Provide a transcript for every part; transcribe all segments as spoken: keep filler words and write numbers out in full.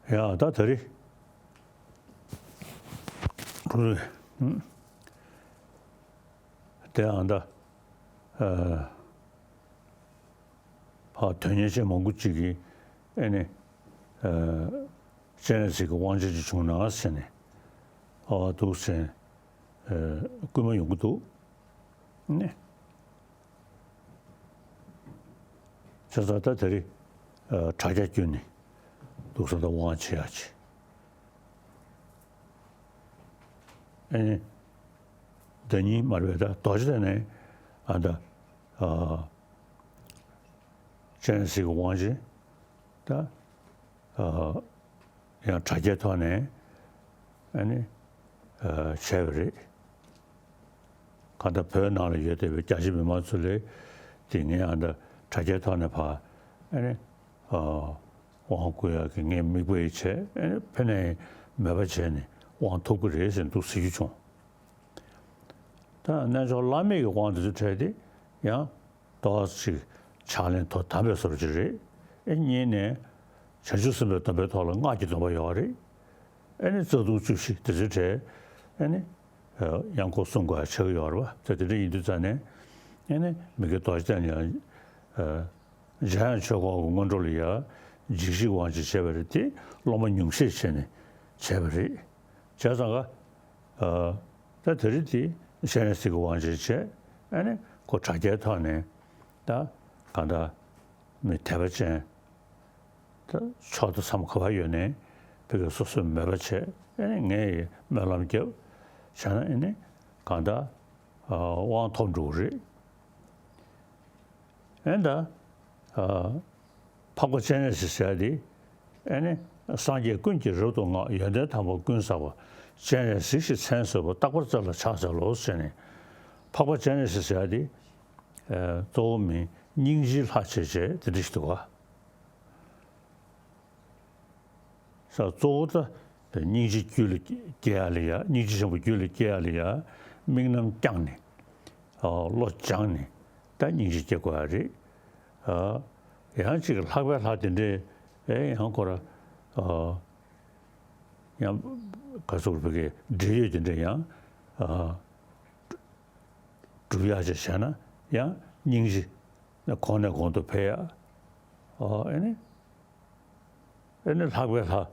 ཡ་ད་ད་རེས་ཁོ་རེ་ཨུམ། དེ་ཨ་ད་ཨ་ཕ་དོན་གཉེར་ཅན་མང་པོ་ཅིག་གིས་ཨེ་ནི་ཨ་སྤྱན་རས་གཟིགས་ཀྱི་དབང་ཆེན་ཅིག་བྱུང་ན་ཟེར་ནས་ཨ་འདུག་ཟེར་ཨ་སྐུལ་མ་ཡོང་གི་འདུག་ནི། བྱས་ཙང་ད་དེ་རིང་ཨ་དྲ་རྒྱ་བརྒྱུད་ནས་འདུག་སེ་ད་དབང་ཆེ་ཡག་ཆེ། ཨེ་ནི་ཟླ་ཉིན་མ་རེད་པས། ད་རྡོ་རྗེ་གདན་ནས་ཨ་ད་ཨ་སྤྱན་རས་གཟིགས་ཀྱི་དབང་ཆེན་ད་ཨ་ཡང་དྲ་རྒྱའི་ཐོག་ནས་ཨ་ནི་ཨ་བྱས་པ་རེད། གང་ལྟར་བོད་ནང་ལ་ཡོད་བསྡད་པའི་རྒྱ་ཆེ་མི་མང་ཚོ་ལ་དེ་ངས་ཨ་ད་དྲ་རྒྱའི་ཐོག་ནས་ཕར་ཨ་ནི་ཨ་དབང་བསྐུར་ཡག་གི་ངས་མིག་དཔེ་བྱས། ཨ་ནི་ཕན་ནས་མེད་པ་བྱས་ནས་དབང་ཐོབ་ཀྱི་རེད་ཟེར་འདུག་ཟེར་རྒྱུ་བྱུང་། ད་རྣལ་འབྱོར་བླ་མེད་ཀྱི་དབང་དེ་ཚོ་འཕྲད་དེ་ཡང་ཏོག་ཙམ་ཕྱག་ལེན་དོ་དམ་པའི་བཟོ་འདྲ་ཅིག་རེད། ཨེ་གཉིས་ནས་བྱང་ཆུབ་སེམས་དཔའི་སྡོམ་པའི་ཐོག་ལ་སྔགས་ཀྱི་སྡོམ་པ་ཡོད་རེད། ཨེ་ནི་རྩ་ལྟུང་བཅུ་བཞི་དེ་ཚོའི་གྲས་ཨེ་ནི་ཡང་སྐོར་སྲུང་དགོས་ཡ་ཆགས་ཀྱི་ཡོད་རེད་པ། ད་དེ་འདྲ་ཡིན་དུས་ཙང་ནས་ཨེ་ནི་མི་དགེ་རྡོ་རྗེ་གདན་ཡང་འཇམ་དབྱངས་ཆོས་འཁོར་གྱི་སྔོན་འགྲོ་ལ་ཡང་འཇིགས་བྱེད་དབང་ཆེན་བྱས་པ་རེད་དེ། སློབ་མ་ཉུང་ཤས་བྱས་ནས་བྱས་པ་རེད། བྱས་ཙང་ཀ་ཨ་ད་དེ་རིང་དེ་སྤྱན་རས་གཟིགས་ཀྱི་དབང་ཆེན་བྱས། ཨ་ནི་ཁོ་དྲ་རྒྱའི་ཐོག་ནས་ད་གང་ལྟར་མི་དད་པ་ཅན་ད་ཕྱོགས་དང་མཚམས་ག་པར་ཡོད་ནའི་ཕ་གི་སོ་སོས་མོས་པ་བྱས། ཨ་ནི་ངས་ཡི་སྨོན་ལམ་བརྒྱབ་བྱས་ན་ཨ་ནི་གང་ལྟར་ཨ་དབང་ཐོབ་འགྲོ་གི་རེད། ཨེ་ད། ཨ། འཕགས་པ་སྤྱན་རས་གཟིགས་ཟེར་ཡ་དེ། ཨེ་ནི། སངས་རྒྱས་ཀུན་གྱིས་རབ་ཏུ་བསྔགས། ཡོན་ཏན་དམ་པ་ཀུན་བསགས་པ། སྤྱན་རས་གཟིགས་ཞེས་མཚན་གསོལ་བ། རྟག་པར་བརྩེ་ལ་ཕྱག་འཚལ་ལོ་ཟེར་ནས། འཕགས་པ་སྤྱན་རས་གཟིགས་ཟེར་ཡ་དེ། ཨ། གཙོ་བོ་མི་སྙིང་རྗེའི་ལྷ་བྱས་བྱས་དེ་འདྲ་ཞིག་འདུག་ག་ས་གཙོ་བོ་ད་སྙིང་རྗེ་རྒྱུད་ལ་སྐྱེ་ཡ་ལ་ཡ། སྙིང་རྗེ་ཆེན་པོ་རྒྱུད་ལ་སྐྱེ་ཡ་ལ་ཡ། དམིགས་རྣམ་བསྐྱངས་ནས། ཨ། བློ་སྦྱངས་ནས་ད་སྙིང་རྗེ་སྐྱེ་དགོས་ཡ་རེད། ཨ། ཡང་ཅིག་ལྷག་པའི་ལྷ་དེ་འདྲས་ཨེ་ཡང་ཁོ་ར། ཨ། ཡང་ག་ཚོད་བོད་སྐད་འབྲེལ་ཡོད་དེ་འདྲས་ཡང་། ཨ། སྒྲུབ་ཡག་ཅིག་བྱས་ན་ཡང་སྙིང་རྗེ་གོང་ནས་གོང་དུ་འཕེལ་ཡ། ཨ། ཨེ་ནི། ཨེ་ནི་ལྷག་པའི་ལྷ།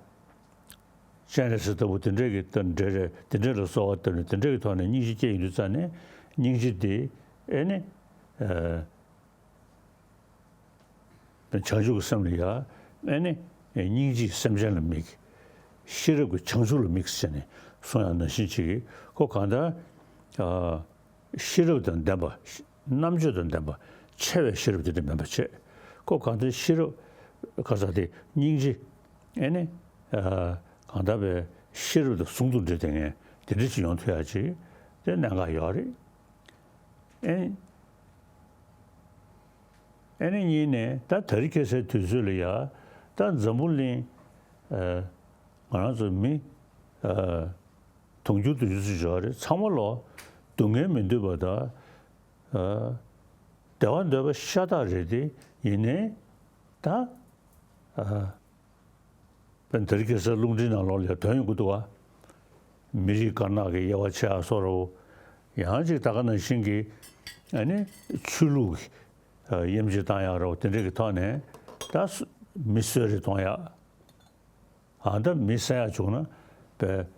སྤྱན་རས་གཟིགས་ལྟ་བུ་དེ་འདྲས་ཀྱི་ད་འདྲས་རེད། དེ་འདྲས་ལ་གསོལ་བ་བཏབ་ནས་དེ་འདྲས་ཀྱི་ཐོག་ནས་སྙིང་རྗེ་སྐྱེ་ཡོང་དུས་ཙ་ནས་སྙིང་རྗེ་དེ་ཨེ་ནི། ཨ། བྱང་ཆུབ་ཀྱི་སེམས་ལ་ཡ། ཨེ་ནི། སྙིང་རྗེས་སེམས་ཅན་ལ་དམིགས། ཤེས་རབ་ཀྱིས་བྱང་ཆུབ་ལ་དམིགས་ཟེར་ནས་གསུང་ཡག་ནང་བཞིན་ཅིག་གིས་ཁོ་གང་ལྟར། ཨ། ཤེས་རབ་དང་ལྡན་པ། རྣམ་དཔྱོད་དང་ལྡན་པ། ཆེ་བའི་ཤེས་རབ་དེ་འདྲ་མིན་པ་བྱས། ཁོ་གང་ལྟར་ཤེས་རབ་ག་ས་དེ་སྙིང་རྗེ། ཨེ་ནི། ཨ། གང་ལྟར་བའི་ཤེས་རབ་དང་ཟུང་དུ་འབྲེལ་ཏེ་ངས་དེ་འདྲ་ཅིག་ཡོང་ཐུབ་ཡག་ཅིག་དེ་གནད་འགག་ཡོད་རེད། ཨེ། ཨེ་ནི་གཉིས་ནས་ད་དེ་རིང་ཁ་སང་དུས་ཚོད་ལ་ཡ། ད་འཛམ་བུ་གླིང་། ཨ། ང་རང་ཚོ་མི། ཨ། དུང་ཕྱུར་བདུན་ཅུ་ཙམ་ཡོད་རེད། ཚང་མ་ལོ་སྡུག་བསྔལ་མི་འདོད་པ་དང་། ཨ། བདེ་བ་འདོད་པ་ཤ་སྟག་རེད་དེ། ཡིན་ནའི་ད། ཨ། དཔེར་ན་དེ་རིང་ཁ་སང་རླུང་འཕྲིན་ནང་ལོགས་ལ་ཐོན་ཡོང་གི་འདུག་བ། མི་རིགས་དཀར་ནག་གི་དབྱེ་བ་ཕྱེ་ཡག་བཟོ་འདྲ་བོ། ཡང་ཅིག་ད་ག་ནང་བཞིན་གྱི་ཨ་ནི་ཆོས་ལུགས་ཀྱི་དབྱེ་འབྱེད་བཏང་ཡག་འདྲ་བོ་དེ་འདྲ་གི་ཐོག་ནས་ད་སུ་མི་གསོད་རེས་གཏོང་ཡག་ཨ་ད་མི་བསད་ཡག་བྱུང་ན་བས་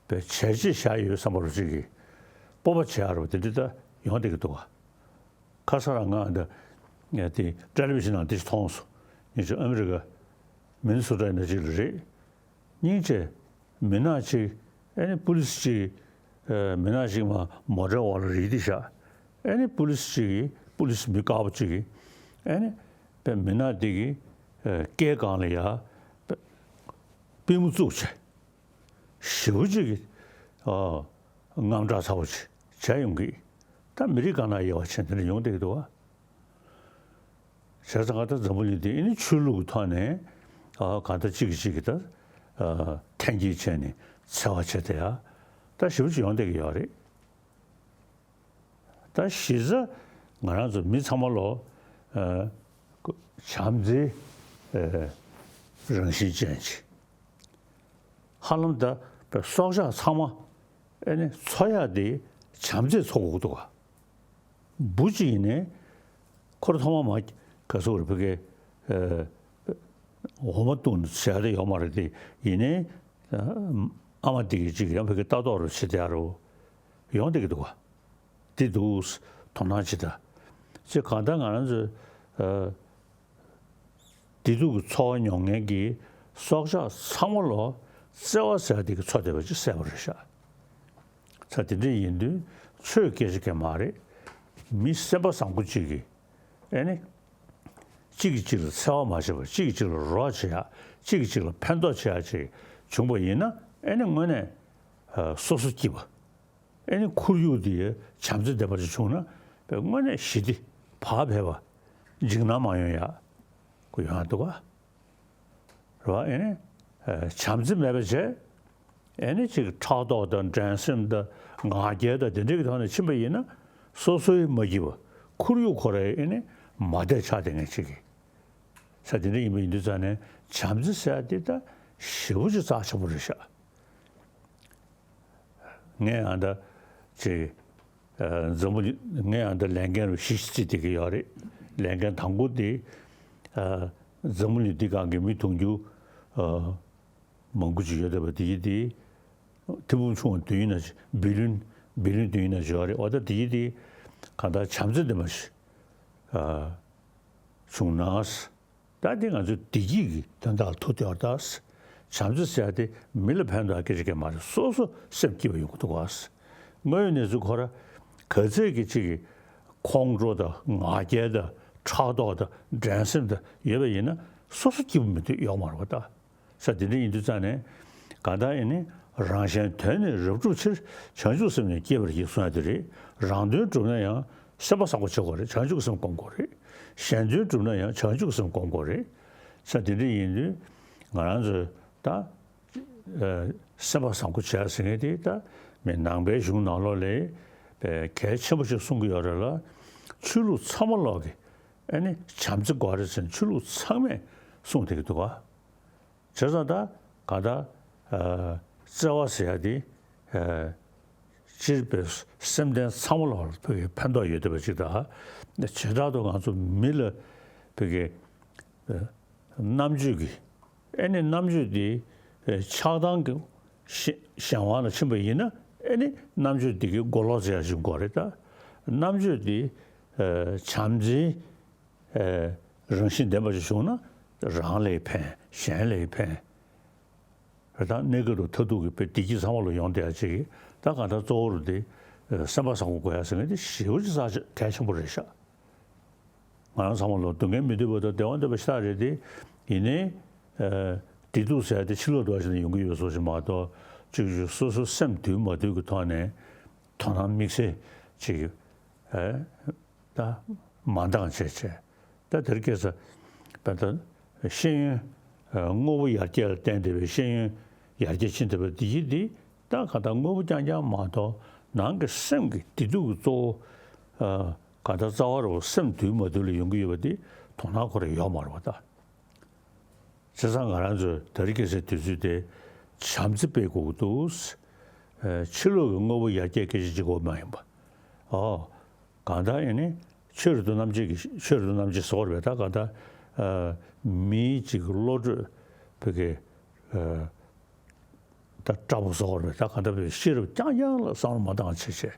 བས་བྱས་རྗེས་བཞག་ཡོད་བསམ་པ་རུ་ཅིག་གི་སྤོབས་པ་བྱེད་ཡག་འདྲ་བོ་དེ་འདྲ་ད་ཡོང་བསྡད་ཀྱི་འདུག་བ། ཁ་སང་རང་ང་འདི་ངས་དེ་ཊེ་ལི་ཝི་ཤན་ནང་དེ་ཞིག་མཐོང་སོང་། ངས་ཅིག་ཨ་མི་རི་ཀ་མི་ནི་སོ་ཊ་ནང་ཅིག་ལ་རེད། སྙིང་རྗེ། མི་ནག་ཅིག་ཨེ་ནི་པུ་ལི་སི་ཅིག་ཨེ་མི་ནག་ཅིག་མ་མོ་ཊའི་འོག་ལ་རིལ་ཏེ་བཞག་ཨེ་ནི་པུ་ལི་སི་ཅིག་གིས་པུ་ལི་སི་མི་དཀར་པོ་ཅིག་གིས་ཨེ་ནི་པའི་མི་ནག་དེ་གི་ཨེ་སྐེ་སྒང་ལ་ཡ་པུས་མོ་བཙུགས་བྱས། ཞེ་པོ་ཅིག་གིས་ཨ། དངངས་སྐྲག་ཚ་པོ་ཅིག་བྱས་ཡོང་གི། ད་མི་རིགས་སྒང་ལ་དབྱེ་བ་ཕྱེ་དེ་འདྲ་ཡོང་བསྡད་ཀྱི་འདུག་བ། བྱས་ཙང་ད་འཛམ་བུ་གླིང་འདི་ཨེ་ནི་ཆོས་ལུགས་ཀྱི་ཐོག་ནས་ཨ་གང་ལྟར་གཅིག་གིས་གཅིག་གི་ད་ཨ་འཐེན་འཁྱེར་བྱས་ནས་འཚེ་བ་བྱས་བསྡད་ཡ་ད་ཞེ་པོ་ཅིག་ཡོང་བསྡད་ཀྱི་ཡོད་རེད། ད་གཞི་རྩ་ང་རང་ཚོ་མི་ཚང་མ་ལོ་ཨ་བྱམས་བརྩེའི་ཨ་རང་བཞིན་ཅན་ཅིག་ཧ་ལམ་ད་སྲོག་ཆགས་ཚང་མ་ཨེ་ནི་འཚོ་ཡག་དེ་བྱམས་བརྩེས་འཚོ་དགོས་ཀྱི་འདུག་ག་འབུ་གཅིག་ཡིན་ནའི་ཁོ་རང་ཐོག་མ་མ་ག་ཚོད་རེད་ཕ་གི་ཨ་འོ་མ་བཏུང་ནས་བྱས་ཏེ་ཡོད་མ་རེད་དེ། ཡིན་ནའི་ཨ་མ་དེ་གི་གཅིག་ཡང་ཕ་གི་ལྟ་རྟོག་རུ་བྱེད་བསྡད་ཡ་རུ་ཡོང་བསྡད་ཀྱི་འདུག་ག་འདི་འདུག་དོ་སྣང་བྱེད་ད། ཅེས་གང་ལྟར་ང་རང་ཚོས་ཨ་བདེ་སྡུག་གི་ཚོར་བ་མྱོང་མཁན་གྱི་སྲོག་ཆགས་ཚང་མ་ལོ་བརྩེ་བ་ཟེར་བ་དེ་གི་ཚོར་བསྡད་པ་ཅིག་གསལ་པོ་རེད་ཤག་ས་དེ་འདྲ་ཡིན་དུས་ཆོས་སྐད་ཆ་གང་མ་རེད། མི་སེམས་པ་བཟང་པོ་གཅིག་གིས་ཨེ་ནི་གཅིག་གིས་གཅིག་ལ་འཚེ་བ་མ་བྱེད་པར་གཅིག་གིས་གཅིག་ལ་རོགས་བྱེད་ཡག་གཅིག་གིས་གཅིག་ལ་ཕན་ཐོགས་བྱེད་ཡག་ཅིག་བྱུང་པ་ཡིན་ན་ཨེ་ནི་དངོས་གནས་ཨ་སོ་སོ་སྐྱིད་པ། ཨེ་ནི་ཁོར་ཡུག་འདི་བྱམས་བརྩེ་ལྡན་པ་ཞིག་བྱུང་ན་དངོས་གནས་ཞི་བདེ་བག་ཕེབས་པ་འཇིགས་སྣང་མ་ཡོང་ཡག་ཁོ་ཡོང་ཡག་འདུག་ག་རེད་བ། ཨེ་ནི་ཨ་བྱམས་བརྩེ་མེད་པ་བྱས་ཨེ་ནི་ཅིག་ཕྲག་དོག་དང་འགྲན་སེམས་དང་ང་རྒྱལ་དང་དེ་འདྲ་གི་ཐོག་ནས་ཕྱིན་པ་ཡིན་ན་སོ་སོའི་མ་སྐྱིད་པ་ཁོར་ཡུག་ཁོ་རའི་ཨེ་ནི་མ་བདེ་ཆགས་བསྡད་མཁན་ཅིག་གི་ས་དེ་འདྲ་ཡིན་པ་ཡིན་དུས་ཙང་ནས་བྱམས་བརྩེ་ཟེར་ཡ་དེ་ད་ཞེ་པོ་ཅིག་རྩ་ཆེན་པོ་རེད་ཤག་ངས་ཨ་ད་ཅིག་ཨ་འཛམ་བུ་གླིང་ངས་ཨ་ད་ལས་འགན་རུ་གཞི་བརྩིས་བསྡད་ཀྱི་ཡོད་རེད། ལས་འགན་དང་པོ་དེ་ཨ་འཛམ་བུ་གླིང་འདི་སྒང་གི་མི་དུང་ཕྱུར་ཨ་མང་པོ་ཅིག་ཡོད་བསྡད་པ་དེ་ཡིན་དེ། ཐེ་བུམ་ཆུང་བ་བདུན་ཡིན་ན་བི་ལིན་བི་ལིན་བདུན་ཡིན་ན་ཡོད་རེད། འོ་ད་དེ་ཡིན་དེ་གང་ལྟར་བྱམས་བརྩེ་ལྡན་པ་ཞིག་ཨ་བྱུང་ན། ད་འདི་ང་ཚོའི་བདེ་སྐྱིད་ཀྱི་དོན་དག་ལ་ཐུག་བསྡད་པ་རེད་ད། བྱམས་བརྩེ་ཟེར་ཡ་དེ་མི་ལ་ཕན་ཐོགས་སྐད་ཆ་སྐད་མ་རེད། སོ་སོ་སེམས་སྐྱིད་པ་ཡོང་གི་འདུག་ག་དངོས་ཡོད་གནས་ཚུལ་ཁོ་ར་ག་ཚད་ཀྱི་ཅིག་གི་ཁོང་ཁྲོ་དང་ང་རྒྱལ་དང་ཕྲག་དོག་དང་འགྲན་སེམས་དང་ཡོད་པ་ཡིན་ན་སོ་སོ་སྐྱིད་པོ་མི་འདུག་ཡོད་མ་རེད་པ་ད། ས་དེ་འདྲ་ཡིན་དུས་ཙང་ནས་གང་ལྟར་ཨེ་ནི་རང་གཞན་དོན་ནི་རབ་བསྒྲུབ་ཕྱིར། བྱང་ཆུབ་སེམས་ནི་བསྐྱེད་པར་བགྱི་གསུང་ཡ་དེ་རེད། རང་དོན་བསྒྲུབ་ན་ཡང་སེམས་པ་བཟང་པོ་བྱེད་དགོས་རེད། བྱང་ཆུབ་སེམས་སྒོམ་དགོས་རེད། གཞན་དོན་བསྒྲུབ་ན་ཡང་བྱང་ཆུབ་སེམས་སྒོམ་དགོས་རེད། ས་དེ་འདྲ་ཡིན་དུས་ང་རང་ཚོས་ད་ཨ་སེམས་པ་བཟང་པོ་བྱེད་ཡ་ཟེར་མཁན་དེ་ད་མི་ནང་པའི་གཞུང་ནང་ལོགས་ལ་གལ་ཆེན་པོ་ཞིག་གསུང་གི་ཡོད་རེད་ལ། ཆོས་ལུགས་ཚང་མ་ལོག་གི་ཨ་ནི་བྱམས་བརྩེ་དགོས་རེད་ཟེར་ནས་ཆོས་ལུགས་ཚང་མས་གསུངས་བསྡད་ཀྱི་འདུག་ག་བྱས་ཙང་ད་ག་ད་ཨ་བརྩེ་བ་ཟེར་ཡ་དེ་ཨ་སྤྱིར་བའི་སེམས་ལྡན་ཚང་མ་ལ་ཕ་གི་ཕན་ཐོགས་ཡོད་བསྡད་པ་ཅིག་དང་། བྱེ་བྲག་ཏུ་ང་ཚོ་མི་ལ་ཕ་གི་ཨ་རྣམ་དཔྱོད་ཀྱི་ཨེ་ནི་རྣམ་དཔྱོད་དེ་ཨ་ཆགས་སྡང་གི་གཞན་དབང་ལ་ཕྱིན་པ་ཡིན་ན་ཨེ་ནི་རྣམ་དཔྱོད་དེ་གི་མགོ་ལོག་ཟེར་ཡ་ཞིག་དགོས་རེད་ད། རྣམ་དཔྱོད་དེ་ཨ་བྱམས་བརྩེའི་ཨེ་རང་བཞིན་ལྡན་པ་ཞིག་བྱུང་ན་རང་ལ་ཕན། གཞན་ལ་ཕན། རེད་ད། གནས་སྐབས་དུ་མཐར་ཐུག་གི་བདེ་སྐྱིད་ཚང་མ་ལ་ཡོང་བསྡད་ཡ་ཅིག་ད་གང་ལྟར་གཙོ་བོ་རུ་དེ་ཨེ་སེམས་པ་བཟང་པོ་དགོས་ཡ་ཟེར་མཁན་དེ་ཞེ་པོ་ཅིག་རྩ་ཆེ་གལ་ཆེན་པོ་རེད་ཤག་ང་རང་ཚང་མ་ལ་སྡུག་བསྔལ་མི་འདོད་པ་དང་བདེ་བ་འདོད་པ་ཞེ་དྲག་རེད་དེ། ཡིན་ནའི་ཨེ་བདེ་སྡུག་ཟེར་ཡ་དེ་ཕྱི་ལོགས་འགྲོ་བ་ཞིག་ནས་ཡོང་གི་ཡོད་བཟོ་ཞིག་མ་གཏོགས་གཅིག་གཅིག་སོ་སོ་སེམས་དུལ་མ་དུལ་གྱི་ཐོག་ནས་དོ་སྣང་དམིགས་བསལ་ཅིག་ཨེ། ད་མ་འདང་བྱས་བྱས། ད་དེར་སྐྱེས་ས་བས་ད་ཤེས་ཡོན་དངོས་པོ་ཡར་རྒྱས་ལ་བརྟེན་བསྡད་པའི་ཤེས་ཡོན་ཡར་རྒྱས་ཕྱིན་བསྡད་པ་འདི་ཡིན་འདི་ད་ག་ད་དངོས་པོ་རྐྱང་རྐྱང་མ་གཏོགས་ནང་གི་སེམས་ཀྱི་བདེ་སྡུག་གི་གཙོ་བོ་ག་ད་རྩ་བ་རུ་སེམས་དུལ་མ་དུལ་ལ་ཡོང་གི་ཡོད་པ་འདི་དོ་སྣང་ཁོ་ར་ཡོད་མ་རེད་པ་ད། བྱས་ཙང་ང་རང་ཚོས་དེ་རིང་ཁ་སང་དུས་ཚོད་དེ་བྱམས་བརྩེ་སྤེལ་དགོས་ཀྱི་འདུག་ཨ་ཕྱི་ལོགས་ཀྱི་དངོས་པོ་ཡར་རྒྱས་སྐད་ཆ་གཅིག་པོ་མ་ཡིན་པ། ཨོ། གང་ལྟར་ཡིན་ནའི་ཆོས་རབ་ཏུ་རྣམ་འབྱེད་ཀྱི་ཆོས་རབ་ཏུ་རྣམ་འབྱེད་ཟེར་བ་རེད་པས། ད་གང་ལྟར་ཨ་མིའི་གཅིག་གི་བློ་གྲོས་བོད་ཀྱི་ཨ་ད་དྲག་པོ་བཟོ་བར་བས། ད་གང་ལྟར་བས་ཤེས་རབ་རྐྱང་རྐྱང་ལ་བསམ་བློ་མ་བཏང་བྱས་བྱས།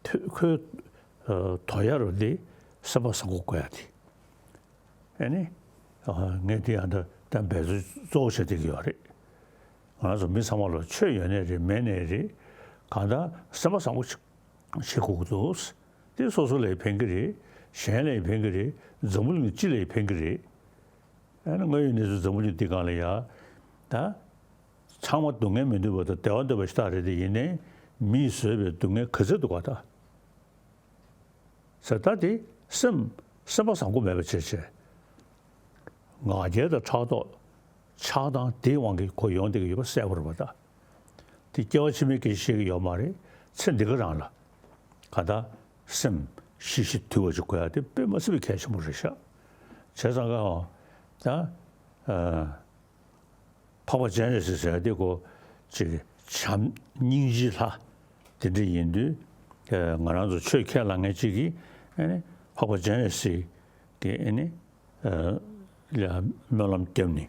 ཐོས་ཁོའི་ཨ་དོ་ཡ་རུ་འདི་སེམས་པ་བཟང་པོ་དགོས་ཡ་དེ། ཨ་ནི་ཨ་ངས་འདི་ཡང་ད་ད་འབད་རྩོལ་གཙོ་བོ་བྱེད་བསྡད་ཀྱི་ཡོད་རེད། ང་རང་ཚོ་མི་ཚང་མ་ལ་ཆོས་ཡོད་ནའི་རེད་མེད་ནའི་རེད། གང་ལྟར་སེམས་པ་བཟང་པོ་ཞིག་བྱེད་དགོས་ཀྱི་འདུག་དེ་སོ་སོ་ལ་ཡང་ཕན་གྱི་རེད། གཞན་ལ་ཡང་ཕན་གྱི་རེད། འཛམ་བུ་གླིང་སྤྱི་ལ་ཡང་ཕན་གྱི་རེད། ཨ་ནི་དངོས་ཡོད་གནས་ཚུལ་འཛམ་བུ་གླིང་འདི་སྒང་ལ་ཡ། ད། ཚང་མ་སྡུག་བསྔལ་མི་འདོད་པ་དང་བདེ་བ་འདོད་པ་ཞིག་ད་རེད་དེ། ཡིན་ནའི་ མིས་བཟོས་པའི་སྡུག་བསྔལ་ག་ཚོད་འདུག་ག་ད། ཟེར་ད་དེ་སེམས་སེམས་པ་བཟང་པོ་མེད་པ་བྱས་བྱས། ང་རྒྱལ་དང་ཕྲག་དོག་ཆགས་སྡང་དེའི་དབང་གིས་གོ་ཡོང་བསྡད་ཀྱི་ཡོད་པ་གསལ་པོ་རེད་པ་ད། དེ་སྐྱེ་བ་ཕྱི་མའི་སྐད་ཆ་བཤད་ཀྱི་ཡོད་མ་རེད། ཚེ་འདི་ག་རང་ལ་གང་ལྟར་སེམས་ཞི་ཞིང་དུལ་བ་ཅིག་དགོས་ཡ་དེ་དཔེ་མ་སྲིད་པའི་གལ་ཆེན་པོ་རེད་ཤག་བྱས་ཙང་ཀ་ད། འཕགས་པ་སྤྱན་རས་གཟིགས་ཟེར་ཡ་དེ་ཀོ་ཅིག་བྱམས་སྙིང་རྗེའི་ལྷ་དེ་འདྲ་ཡིན་དུས། ང་རང་ཚོ་ཆོས་ཁས་བླངས་མཁན་ཅིག་གིས་ཨེ་ནི་འཕགས་པ་སྤྱན་རས་གཟིགས་ཀྱི་ཨེ་ནི་ལ་སྨོན་ལམ་བརྒྱབ་ནས་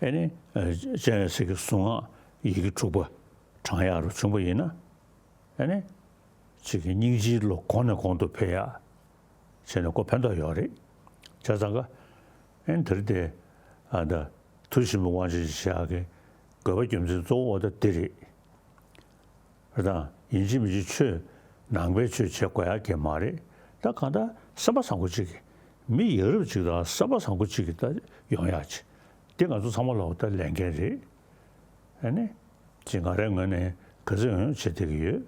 ཨེ་ནི་སྤྱན་རས་གཟིགས་ཀྱི་གཟུངས་སྔགས་ཡི་གེ་དྲུག་པ་བགྲང་ཡག་རུ་བྱུང་པ་ཡིན་ན། ཨེ་ནི་ཅིག་གི་སྙིང་རྗེའི་བློ་གོང་ནས་གོང་དུ་འཕེལ་ཡག་བྱས་ནས་ཁོ་ཕན་ཐོགས་ཡོད་རེད། བྱས་ཙང་ཀ་ཨེ་ནི་དེ་རིང་དེ་ཨ་ད་མཐུ་ཆེན་པོའི་དབང་ཆེན་ཞེས་བྱ་གི་དགོས་པ་རྒྱུ་མཚན་གཙོ་བོ་ད་འདི་རེད། རེད་དང་ཡིན་གཅིག་མིན་གཅིག་ཆོས་ནང་པའི་ཆོས་བྱེད་དགོས་ཡག་གི་མ་རེད། ད་གང་ལྟར་སེམས་པ་བཟང་པོ་གཅིག་གི་མི་ཡ་རབས་གཅིག་དང་སེམས་པ་བཟང་པོ་གཅིག་གི་ད་ཡོང་ཡག་ཅིག་དེ་ང་ཚོ་ཚང་མ་ལོག་ད་ལས་འགན་རེད། ཨ་ནི་ཅིག་ང་རའི་ངོས་ནས་ག་ཚོད་ཡོང་ཡོང་བྱེད་བསྡད་ཀྱི་ཡོད།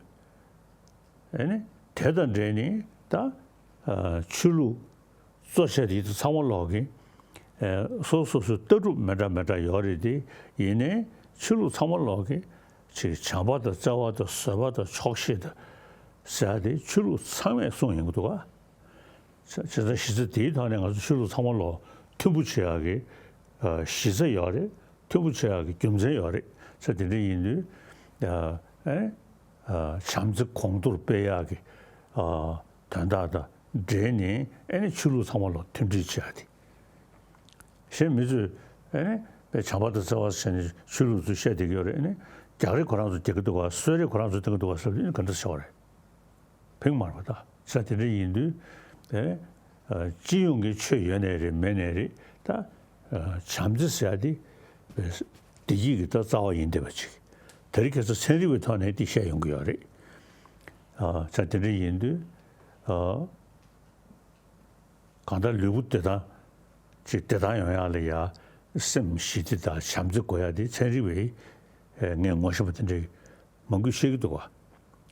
ཨ་ནི་དེ་དང་འབྲེལ་ནས་ད་ཆོས་ལུགས་གཙོ་ཆེ་དེ་ཚང་མ་ལོག་གི་སོ་སོ་སོའི་ལྟ་གྲུབ་མི་འདྲ་མི་འདྲ་ཡོད་རེད་དེ། ཡིན་ནའི་ཆོས་ལུགས་ཚང་མ་ལོག་གི་ཅིག་བྱམས་པ་དང་བརྩེ་བ་དང་བཟོད་པ་དང་ཆོག་ཤེས་དང་ཟེར་ཡ་དེ་ཆོས་ལུགས་ཚང་མས་གསུངས་ཡོང་གི་འདུག་ག་བྱས་ཙང་གཞི་རྩ་དེའི་ཐོག་ནས་ང་ཚོ་ཆོས་ལུགས་ཚང་མ་ལོག་མཐུན་པོ་བྱེད་ཡག་གི་གཞི་རྩ་ཡོད་རེད། མཐུན་པོ་བྱེད་ཡག་གི་རྒྱུ་མཚན་ཡོད་རེད། ས་དེ་འདྲ་ཡིན་དུས་ཨེ་བྱམས་བརྩེ་གོང་མཐོར་སྤེལ་ཡག་གི་དོན་དག་དང་འབྲེལ་ནས་ཨེ་ནི་ཆོས་ལུགས་ཚང་མ་ལོག་མཐུན་སྒྲིལ་བྱེད་ཡག་དེ། གཞན་མི་ཚོས་ཨེ་ནི་བྱམས་པ་དང་བརྩེ་བ་ཟེར་ནས་ཆོས་ལུགས་ཚོས་བཤད་བསྡད་ཀྱི་ཡོད་རེད། ཨེ་ནི་རྒྱག་རེས་ཁོ་རང་ཚོ་རྒྱག་གི་འདུག་ག་བཟོད་རེས་ཁོ་རང་ཚོ་གཏོང་གི་འདུག་ག་ཟེར་དུས་ག་འདྲ་ཟེར་བ་རེད། ཕིང་མར་བ་ད་ས་དེ་འདྲ་ཡིན་དུས་ཨེ་སྤྱི་ཡོངས་ཀྱི་ཆོས་ཡོད་ནའི་རེད་མེད་ནའི་རེད་ད། བྱམས་བརྩེ་ཟེར་ཡ་དེ་བདེ་སྐྱིད་ཀྱི་ད་རྩ་བ་ཡིན་བསྡད་པ་ཅིག་དེ་རིང་ཁ་སང་ཚན་རིག་པའི་ཐོག་ནས་དེ་བཤད་ཡོང་གི་ཡོད་རེད། ས་དེ་འདྲ་ཡིན་དུས། གང་ལྟར་ལུས་པོ་བདེ་ཐང་ཅིག་བདེ་ཐང་ཡོང་ཡག་ལ་ཡ་སེམས་ཞི་བདེ་དང་བྱམས་བརྩེ་དགོས་ཡག་དེ་ཚན་རིག་པས་ངས་ངོ་ཤེས་པ་དེ་འདྲའི་མང་པོས་བཤད་ཀྱི་འདུག་ག་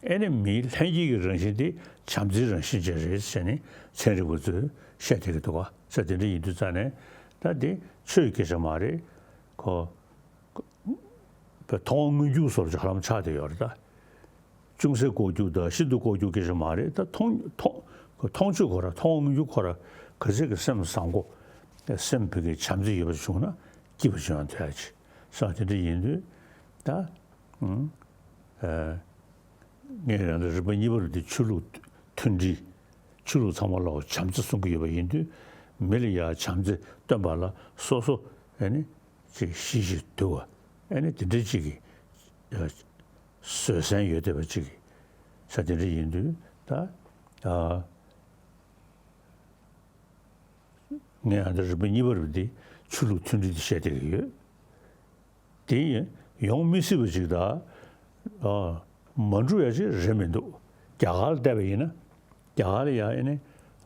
ཨེ་ནི་མིའི་ལྷན་སྐྱེས་ཀྱི་རང་བཞིན་དེ་བྱམས་བརྩེའི་རང་བཞིན་ཅན་རེད་ཟེར་ནས་ཚན་རིག་པ་ཚོས་བཤད་བསྡད་ཀྱི་འདུག་ག་ས་དེ་འདྲ་ཡིན་དུས་ཙང་ནས་ད་དེ་ཆོས་ཀྱི་སྐད་ཆ་མ་རེད། ཁོ་པའི་མཐོང་བ་མངོན་གྱུར་བཟོ་འདྲ་ཧ་ལམ་ཆགས་བསྡད་ཡོད་རེད་ད། ཅུང་ཟད་ལྐོག་གྱུར་དང་ཤིན་ཏུ་ལྐོག་གྱུར་སྐད་ཆ་མ་རེད་ད། མཐོང་མཐོང་མཐོང་ཆོས་ཁོ་ར་མཐོང་བ་མངོན་གྱུར་ཁོ་ར་ག་ཚད་ཀྱི་སེམས་བཟང་པོ་སེམས་ཕ་གི་བྱམས་བརྩེ་ཡོད་པ་བྱུང་ན་སྐྱིད་པ་བྱུང་ཡང་ཐོས་ཡ་ཆེ་ས་དེ་འདྲ་ཡིན་དུས་ད། ངས་རང་ལ་རིམ་པ་གཉིས་པ་རུ་དེ་ཆོས་ལུགས་མཐུན་སྒྲིལ། ཆོས་ལུགས་ཚང་མ་ལ་བྱམས་བརྩེ་གསུང་གི་ཡོད་པ་ཡིན་དུས་མི་ལ་ཡ་བྱམས་བརྩེ་སྟོན་པ་ལ་སོ་སོ་ཨེ་ནི་ཅིག་ཞི་ཞིང་དུལ་བ་ཨེ་ནི་དེ་འདྲ་ཅིག་གི་བཟོད་བསྲན་ཡོད་བསྡད་པ་ཅིག་གི་ས་དེ་འདྲ་ཡིན་དུས་ད་ངས་ཨ་ད་རིམ་པ་གཉིས་པ་རུ་དེ་ཆོས་ལུགས་མཐུན་སྒྲིལ་དེ་བཤད་བསྡད་ཀྱི་ཡོད། དེ་ཡོང་མི་སྲིད་པ་ཅིག་དང་། མ་འགྲུབ་ཡ་ཅིག་རེད་མི་འདུག་རྒྱ་གར་ལ་བལྟས་པ་ཡིན་ན། རྒྱ་གར་ལ་ཡ་ཨེ་ནི་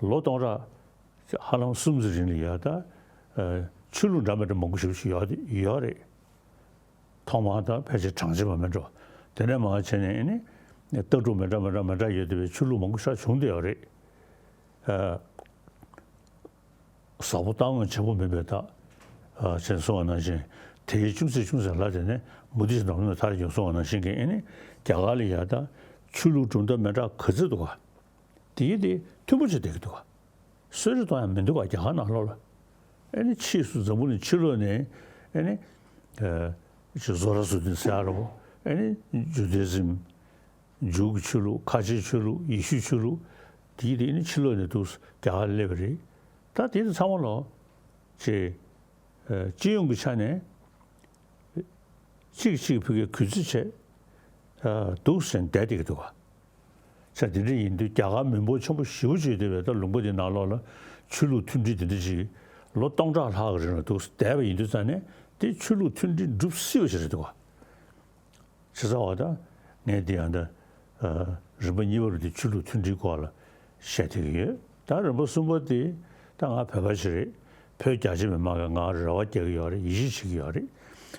ལོ་སྟོང་ཕྲག་ཧ་ལམ་གསུམ་ཙམ་རིང་ལ་ཡ་ད་ཆོས་ལུགས་འདྲ་མི་འདྲ་མང་པོ་ཞེ་པོ་ཅིག་ཡོད་ཡོད་རེད། ཐོག་མར་ད་ཕལ་ཆེར་གྲངས་ཆེ་བ་མི་འགྲོ། དེ་ནས་མར་བྱས་ནས་ཨེ་ནི་ལྟ་གྲུབ་མི་འདྲ་མི་འདྲ་མི་འདྲ་ཡོད་བསྡད་པའི་ཆོས་ལུགས་མང་པོ་ཞིག་བྱུང་བསྡད་ཡོད་རེད། ཟབ་པོ་བཏང་ངོས་བྱེད་པོ་མིན་པའི་རྟགས། ཅེས་གསུངས་པ་ནང་བཞིན་དེའི་ཅུང་ཟད་ཅུང་ཟད་ལ་དེ་ནས་མུ་སྟེགས་ནོར་ལུག་མཐར་གྱུར་གསུངས་པ་ནང་བཞིན་གྱི་ཨེ་ནི་རྒྱ་གར་ལ་ཡ་ད་ཆོས་ལུགས་གྲུབ་མཐའ་མི་འདྲ་ག་ཚོད་འདུག་ག་དེའི་དེ་མཐུན་པོ་བྱས་བསྡད་ཀྱི་འདུག་ག་གསོད་རེས་གཏོང་ཡ་མི་འདུག་ག་རྒྱ་གར་ནང་ལོགས་ལ། ཨེ་ནི་ཕྱིས་སུ་འཛམ་བུ་གླིང་ཕྱི་ལོགས་ནས་ཨེ་ནི་ཅིག་བཟོ་ར་བཟོ་དུས་ཟེར་ཡ་ར་བོ་ཨེ་ནི་ཇུ་དེ་ཟིམ། འཇུག་གི་ཆོས་ལུགས། ཁ་ཆེའི་ཆོས་ལུགས། ཡེ་ཤུའི་ཆོས་ལུགས། དེའི་དེ་ནི་ཕྱི་ལོགས་ནས་འདུག་རྒྱ་གར་སླེབས་པ་རེད། ད་དེ་ཚོ་ཚང་མ་ལོ། ཅེས། སྤྱི་ཡོངས་ཀྱི་ཆ་ནས་གཅིག་གཅིག་ཕ་གིའི་གུས་བརྩི་བྱས། འདུག་ཟེར་བསྡད་བསྡད་ཀྱི་འདུག་ག་ས་དེ་འདྲ་ཡིན་དུས་རྒྱ་གར་མི་འབོར་ཆེན་པོ་ཞེ་པོ་ཅིག་ཡོད་བསྡད་པའི་ད་ལུང་པ་དེ་ནང་ལོགས་ལ་ཆོས་ལུགས་མཐུན་སྒྲིལ་དེ་འདྲ་ཅིག་ལོ་སྟོང་ཕྲག་ལྷག་གི་རིང་ལ་འདུག་བསྡད་པ་ཡིན་དུས་ཙང་ནས་དེ་ཆོས་ལུགས་མཐུན་སྒྲིལ་འགྲུབ་སྲིད་པ་ཞིག་རེད་འདུག་ག་བྱས་ཙང་བ་དང་ངས་འདི་ཡང་ད་རིམ་པ་གཉིས་པ་རུ་དེ་ཆོས་ལུགས་མཐུན་སྒྲིལ་སྐོར་ལ་བཤད་བསྡད་ཀྱི་ཡོད། ད་རིམ་པ་གསུམ་པ་དེ་ད་ང་བོད་པ་ཞིག་རེད། བོད་རྒྱ་ཆེ་མི་མང་གིས་ང་རེ་བ་རྒྱག་གི་ཡོད་རེད། ཡིད་ཆེས་བྱེད་ཀྱི་ཡོད་རེད།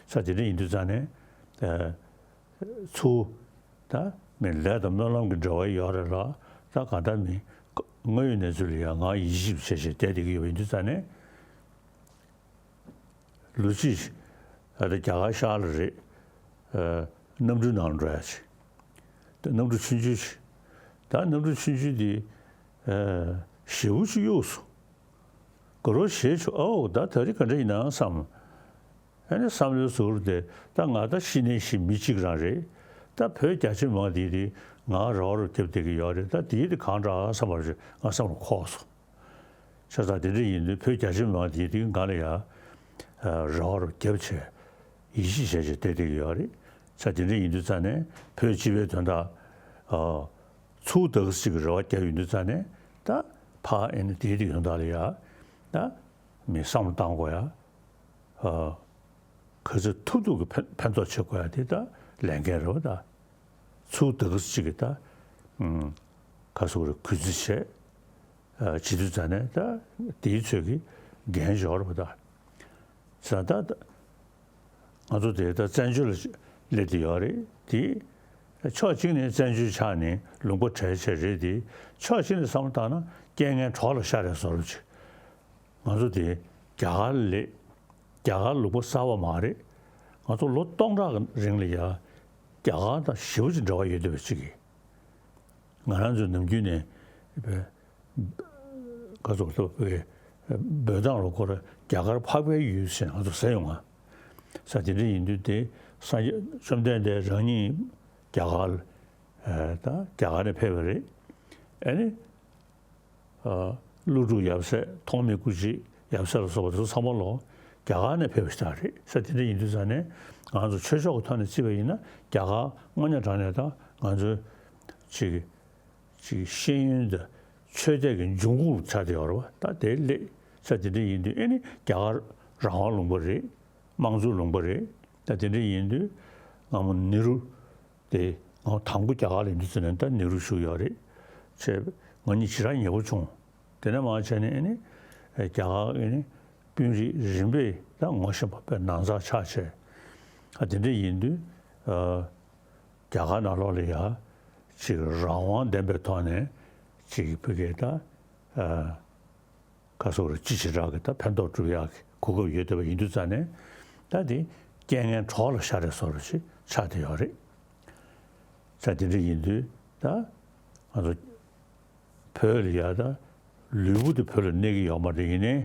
ས་དེ་འདྲ་ཡིན་དུས་ཙང་ནས་ཚུར་ད་ མི་ལས་དང་སྨོན་ལམ་གྱི་འབྲེལ་བ་ཡོད་རེད་ལ། ད་གང་ལྟར་མི་དངོས་ཡོད་གནས་ཚུལ་ལ་ཡང་ང་ཡིད་ཆེས་བྱས་བྱས་བསྡད་བསྡད་ཀྱི་ཡོད་པ་ཡིན་དུས་ཙང་ནས། ལོ་གཅིག་ཨ་ད་རྒྱ་གར་ཤར་ལ་རེད། ཨ་གནམ་གྲུའི་ནང་འགྲོ་ཡ་ཅིག་ད་གནམ་གྲུ་ཆུང་ཆུང་ཞིག་ད་གནམ་གྲུ་ཆུང་ཆུང་དེ་ཨ་ཞེ་པོ་ཅིག་གཡུགས་སོང་། དགའ་རོགས་བྱས་བྱུང་། ཨོ་ད་ད་རེས་ག་འདྲ་ཡིན་ནམ་བསམ། ཨ་ནི་བསམ་བློའི་ཟུར་དེ་ད་ང་ད་གཞི་ནས་གཞི་མི་གཅིག་རང་རེད། ད་བོད་རྒྱ་ཆེ་མང་དེ་དེ་ང་རོགས་རོགས་རྒྱབ་བསྡད་ཀྱི་ཡོད་རེད། ད་དེ་དེ་གང་འདྲ་བསམ་པ་རེད། ང་བསམ་བློ་འཁོར་སོང་། བྱས་ཙང་དེ་འདྲ་ཡིན་དུས་བོད་རྒྱ་ཆེ་མང་དེ་དེ་ང་ལ་ཡ་རོགས་རོགས་རྒྱབ་བྱས་ཡིད་ཆེས་བྱས་བྱས་བསྡད་བསྡད་ཀྱི་ཡོད་རེད། བྱས་དེ་འདྲ་ཡིན་དུས་ཙང་ནས་བོད་སྤྱི་པའི་དོན་དག་ཨ་ཚུར་ད་ག་ཟེ་ཅིག་གི་རེ་བ་བརྒྱབ་ཡོང་དུས་ཙང་ནས་ད་ཕ་ཨེ་ནི་དེ་དེ་ཡོང་ད་ལ་ཡ་ད་མི་བསམ་བློ་བཏང་དགོས་ཡ། ཨ་ག་ཚོད་ཐུབ་ཐུབ་ཀྱི་ཕན་ཕན་ཐོགས་བྱེད་དགོས་ཡ་དེ་ད་ལས་འགན་རེད་བ། ད་ཚུར་ད་ག་ཟེ་ཅིག་གི་ད་ཨུམ་ག་ཟེར་དགོས་རེད། གུས་བརྩི་བྱས་ཨ་བྱེད་དུས་ཙང་ནས་ད་དེའི་ཚོད་ཀྱི་འགན་འཇོག་རེད་བ། ད་ས་ད་ད་ང་ཚོ་དེ་ད་བཙན་བྱོལ་ལ་སླེབས་བསྡད་ཡོད་རེད་དེ། ཕྱོགས་གཅིག་ནས་བཙན་བྱོལ་ཆགས་ནས་ལུང་པ་བྲལ་བྱས་རེད་དེ། ཕྱོགས་གཅིག་ནས་བསམ་བློ་བཏང་ན་རྐྱེན་ངན་གྲོགས་ལ་ཤར་རེད་བཟོ་འདྲ་ཅིག་ང་ཚོ་དེ་རྒྱ་གར་ལ་སླེབས། རྒྱ་གར་ལུང་པ་གསར་པ་མ་རེད། ང་ཚོ་ལོ་སྟོང་ཕྲག་གི་རིང་ལ་ཡ་རྒྱ་གར་དང་ཞེ་པོ་ཅིག་འབྲེལ་བ་ཡོད་བསྡད་པ་ཅིག་གིས། ང་རང་ཚོ་ནམ་རྒྱུན་ནས་བོད་ག་ཚོད་ལྟ་བུའི་བོད་ཐང་ལ་སྐོར་རྒྱ་གར་འཕགས་པའི་ཡུལ་ཟེར་ང་ཚོ་ཟེར་ཡོང་ང་། ས་དེ་འདྲ་ཡིན་དུས་དེ་སངས་རྒྱས་བཅོམ་ལྡན་འདས་རང་ཉིད་རྒྱ་གར་ལ་ད་རྒྱ་གར་ནས་ཕེབས་པ་རེད། ཨ་ནི། ཀླུ་སྒྲུབ་ཡབ་སྲས། ཐོགས་མེད་སྐུ་མཆེད་ཡབ་སྲས་ལ་སོགས་པ་དེ་ཚོ་ཚང་མ་ལོ་རྒྱ་གར་ནས་ཕེབས་པ་ཞིག་རེད་ཟེར། དེ་འདྲ་ཡིན་དུས་ཙང་ནས་ང་ཚོ་ཆོས་ཕྱོགས་ཀྱི་ཐོག་ནས་བརྩིས་པ་ཡིན་ན་རྒྱ་གར་དངོས་གནས་དྲང་གནས་ད་ང་ཚོའི་ཅིག་ཅིག་ཤེས་ཡོན་དང་ཆོས་དད་ཀྱི་འབྱུང་ཁུངས་ཆགས་བསྡད་ཡོད་རེད་བ། ད་དེ་སླེབས་ས་དེ་འདྲ་ཡིན་དུས་ཨེ་ནི་རྒྱ་གར་རང་དབང་ལུང་པ་རེད། དམངས་གཙོའི་ལུང་པ་རེད། ད་དེ་འདྲ་ཡིན་དུས་སྔ་མོ་ནེ་རུ། དེ་ང་དང་པོ་རྒྱ་གར་ལ་ཡིན་དུས་ཙམ་ནས་ད་ནེ་རུ་བཞུགས་ཡོད་རེད། བྱས་ང་གཉིས་ཞེ་དྲག་ཉེ་པོ་བྱུང་། དེ་ནས་མར་བྱས་ནས་ཨེ་ནི་རྒྱ་གར་ཨེ་ནི་དཔོན་རིགས་རིམ་པས་ད་ངོ་ཤེས་པ་དཔེ་ནང་ཚགས་ཆགས་བྱས། ཨ་དེ་འདྲ་ཡིན་དུས་ཨ་རྒྱ་གར་ནང་ལོགས་ལ་ཡ་ཅིག་རང་དབང་ལྡན་པའི་ཐོག་ནས་ཅིག་ཕ་གིའི་ད་ཨ། ག་སོགས་རུ་ཅི་ཞེ་དྲག་གི་ད་ཕན་ཐོགས་སྒྲུབ་ཡག་གི་གོ་སྐབས་ཡོད་བསྡད་པ་ཡིན་དུས་ཙང་ནས་ད་དེ་རྐྱེན་ངན་གྲོགས་ལ་ཤར་རེད་བཟོ་འདྲ་ཞིག་ཆགས་བསྡད་ཡོད་རེད། ས་དེ་འདྲ་ཡིན་དུས་ད་ང་ཚོ་བོད་ལ་ཡ་ད་ལུས་པོ་དེ་བོད་ལ་གནས་ཀྱི་ཡོད་མ་རེད། ཡིན་ནའི་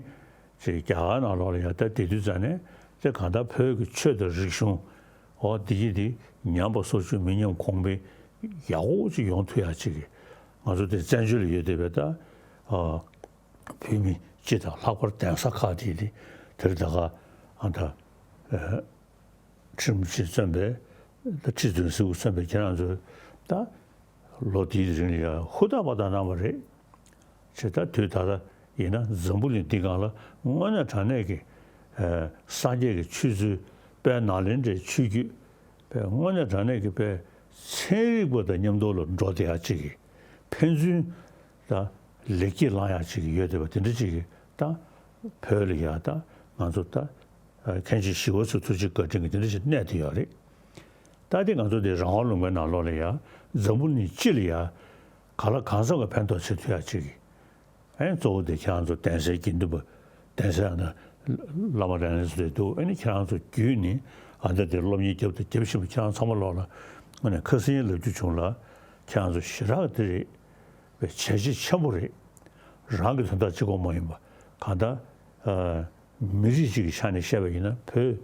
ཅིག་རྒྱ་གར་ནང་ལོགས་ལ་ཡ་ད་བསྡད་དུས་ཙང་ནས་དེ་གང་ལྟར་བོད་ཀྱི་ཆོས་དང་རིག་གཞུང་འོ་འདི་ཡི་དེ་ཉམས་པ་སོར་ཆུད་མི་ཉམས་གོང་འཕེལ་ཡག་པོ་ཅིག་ཡོང་ཐུབ་ཡག་ཅིག་གི་ང་ཚོ་དེ་བཙན་བྱོལ་ལ་ཡོད་བསྡད་པའི་ད་ཨ། བོད་མི་སྤྱི་དང་ལྷག་པར་གདན་ས་ཁག་དེ་དེ་དེར་ད་ག་ཨ་ད་ཨ་ཁྲིམས་ཆེན་གསུམ་པའི་ད་ཁྲི་འདོན་སྲིད་སྐུ་གསུམ་པའི་ཁྱེད་རང་ཚོས་ད་ལོ་དེའི་རིང་ལ་ཡང་ཧུར་ཐག་པ་དང་གནང་བ་རེད། ཅེས་ད་དུས་ད་ལྟ་ཡིན་ན་འཛམ་བུ་གླིང་འདི་སྒང་ལ་དངོས་གནས་དྲང་གནས་ཀྱི་ཨ་སངས་རྒྱས་ཀྱི་ཆོས་ཚུལ་དཔལ་ནཱ་ལེནྡྲའི་ཆོས་བརྒྱུད་པའི་དངོས་གནས་དྲང་གནས་ཀྱི་པའི་ཚན་རིག་པ་དང་མཉམ་དུ་ལ་འགྲོ་བསྡད་ཡག་ཅིག་གི་ཕན་ཚུན། ད་ལེགས་སྐྱེས་བླང་ཡག་ཅིག་ཡོད་བསྡད་པ་དེ་འདྲ་ཅིག་གིས་ད་བོད་ལ་ཡ་ད་ང་ཚོ་ད་མཁན་ཆེན་ཞི་བ་འཚོ་ཐུགས་རྗེ་བཀའ་དྲིན་གྱིས་དེ་འདྲ་ཅིག་གནས་བསྡད་ཡོད་རེད། ད་དེ་ང་ཚོ་དེ་རང་དབང་ལུང་པའི་ནང་ལོགས་ལ་ཡ་འཛམ་བུ་གླིང་སྤྱི་ལ་ཡ་གང་ལ་གང་འཚམ་གྱི་ཕན་ཐོགས་བྱེད་ཐུབ་ཡག་ཅིག་གི་ཨེ་གཙོ་བོ་དེ་ཁྱེད་རང་ཚོ་གདན་སའི་དགེ་འདུན་པ་གདན་སའི་ཨ་ན་བླ་མ་རེ་རེ་ཚོ་དེ་འདུག་ཨེ་ནི་ཁྱེད་རང་ཚོ་བརྒྱུད་ནས་ཨ་ད་དེ་སློབ་གཉེར་རྒྱབ་དང་རྒྱབ་བཞིན་པ་ཁྱེད་རང་ཚང་མ་ལོག་ལ་དངོས་གནས་ཁ་སང་ལབ་རྒྱུ་བྱུང་ལ་ཁྱེད་རང་ཚོ་ཞེ་དྲག་དེ་རེད། བའི་བྱས་རྗེས་ཆེན་པོ་རེད། རང་གི་དོན་དག་གཅིག་པོ་མ་ཡིན་པ་གང་ལྟར་ཨ་མི་རིགས་གཅིག་གི་ཆ་ནས་བཤད་པ་ཡིན་ན་བོད་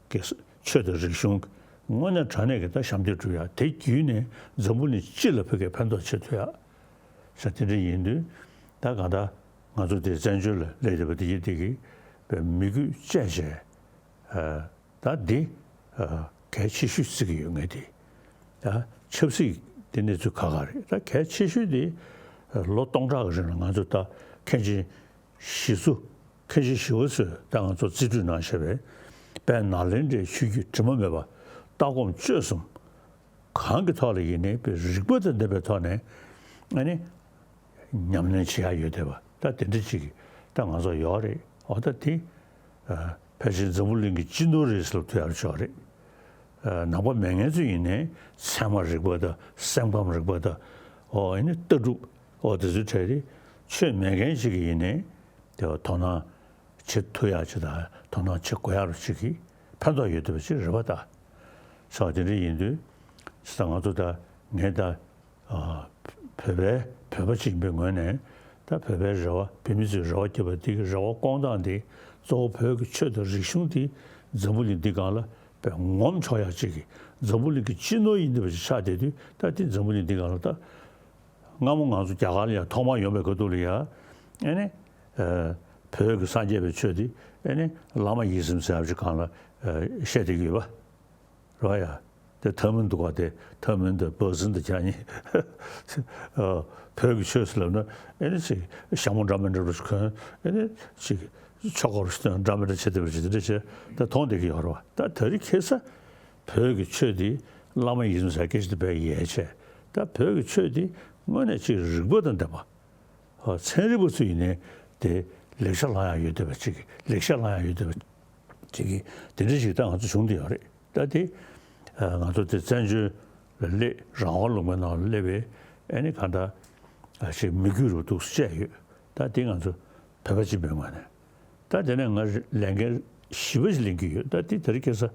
ཀྱི་ཆོས་དང་རིག་གཞུང་གི་དངོས་གནས་དྲང་གནས་ཀྱི་ད་ཞབས་འདེགས་སྒྲུབ་ཡག་དེ་བརྒྱུད་ནས་འཛམ་བུ་གླིང་སྤྱི་ལ་བོད་ཀྱི་ཕན་ཐོགས་བྱེད་ཐུབ་ཡག་ས་དེ་འདྲ་ཡིན་དུས་ད་གང་ལྟར་ང་ཚོ་དེ་བཙན་བྱོལ་ལ་སླེབས་བསྡད་པ་དེ་ཡིན་དེ་གི་བའི་མི་རྒྱུད་བཅས་བྱས་ཨ། ད་འདི་ཨ་གལ་ཆེ་ཤོས་བརྩི་གི་ཡོད་ངས་དེ། ད་ཆབ་སྲིད་དེ་གནས་ཚུལ་ཁག་ཁག་རེད། ད་གལ་ཆེ་ཤོས་དེ་ལོ་སྟོང་ཕྲག་གི་རིང་ལ་ང་ཚོ་ད་མཁན་ཆེན་ཞི་འཚོ་མཁན་ཆེན་ཞི་བ་འཚོས་ད་ང་ཚོ་རྩིས་སྤྲོད་གནང་བཞག་པའི་དཔལ་ནཱ་ལེནྡྲའི་ཆོས་བརྒྱུད་དྲི་མ་མེད་པ་ལྟ་སྒོམ་སྤྱོད་གསུམ་གང་གི་ཐོག་ལ་ཡིན་ནའི་དཔེ་རིག་པ་དང་ལྡན་པའི་ཐོག་ནས་ཨ་ནི། ཉམས་ལེན་བྱེད་ཡག་ཡོད་བསྡད་པ་ད་དེ་འདྲ་ཅིག་ད་ང་ཚོ་ཡོད་རེད། འོ་ད་དེ་ཨ་ཕལ་ཆེར་འཛམ་བུ་གླིང་གི་སྤྱི་ནོར་རེད་ཟེར་ལབ་ཐུབ་ཡག་ཆོག་རེད། ནང་པ་མེད་མཁན་ཚོ་ཡིན་ནའི་ཚད་མ་རིག་པ་དང་སེམས་ཁམས་རིག་པ་དང་། ཨོ་ཨེ་ནི་ལྟ་གྲུབ། ཨོ་དེ་ཚོའི་གྲས་དེ་ཆོས་མེད་མཁན་ཞིག་གིས་ཡིན་ནའི་དེ་བ་དོ་སྣང་བྱེད་ཐུབ་ཡག་ཅིག་དང་དོ་སྣང་བྱེད་དགོས་ཡག་རུ་ཅིག་གིས་ཕན་ཐོགས་ཡོད་བསྡད་པ་ཅིག་རེད་པ། ད་ས་དེ་འདྲ་ཡིན་དུས་ས་ང་ཚོ་ད་ངས་ད། ཨ། བོད་པའི་བོད་པ་ཅིག་ཡིན་པའི་ངོས་ནས་ད་བོད་པའི་རེ་བ། བོད་མི་ཚོས་རེ་བ་བརྒྱབ་པ་འདི་གི་རེ་བ་སྐོང་སྟངས་འདི་གཙོ་བོ་བོད་ཀྱི་ཆོས་དང་རིག་གཞུང་འདི་འཛམ་བུ་གླིང་འདི་སྒང་ལ་དཔེ་ངོམ་ཆོག་ཡག་ཅིག་གི་འཛམ་བུ་གླིང་གི་སྤྱི་ནོར་ཡིན་བསྡད་པ་ཞིག་ཆགས་བསྡད་དུས། ད་འདི་འཛམ་བུ་གླིང་འདི་སྒང་ལ་ད་སྔ་མོ་ང་ཚོ་རྒྱ་གར་ལ་ཡང་ཐོག་མར་ཡོང་བའི་སྐབས་དུས་ལ་ཡང་ཨེ་ནི་ཨ། བོད་ཀྱི་སངས་རྒྱས་པའི་ཆོས་འདི་ཨེ་ནི་བླ་མ་ཡིད་བཞིན་ཟེར་བ་ཅིག་སྒང་ལ་ཨ་བཤད་བསྡད་ཀྱི་ཡོད་པ། རེད་བ་ཡ། དེ་ཐའོ་མིན་འདུག་ག་དེ་ཐའོ་མིན་དང་པར་སིན་དང་ཁྱེད་གཉིས། ཨ། བོད་ཀྱི་ཆོས་སུ་ལབ་ན་ཨེ་ནི་ཅིག་ཞྭ་མོ་འདྲ་མི་འདྲ་རུ་གོན། ཨེ་ནི་ཅིག་ཆོ་ག་རུ་སྟོན། འདྲ་མི་འདྲ་བྱེད་བསྡད་པ་ཅིག་དེ་འདྲ་བྱས་ད་མཐོང་བསྡད་ཀྱི་ཡོད་རེད་བ། ད་དེ་རིང་ཁ་སང་བོད་ཀྱི་ཆོས་འདི་བླ་མ་ཡིད་བཞིན་ཟེར་སྐད་ཆ་དེ་དཔེ་ཡལ་བྱས། ད་བོད་ཀྱི་ཆོས་འདི་དངོས་གནས་ཅིག་རིག་པ་དང་ལྡན་པ། ཨ། ཚན་རིག་པ་ཚོ་ཡིན་ནའི་དེ་ལེགས་ཆ་བླང་ཡག་ཡོད་བསྡད་པ་ཅིག་གི། ལེགས་ཆ་བླང་ཡག་ཡོད་བསྡད་པ་ཅིག་གི་དེ་འདྲ་ཞིག་ད་ང་ཚོ་བྱུང་བསྡད་ཡོད་རེད། ད་དེ་ཨ་ང་ཚོ་དེ་བཙན་བྱོལ་ལ་སླེབས། རང་དབང་ལུང་པའི་ནང་ལ་སླེབས་པའི་ཨེ་ནི་གང་ལྟར་ཨ་ཅིག་མི་རྒྱུད་རུ་འདུག་སེ་བཅད་ཡོད། ད་དེ་ང་ཚོ་བོད་པ་སྤྱི་པའི་ངོས་ནས། ད་དེ་ནས་ང་ལས་འགན་ཞེ་པོ་ཞིག་ལེན་གྱི་ཡོད། ད་དེ་དེ་རིང་ཁ་སང་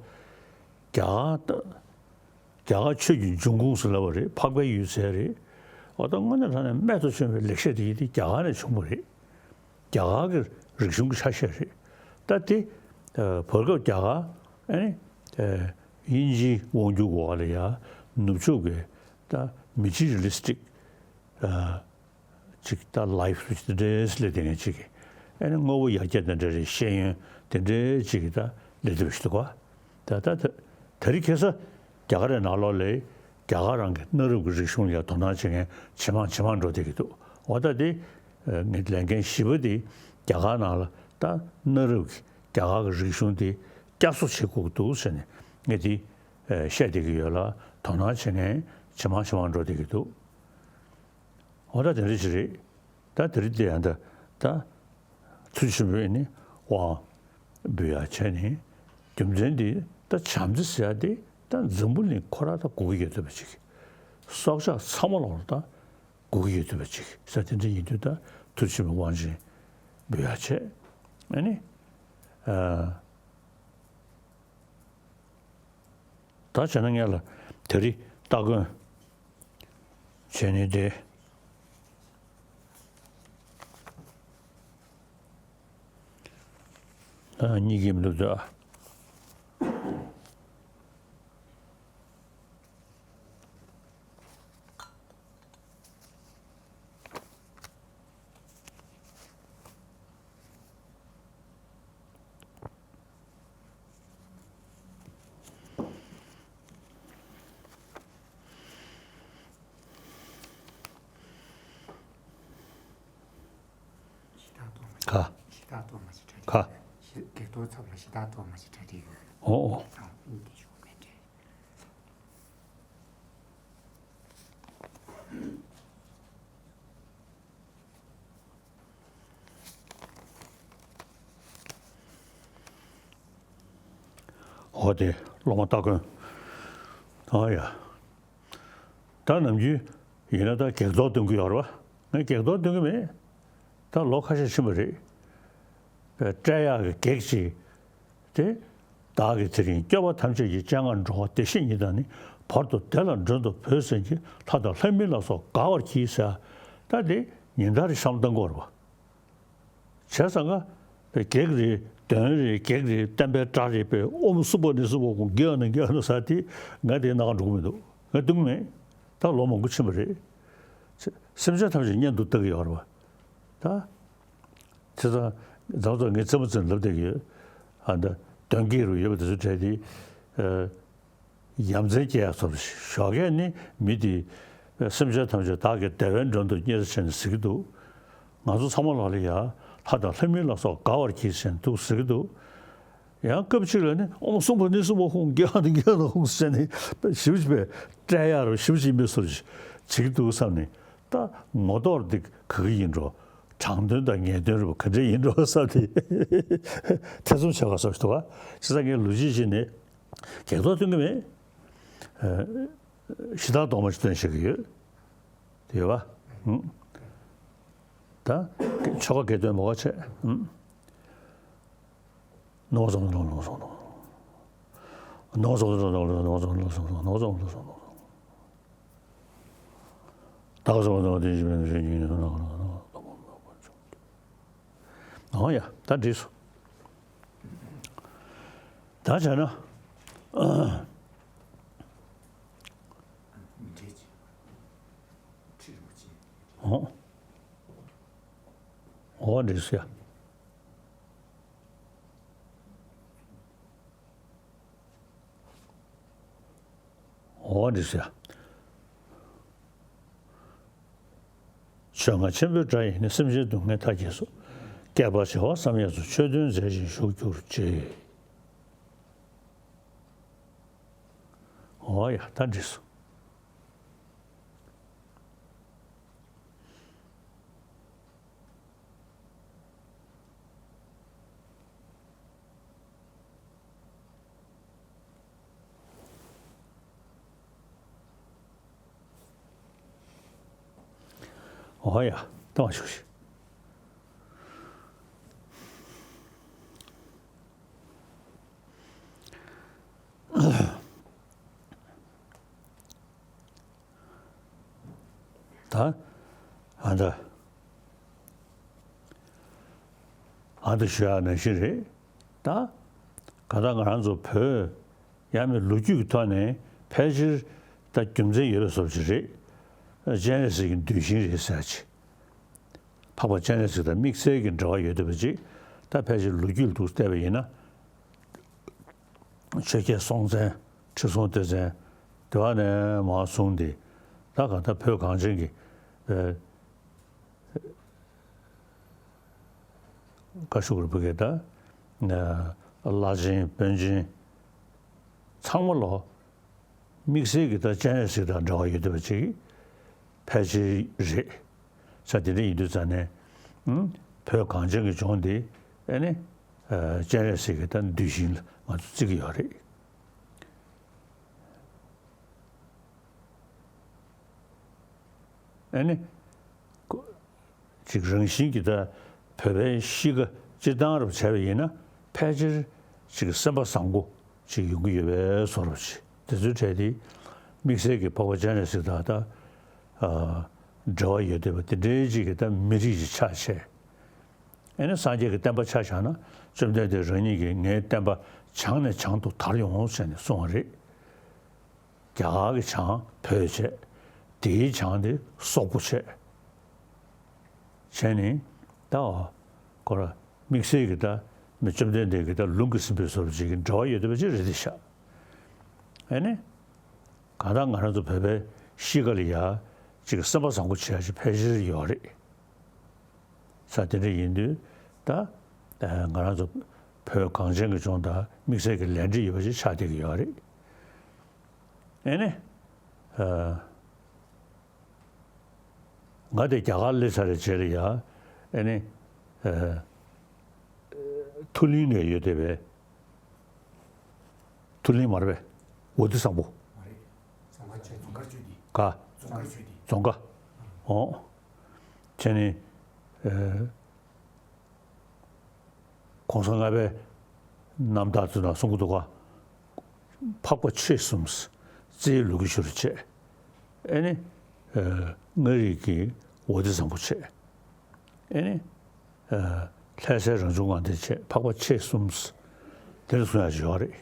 རྒྱ་གར་ད། རྒྱ་གར་ཆོས་ཀྱི་འབྱུང་ཁུངས་སུ་ལབ་པ་རེད། འཕགས་པའི་ཡུལ་ཟེར་རེད། འོ་ད་དངོས་གནས་དྲང་གནས་རྨད་དུ་བྱུང་བའི་ལེགས་བཤད་དེ་ཡིན་དེ་རྒྱ་གར་ནས་བྱུང་བ་རེད། རྒྱ་གར་གྱི་རིག་གཞུང་གི་ཆ་ཤས་རེད། ད་དེ་ཨ་བར་སྐབས་རྒྱ་གར་ཨ་ནི་ཨ་དབྱིན་ཇིའི་དབང་སྒྱུར་འོག་ལ་ཡ་ནུབ་ཕྱོགས་ཀྱི་ད་མི་ཊི་རི་ལི་སི་ཊིག་ཨ་ཅིག་ད་ལའིབ་དེ་འདྲའི་སླེབས་བསྡད་མཁན་ཅིག་གི། ཨ་ནི་དངོས་པོ་ཡར་རྒྱས་དེ་འདྲ་རེད། ཤེས་ཡོན་དེ་འདྲའི་ཅིག་གི་ད་སླེབས་བསྡད་པ་ཞིག་འདུག་ག་ད་ད་ད་དེ་རིང་ཁ་སང་རྒྱ་གར་རི་ནང་ལོགས་ལ་རྒྱ་གར་རང་གི་གནའ་རབས་ཀྱི་རིག་གཞུང་ལ་ཡང་དོ་སྣང་བྱེད་མཁན་ཇེ་མང་ཇེ་མང་འགྲོ་བསྡད་ཀྱི་འདུག་འོ་ད་དེ་ངའི་ལས་འགན་བཞི་པ་དེ་རྒྱ་གར་ནང་ལ་ད་གནའ་རབས་ཀྱི་རྒྱ་གར་གྱི་རིག་གཞུང་དེ་བསྐྱར་གསོ་བྱེད་དགོས་ཀྱི་འདུག་ཟེར་ནས་ངས་དེ་བཤད་བསྡད་ཀྱི་ཡོད་ལ། དོ་སྣང་བྱེད་མཁན་ཇེ་མང་ཇེ་མང་འགྲོ་བསྡད་ཀྱི་འདུག་འོ་ད་དེ་འདྲ་ཞིག་རེད། ད་དེ་རིང་འདི་ཡང་ད་ད་ཐུགས་ཆེན་པོས་ནི་དབང་འབུལ་ཡག་བྱས་ནས། རྒྱུ་མཚན་འདི་ད་བྱམས་བརྩེ་ཟེར་ཡག་འདི་ད་འཛམ་བུ་གླིང་ཁོ་རང་ད་དགོས་ཀྱི་ཡོད་བསྡད་པ་ཅིག་སྲོག་ཆགས་ཚང་མ་ལ་ད་དགོས་ཀྱི་ཡོད་བསྡད་པ་ཅིག་ཟེར། དེ་འདྲ་ཡིན་དུས་ད་ཐུགས་ཆེན་པོས་དབང་ཆེན་འབུལ་ཡག་བྱས། ཨ་ནི་ཨ། ད་བྱས་ན་ངས་ལ་དེ་རིང་སྟ་གོན་བྱས་ནས་དེ། ཨ། གཉིད་ཀྱིས་མི་འདུག་ད། ཤི་ཏ་གཏོར་མ་ཞིག་ཁ། ཤི་ཏ་གཏོར་མ་ཞིག་གྲ་སྒྲིག་ཁ། ཡོད། ཤི་བགེགས་གཏོར་ཚབ་ལ་ཤི་ཏ་གཏོར་མ་ཞིག་གྲ་སྒྲིག་ཡོད། ཨོ་ཨོ། ཨ། ཨིན་དེ་ཞུ་མེད་དྲན། འོ་དེ་སློབ་མ་སྟ་གོན། ཨ་ཡ། ད་ནམ་རྒྱུན་ཡིན་ན་ད་བགེགས་གཏོར་འདོན་གྱི་ཡོད་རེད་བ། ངས་བགེགས་གཏོར་འདོན་གྱི་མེད། ད་ལོ་ཁ་ཤས་ཕྱིན་པ་རེད། བསྐྲད་ཡག་གི་བགེགས་ཅིག་དེ། བདག་གིས་དེ་རིང་སྐྱོབ་པ་ཐམས་ཅད་ཀྱི་སྤྱན་སྔར་འགྲོ་བ་བདེ་གཤེགས་ཉིད་དང་ནི། བར་དུ་བདེ་ལ་མགྲོན་དུ་བོས་ཟིན་གྱིས། ལྷ་དང་ལྷ་མིན་ལ་སོགས་དགའ་བར་གྱིས་ཟེར། ད་དེ་ཉིན་ལྟར་བཤམས་བཏང་དགོས་རེད་བ། བྱས་ཙང་ཀ་བགེགས་རེད། གདོན་རེད། བགེགས་རེད། བསྟན་པའི་དགྲ་རེད། པའི་ཨོཾ་སུ་པ་ནི་སུ་པ་ཧཱུྃ་གྱི་ཨ་ན་གྱི་ཨ་ན་ཟེར་དེ་ང་དེ་སྣ་ཁ་འགྲོ་གི་མི་འདུག་ང་འདོན་གྱི་མེད། ད་ལོ་མང་པོ་ཕྱིན་པ་རེད། སེམས་ཅན་ཐམས་ཅད་གཉེན་དུ་བལྟ་གི་ཡོད་རེད་བ། ད། བྱས་ཙང་རྫོགས་རྫོགས་ངས་རྩེད་མོ་རྩེ་ནས་ལབ་བསྡད་ཀྱི་ཡོད། ཨ། ད་གདོན་བགེགས་རུ་ཡོད་པ་དེ་ཚོ་གྲས་དེ། ཨ། ཡ་མཚན་སྐྱེ་ཡག་ཚོར་ཞོགས་ཀས་ནི་མི་དེ་སེམས་ཅན་ཐམས་ཅད་བདག་གི་བདེ་བའི་མགྲོན་དུ་གཉེར་ཟེར་ནས་ཟེར་གྱི་འདུག་ང་ཚོ་ཚང་མ་ལོག་ལ་ཡ་ལྷ་དང་ལྷ་མིན་ལ་སོགས་དགའ་བར་གྱིས་ཟེར་ནས་འདུག་ཟེར་གྱི་འདུག་ཡང་སྐབས་གཅིག་ལ་ནི་ཨོཾ་སུ་པ་ནི་སུ་པ་ཧཱུྃ་གྱི་ཨ་ན་གྱི་ཨ་ན་ཧཱུྃ་ཟེར་ནས་ཞིབ་ཞིབ་པའི་སྤྲད་ཡག་རུ་ཞིབ་ཞིབ་མི་སོར་བྱེད་ཀྱི་འདུག་བསམ་ནས། ད་ངོ་ཐོག་འདི་ག་གི་ཡིན་འགྲོ། དྲང་དོན་དང་ངེས་དོན་རུ་ག་འདྲ་ཡིན་འགྲོ་བསམ་སྟེ་ཐེ་ཚོམ་བྱེད་དགོས་བསམ་ཞིག་འདུག་ག་བྱས་ཙང་ངས་ལོ་རྒྱུས་ཤིག་ནས། བགེགས་གཏོར་སྟོན་གྱི་མེད། ཨ། གཞི་བདག་གདོང་མ་ཞིག་སྟོན་བྱེད་ཀྱི་ཡོད། དེ་ཡོད་པ། ཨུ། ད་ཆོ་ག་བགེགས་གཏོར་མོ་ག་བྱས། ཨུ། ནོ་ཙོང་ནོ་ཙོང་ནོ་ཙོང་། ནོ་ཙོང་ནོ་ཙོང་ནོ་ཙོང་ནོ་ཙོང་ནོ་ཙོང་། ད་ཙོང་ནོ་དེ་ཞིག་མེད་ནོ་ཞིག་ཉིད་ནོ་ནོ་ནོ་ནོ། ཨོ་ཡ། ད་འགྲིགས་སོང་། ད་བྱས་ན། ཨོ། ཨོ་འགྲིགས་སོང་ཡ། འོ་འདི་ཟེར། ཆོས་རྔ་ཆེན་པོའི་སྒྲ་ཡིས་ནི། སེམས་ཅན་སྡུག་བསྔལ་མཐའ་བརྒྱལ་སོ། བསྐལ་པ་བྱེ་བ་བསམ་ཡས་སུ། ཆོས་སྟོན་མཛད་ཅིང་བཞུགས་གྱུར་ཅིག། འོ་ཡ། ད་འགྲིགས་སོང་། འོ་ཡ། ལྟ་བ་ཞུ་ཞིག། ད་ཨ་འདྲ། ཨ་འདྲ་ཞུ་ཡག་ནང་བཞིན་རེད། ད་ག་ད་ང་རང་ཚོ་བོད་ཡ་མི་ལོ་རྒྱུས་ཀྱི་ཐོག་ནས་ཕལ་ཆེར་ད་རྒྱུ་མཚན་ཡོད་པའི་བཟོ་ཅིག་རེད། སྤྱན་རས་གཟིགས་ཀྱི་གདུལ་ཞིང་རེད་ཟེར་ཅིག། འཕགས་པ་སྤྱན་རས་གཟིགས་དང་དམིགས་བསལ་གྱི་འབྲེལ་བ་ཡོད་བསྡད་པ་ཅིག། ད་ཕལ་ཆེར་ལོ་རྒྱུས་ལ་འདུག་བལྟས་པ་ཡིན་ན། ཆོས་རྒྱལ་སྲོང་བཙན། ཁྲི་སྲོང་ལྡེ་བཙན། དེ་བ་ནས་མར་བཟུང་སྟེ། ད་གང་ལྟར་བོད་གངས་ཅན་གྱི་ཨ་བཀའ་ཤོག་རུ་བུ་གེ་ད་བླ་ཆེན་དཔོན་ཆེན་ཚང་མ་ལོ། དམིགས་བསལ་གྱི་ད་སྤྱན་རས་གཟིགས་དང་འབྲེལ་བ་ཡོད་བསྡད་པ་ཅིག་ཕལ་ཆེར་རེད། ས་དེ་འདྲ་ཡིན་དུས་ཙང་ནས། ཨུམ། བོད་གངས་ཅན་གྱི་ལྗོངས་འདི་ཨེ་ནི་ཨ་སྤྱན་རས་གཟིགས་ཀྱི་ད་གདུལ་ཞིང་ལ་ང་ཚོ་བརྩི་གི་ཡོད་རེད། ཨེ་ནི། ཅིག་རང་བཞིན་གྱིས་ད་བོད་པའི་གཤིས་ཀ་སྤྱིར་བཏང་རུ་བྱས་པ་ཡིན་ན། ཕལ་ཆེར་ཅིག་སེམས་པ་བཟང་པོ་ཅིག་ཡོང་གི་ཡོད་པའི་བཟོ་འདྲ་ཅིག། དེ་ཚོའི་གྲས་དེ་དམིགས་བསལ་གྱི་འཕགས་པ་སྤྱན་རས་གཟིགས་དང་ད་ཨ་འབྲེལ་བ་ཡོད་བསྡད་པ་དེ་འདྲའི་ཅིག་གི་ད་མི་རིགས་ཅིག་ཆགས་བྱས། ཨེ་ནི་སངས་རྒྱས་ཀྱི་བསྟན་པ་ཆ་བཞག་ན། བཅོམ་ལྡན་འདས་རང་ཉིད་ཀྱིས་ངའི་བསྟན་པ་བྱང་ནས་བྱང་དུ་དར་ཡོང་ཟེར་ནས་གསུངས་པ་རེད། རྒྱ་གར་གྱི་བྱང་བོད་བྱས། དེའི་བྱང་དེ་སོག་པོ་བྱས། བྱས་ནས་ད་ཁོ་ར་དམིགས་བསལ་གྱི་ད་མི་བཅོམ་ལྡན་འདས་ཀྱི་ད་ལུང་གིས་ཟིན་པའི་བཟོ་འདྲ་ཅིག་གི་འབྲེལ་བ་ཡོད་བསྡད་པ་ཅིག་རེད་དེ་ཤག། ཨེ་ནི། གང་ལྟར་ང་རང་ཚོ་བོད་པའི་གཤིས་ཀ་ལ་ཡ་ཅིག་སེམས་པ་བཟང་པོ་བྱེད་ཡ་ཅིག་ཕལ་ཆེར་ཡོད་རེད། ས་དེ་འདྲ་ཡིན་དུས་ད་ང་རང་ཚོ་བོད་གངས་ཅན་གྱི་ལྗོངས་དང་དམིགས་བསལ་གྱི་ལས་འབྲེལ་ཡོད་པ་ཅིག་ཆགས་བསྡད་ཀྱི་ཡོད་རེད། ཨེ་ནི། ཨ། ང་དེ་རྒྱ་གར་སླེབས་ཚར་བའི་རྗེས་ལ་ཡ། ཨེ་ནི། ཨ། མཐོ་གླིང་ནས་ཡོད་བསྡད་པའི། མཐོ་གླིང་མ་རེད་པས། ཝ་ཏི་བཟང་པོ། མ་རེད། རྫོང་དཀར་ཆོས་སྡེ། ག་རྫོང་དཀར་ཆོས་སྡེ། རྫོང་དཀར། འོ། བྱས་ནས། ཨ། གོང་ས་ལྔ་པའི་རྣམ་ཐར་ཚོ་ནང་གསུང་གི་འདུག་ག། འཕགས་པ་མཆེད་གསུམ། རྩིའི་ལོ་རྒྱུས་ཤོད་རེ་བྱས། ཨེ་ནི། ཨ། མངའ་རིས་ཀྱི་ཝ་ཏི་བཟང་པོ་བྱས། ཨེ་ནི། ཨ། ལྷ་སའི་རང་བྱུང་ངང་ལྡན་བྱས། འཕགས་པ་མཆེད་གསུམ། དེ་འདྲ་གསུང་ཡག་ཅིག་ཡོད་རེད།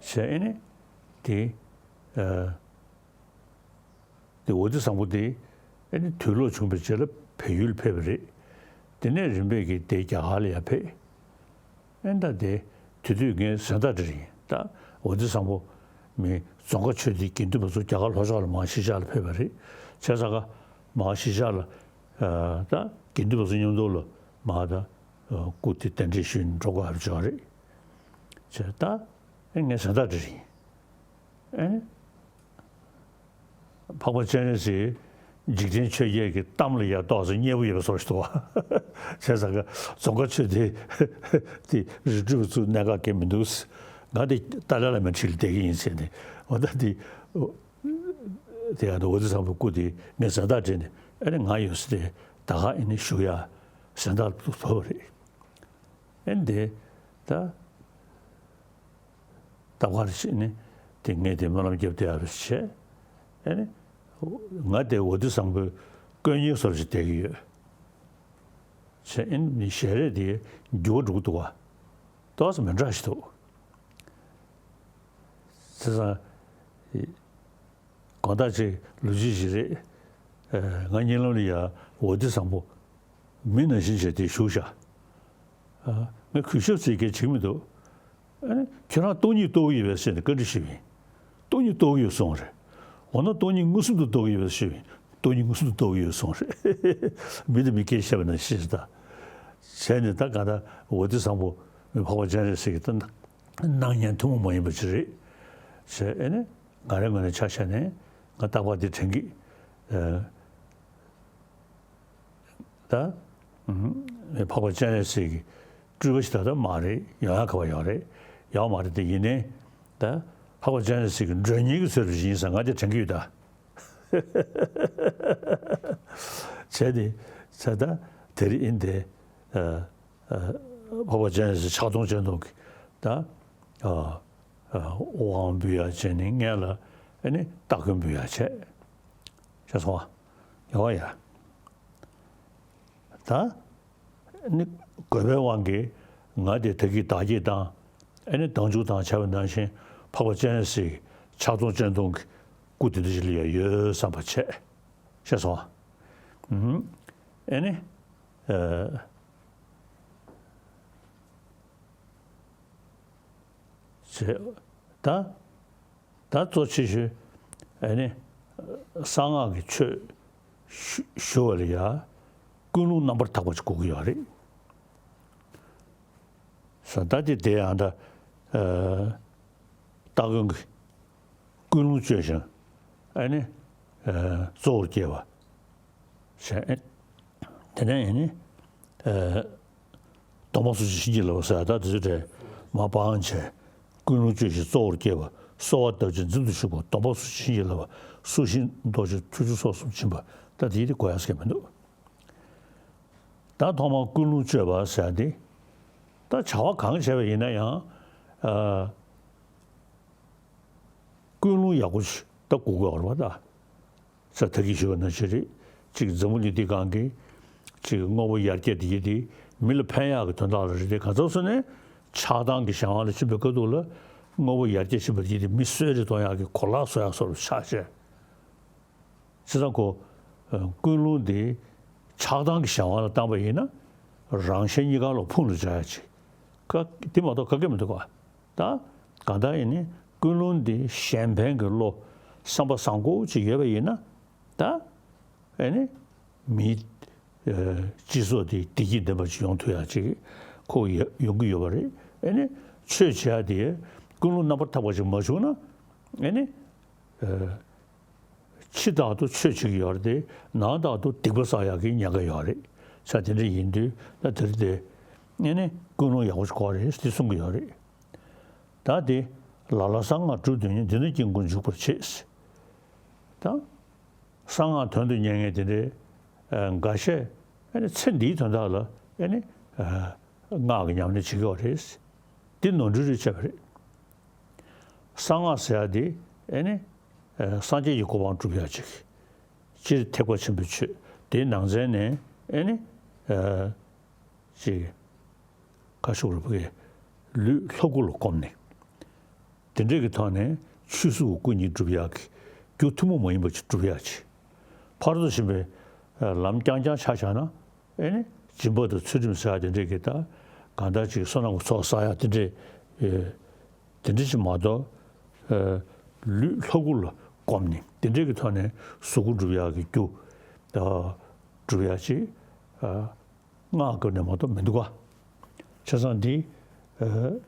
བྱས་ཨེ་ནི། དེ། ཨ། དེ་ཝ་ཏི་བཟང་པོ་དེ་ཨེ་ནི་དུས་ལོག་བྱུང་བའི་རྗེས་ལ་བལ་ཡུལ་ཕེབས་པ་རེད། དེ་ནས་རིམ་པས་ཀྱིས་དེ་རྒྱ་གར་ལ་ཡར་ཕེབས། ཨེ་ད་དེ་དེ་དུས་ངས་གཟེངས་རྟགས་སྤྲད་ཡིན། ད་ཝ་ཏི་བཟང་པོ་མི་རྫོང་དཀར་ཆོས་སྡེའི་དགེ་འདུན་པ་ཚོ་རྒྱ་གར་ལྷོ་ཕྱོགས་ལ་མར་གཞིས་ཆགས་ལ་ཕེབས་པ་རེད། བྱས་ཙང་ཀ་མར་གཞིས་ཆགས་ལ་ཨ་ད་དགེ་འདུན་པ་ཚོ་མཉམ་དུ་ལ་མར་ད་སྐུ་དེ་གདན་འདྲེན་ཞུས་ནས་འགྲོ་དགོས་ཡག་ཅིག་ཡོད་རེད། བྱས་ད་ཨེ་ངས་གཟེངས་རྟགས་སྤྲད་ཡིན། ཨེ། འཕགས་པ་སྤྱན་རས་གཟིགས་འཇིག་རྟེན་ཆོས་བརྒྱད་ཀྱི་གཏམ་ལ་ཡ་ཏོག་ཙམ་མཉེས་པོ་ཡོད་པའི་བཟོ་ཞིག་འདུག་བ། བྱས་ཙང་ཀ་རྫོང་དཀར་ཆོས་སྡེ་དེ་རི་ཁྲོད་བཙུགས་གནད་འགག་གང་ཡང་མི་འདུག། ང་དེ་ཏཱ་ལའི་བླ་མའི་འཁྲིས་ལ་བསྡད་ཀྱི་ཡིན་ཟེར་ནས། འོ་ད་དེ་དེ་ཡང་འོད་ཟེར་བཟང་པོའི་སྐུ་དེ་ངས་གཟེངས་རྟགས་སྤྲད་ནས། ཨ་ནི་ང་ཡོད་ས་དེ་ད་ག་ཨ་ནི་བཞུགས་ཡ་གཟེངས་རྟགས་ཐོབ་པ་རེད། ཨ་ནི་དེ་ད་ད་ག་རེ་བྱས་ནས་དེ་ངས་དེ་སྨོན་ལམ་བརྒྱབ་བསྡད་ཡ་རེད་བྱས། ཨ་ནི་ང་དེ་འོད་ཟེར་བཟང་པོའི་དཀོན་གཉེར་བཟོ་འདྲ་ཞིག་བསྡད་ཀྱི་ཡོད་བྱས། ཨ་ནི་ཞལ་རས་དེ་འགྱུར་བ་འགྲོ་གི་འདུག་བ། ཏོག་ཙམ་མི་འདྲ་ཞིག་འདུག། བྱས་ཙང་། དགོང་དག་ཅིག་ལོ་རྒྱུས་ཤིག་རེད། ཨ། ང་གཉིད་ལམ་ལ་ཡ་འོད་ཟེར་བཟང་པོ་མི་ནང་བཞིན་བྱས་དེ་བཞུགས་ཤག། ཨ། ངས་གུས་ཞབས་ཟེར་མཁན་བྱེད་ཀྱི་མི་འདུག། ཨ་ནི་ཁྱོད་རང་སྟོང་ཉིད་རྟོགས་ཀྱི་ཡོད་པས་ཟེར་ནས་བཀའ་འདྲི་ཞུས་པ་ཡིན། སྟོང་ཉིད་རྟོགས་ཀྱི་ཡོད་གསུངས་པ་རེད། འོ་ན་སྟོང་ཉིད་མངོན་སུམ་དུ་རྟོགས་ཀྱི་ཡོད་པས་ཞུས་པ་ཡིན། སྟོང་ཉིད་མངོན་སུམ་དུ་རྟོགས་ཀྱི་ཡོད་གསུངས་པ་རེད། མི་དང་མི་སྐད་བཤད་པ་ནང་བཞིན་ཞིག་ད། བྱས་ནས་ད་ག་ད་འོད་ཟེར་བཟང་པོ་མི་འཕགས་པ་སྤྱན་རས་གཟིགས་ཀྱི་ད་སྣང་བརྙན་ཐུན་མོང་མ་ཡིན་པ་ཅིག་རེད། བྱས། ཨ་ནི་ང་རའི་ངོས་ནས་ཆ་བཞག་ནས་ང་རྟག་པར་འདི་དྲན་གྱི། ཨ། ད། ཨུམ། འཕགས་པ་སྤྱན་རས་གཟིགས་ཀྱི་སྤྲུལ་པ་ཞིག་ད་ལྟ་མ་རེད། ཡོང་ཡག་ག་པར་ཡོད་རེད། ཡོད་མ་རེད། དེ་ཡིན་ནའི་ད་འཕགས་པ་སྤྱན་རས་གཟིགས་ཀྱི་མགྲོན་གཉེར་གྱི་ཚུལ་དུ་ཡིན་ཙང་ང་དེ་དྲན་གྱི་ཡོད་ད། བྱས་ཏེ། བྱས་ད། དེ་རིང་ཨིན་དེ། ཨ། ཨ། འཕགས་པ་སྤྱན་རས་གཟིགས་ཕྱག་སྟོང་སྤྱན་སྟོང་གི་ད། ཨ། ཨ། དབང་འབུལ་ཡག་བྱས་ནས་སྔོན་ལ་ཨ་ནི་སྟ་གོན་འབུལ་ཡག་བྱས། ཤེས་སོང་ཨ། ཡོང་བ་ཡ། ད་ནི་དགོས་པའི་དབང་གིས་ང་དེ་ད་གིན་བདག་བསྐྱེད་དང་ཨ་ནི་བདག་འཇུག་དང་བྱ་བའི་ནང་བཞིན་འཕགས་པ་སྤྱན་རས་གཟིགས་ཕྱག་སྟོང་སྤྱན་སྟོང་གི་སྐུ་དེ་འདྲ་ཞིག་ལ་ཡ་ཡོད་བསམ་པ་བྱས། ཤེས་སོང་ཨ། ཨུམ། ཨ་ནི། ཨ། བྱས། ད། ད་གཙོ་ཆེ་ཤོས་ཨ་ནི་གསང་སྔགས་ཀྱི་ཆོས་ཞུ་ཞུ་བ་ལ་ཡ་ཀུན་སློང་རྣམ་པར་དག་པ་ཅིག་དགོས་ཀྱི་ཡོད་རེད། ས་ད་དེ་དེ་ཡང་ད། ཨ། སྟ་གོན་གྱི་ཀུན་སློང་བཅོས་ཤིང་ཨ་ནི། ཨ། གཙོ་བོར་བསྐྱེད་པ། བྱས། དེ་ནས་ཡིན་ནི། ཨ། སྡོམ་པ་སུ་ཞིག་བྱིན་གྱིས་བརླབས་པ་ཟེར་ད་དེ་ཚོ་དེ་མ་སྤང་བྱས། ཀུན་སློང་བཅོས་ཤིང་གཙོ་བོར་བསྐྱེད་པ། གསོལ་བ་བཏབ་ཅིང་འཛིན་དུ་ཞུགས་པ། སྡོམ་པ་སུ་ཞིག་བྱིན་གྱིས་བརླབས་པ། སུ་ཞིག་བཟློག་ཅིང་ཐུགས་རྗེ་སོགས་གསུམ་བྱིན་པ། ད་དེ་དེ་དགོས་ཡག་ཟེར་མི་འདུག། ད་ཐོག་མར་ཀུན་སློང་བཅོས་པ་ཟེར་ཡག་དེ། ད་བྱ་བ་གང་བྱས་པ་ཡིན་ན་ཡང་། ཨ། ཀུན་སློང་ཡག་པོ་ཞིག་ད་དགོས་ཀྱི་ཡོད་རེད་པ་ད། ས་ད་གིན་ཞུས་པ་ནང་བཞིན་རེད། གཅིག་འཛམ་བུ་གླིང་འདི་སྒང་གི་གཅིག་དངོས་པོ་ཡར་རྒྱས་འདི་གི་དེ་མི་ལ་ཕན་ཡག་གི་དོན་དག་ལ་རེད་དེ། གང་ཟག་སུ་ནས་ཆགས་སྡང་གི་གཞན་དབང་ལ་ཕྱིན་པའི་སྐབས་དུ་ལ་དངོས་པོ་ཡར་རྒྱས་ཕྱིན་པ་འདི་གི་དེ་མི་གསོད་རེས་གཏོང་ཡག་གི་གོ་ལག་བཟོ་ཡག་བཟོ་འདྲ་ཆགས་བྱས། བྱས་ཙང་ཁོ། ཨ། ཀུན་སློང་འདི་ཆགས་སྡང་གི་གཞན་དབང་ལ་བཏང་པ་ཡིན་ན་རང་གཞན་གཉིས་ཀ་ལ་ཕུང་ལ་འཇོག་ཡག་ཅིག་ག་དེ་མ་གཏོགས་ག་གེ་མི་འདུག་ག། ད་གང་ལྟར་ཡིན་ནའི་ཀུན་སློང་འདི་གཞན་ཕན་གྱི་བློ་བསམ་པ་བཟང་པོ་ཅིག་ཡོད་པ་ཡིན་ན། ད་ཨ་ནི་མིའི། ཨ། སྤྱི་ཚོགས་འདི་བདེ་སྐྱིད་ལྡན་པ་ཅིག་ཡོང་ཐུབ་ཡག་ཅིག་ཁོ་ཡ་ཡོང་གི་ཡོད་པ་རེད། ཨ་ནི་ཆོས་བྱེད་ཡག་དེ་ཀུན་སློང་རྣམ་པར་དག་པ་ཅིག་མ་བྱུང་ན། ཨ་ནི། ཨ། ཕྱི་ལྟར་དུ་ཆོས་བྱེད་ཀྱི་ཡོད་རེད་དེ། ནང་ལྟར་དུ་སྡིག་པ་བསགས་ཡག་གི་ཉེན་ཁ་ཡོད་རེད། ས་དེ་འདྲ་ཡིན་དུས་ད་དེར་དེ། ཨ་ནི་ཀུན་སློང་ཡག་པོ་ཞིག་དགོས་རེད་དེ་གསུང་གི་ཡོད་རེད། ད་དེ་ལ་ལ་གསང་སྔགས་སྒྲུབ་དོན་གཉེར། འདི་ནི་སྐྱེ་དགུར་འཇུག་པར་བྱེད། ད་གསང་སྔགས་དོན་དུ་གཉེར་མཁན་དེ་འདྲའི་འགའ་ཤས་ཨ་ནི་ཚེ་འདིའི་དོན་དག་ལ་ཨ་ནི་སྔགས་ཀྱི་ཉམས་ལེན་བྱེད་ཀྱི་ཡོད་རེད། འདི་ནོར་འཁྲུལ་རེ་བྱས་པ་རེད། གསང་སྔགས་ཟེར་ཡག་དེ་ཨ་ནི་སངས་རྒྱས་ཀྱི་གོ་འཕང་སྒྲུབ་ཡག་ཅིག། སྤྱིར་ཐེག་པ་ཆེན་པོའི་ཆོས་དེའི་ནང་ཚན་ནས་ཨ་ནི་ཅིག་ཁ་ཤུགས་རུ་བུ་གའི་ལུས་ལྷ་སྐུ་ལ་བསྒོམས་ནས། དེ་འདྲས་ཀྱི་ཐོག་ནས་ཆོས་གཟུགས་ཀྱི་སྐུ་གཉིས་སྒྲུབ་ཡག་གི་རྒྱུ་ཐུན་མོང་མ་ཡིན་པ་ཅིག་སྒྲུབ་ཡག་ཅིག། ཕར་ཚུར་ཕྱིན་པའི་ལམ་རྐྱང་རྐྱང་ཆ་བཞག་ན། ཨེ་ནི་སྦྱིན་པ་དང་ཚུལ་ཁྲིམས་ཟེར་ཡག་དེ་འདྲས་ཀྱི་ད་གང་ལྟར་ཅིག་བསོད་ནམས་ཀྱི་ཚོགས་བསགས་ཡག་དེ་འདྲས། དེ་འདྲས་ཅིག་མ་གཏོགས། ལུས་ལྷ་སྐུ་ལ་བསྒོམས་ནས་དེ་འདྲས་ཀྱི་ཐོག་ནས་གཟུགས་སྐུ་སྒྲུབ་ཡག་གི་རྒྱུ་སྒྲུབ་ཡག་ཅིག། སྔགས་སྐབས་ནས་མ་གཏོགས་མི་འདུག་ག། བྱས་ཙང་འདི། ཨ།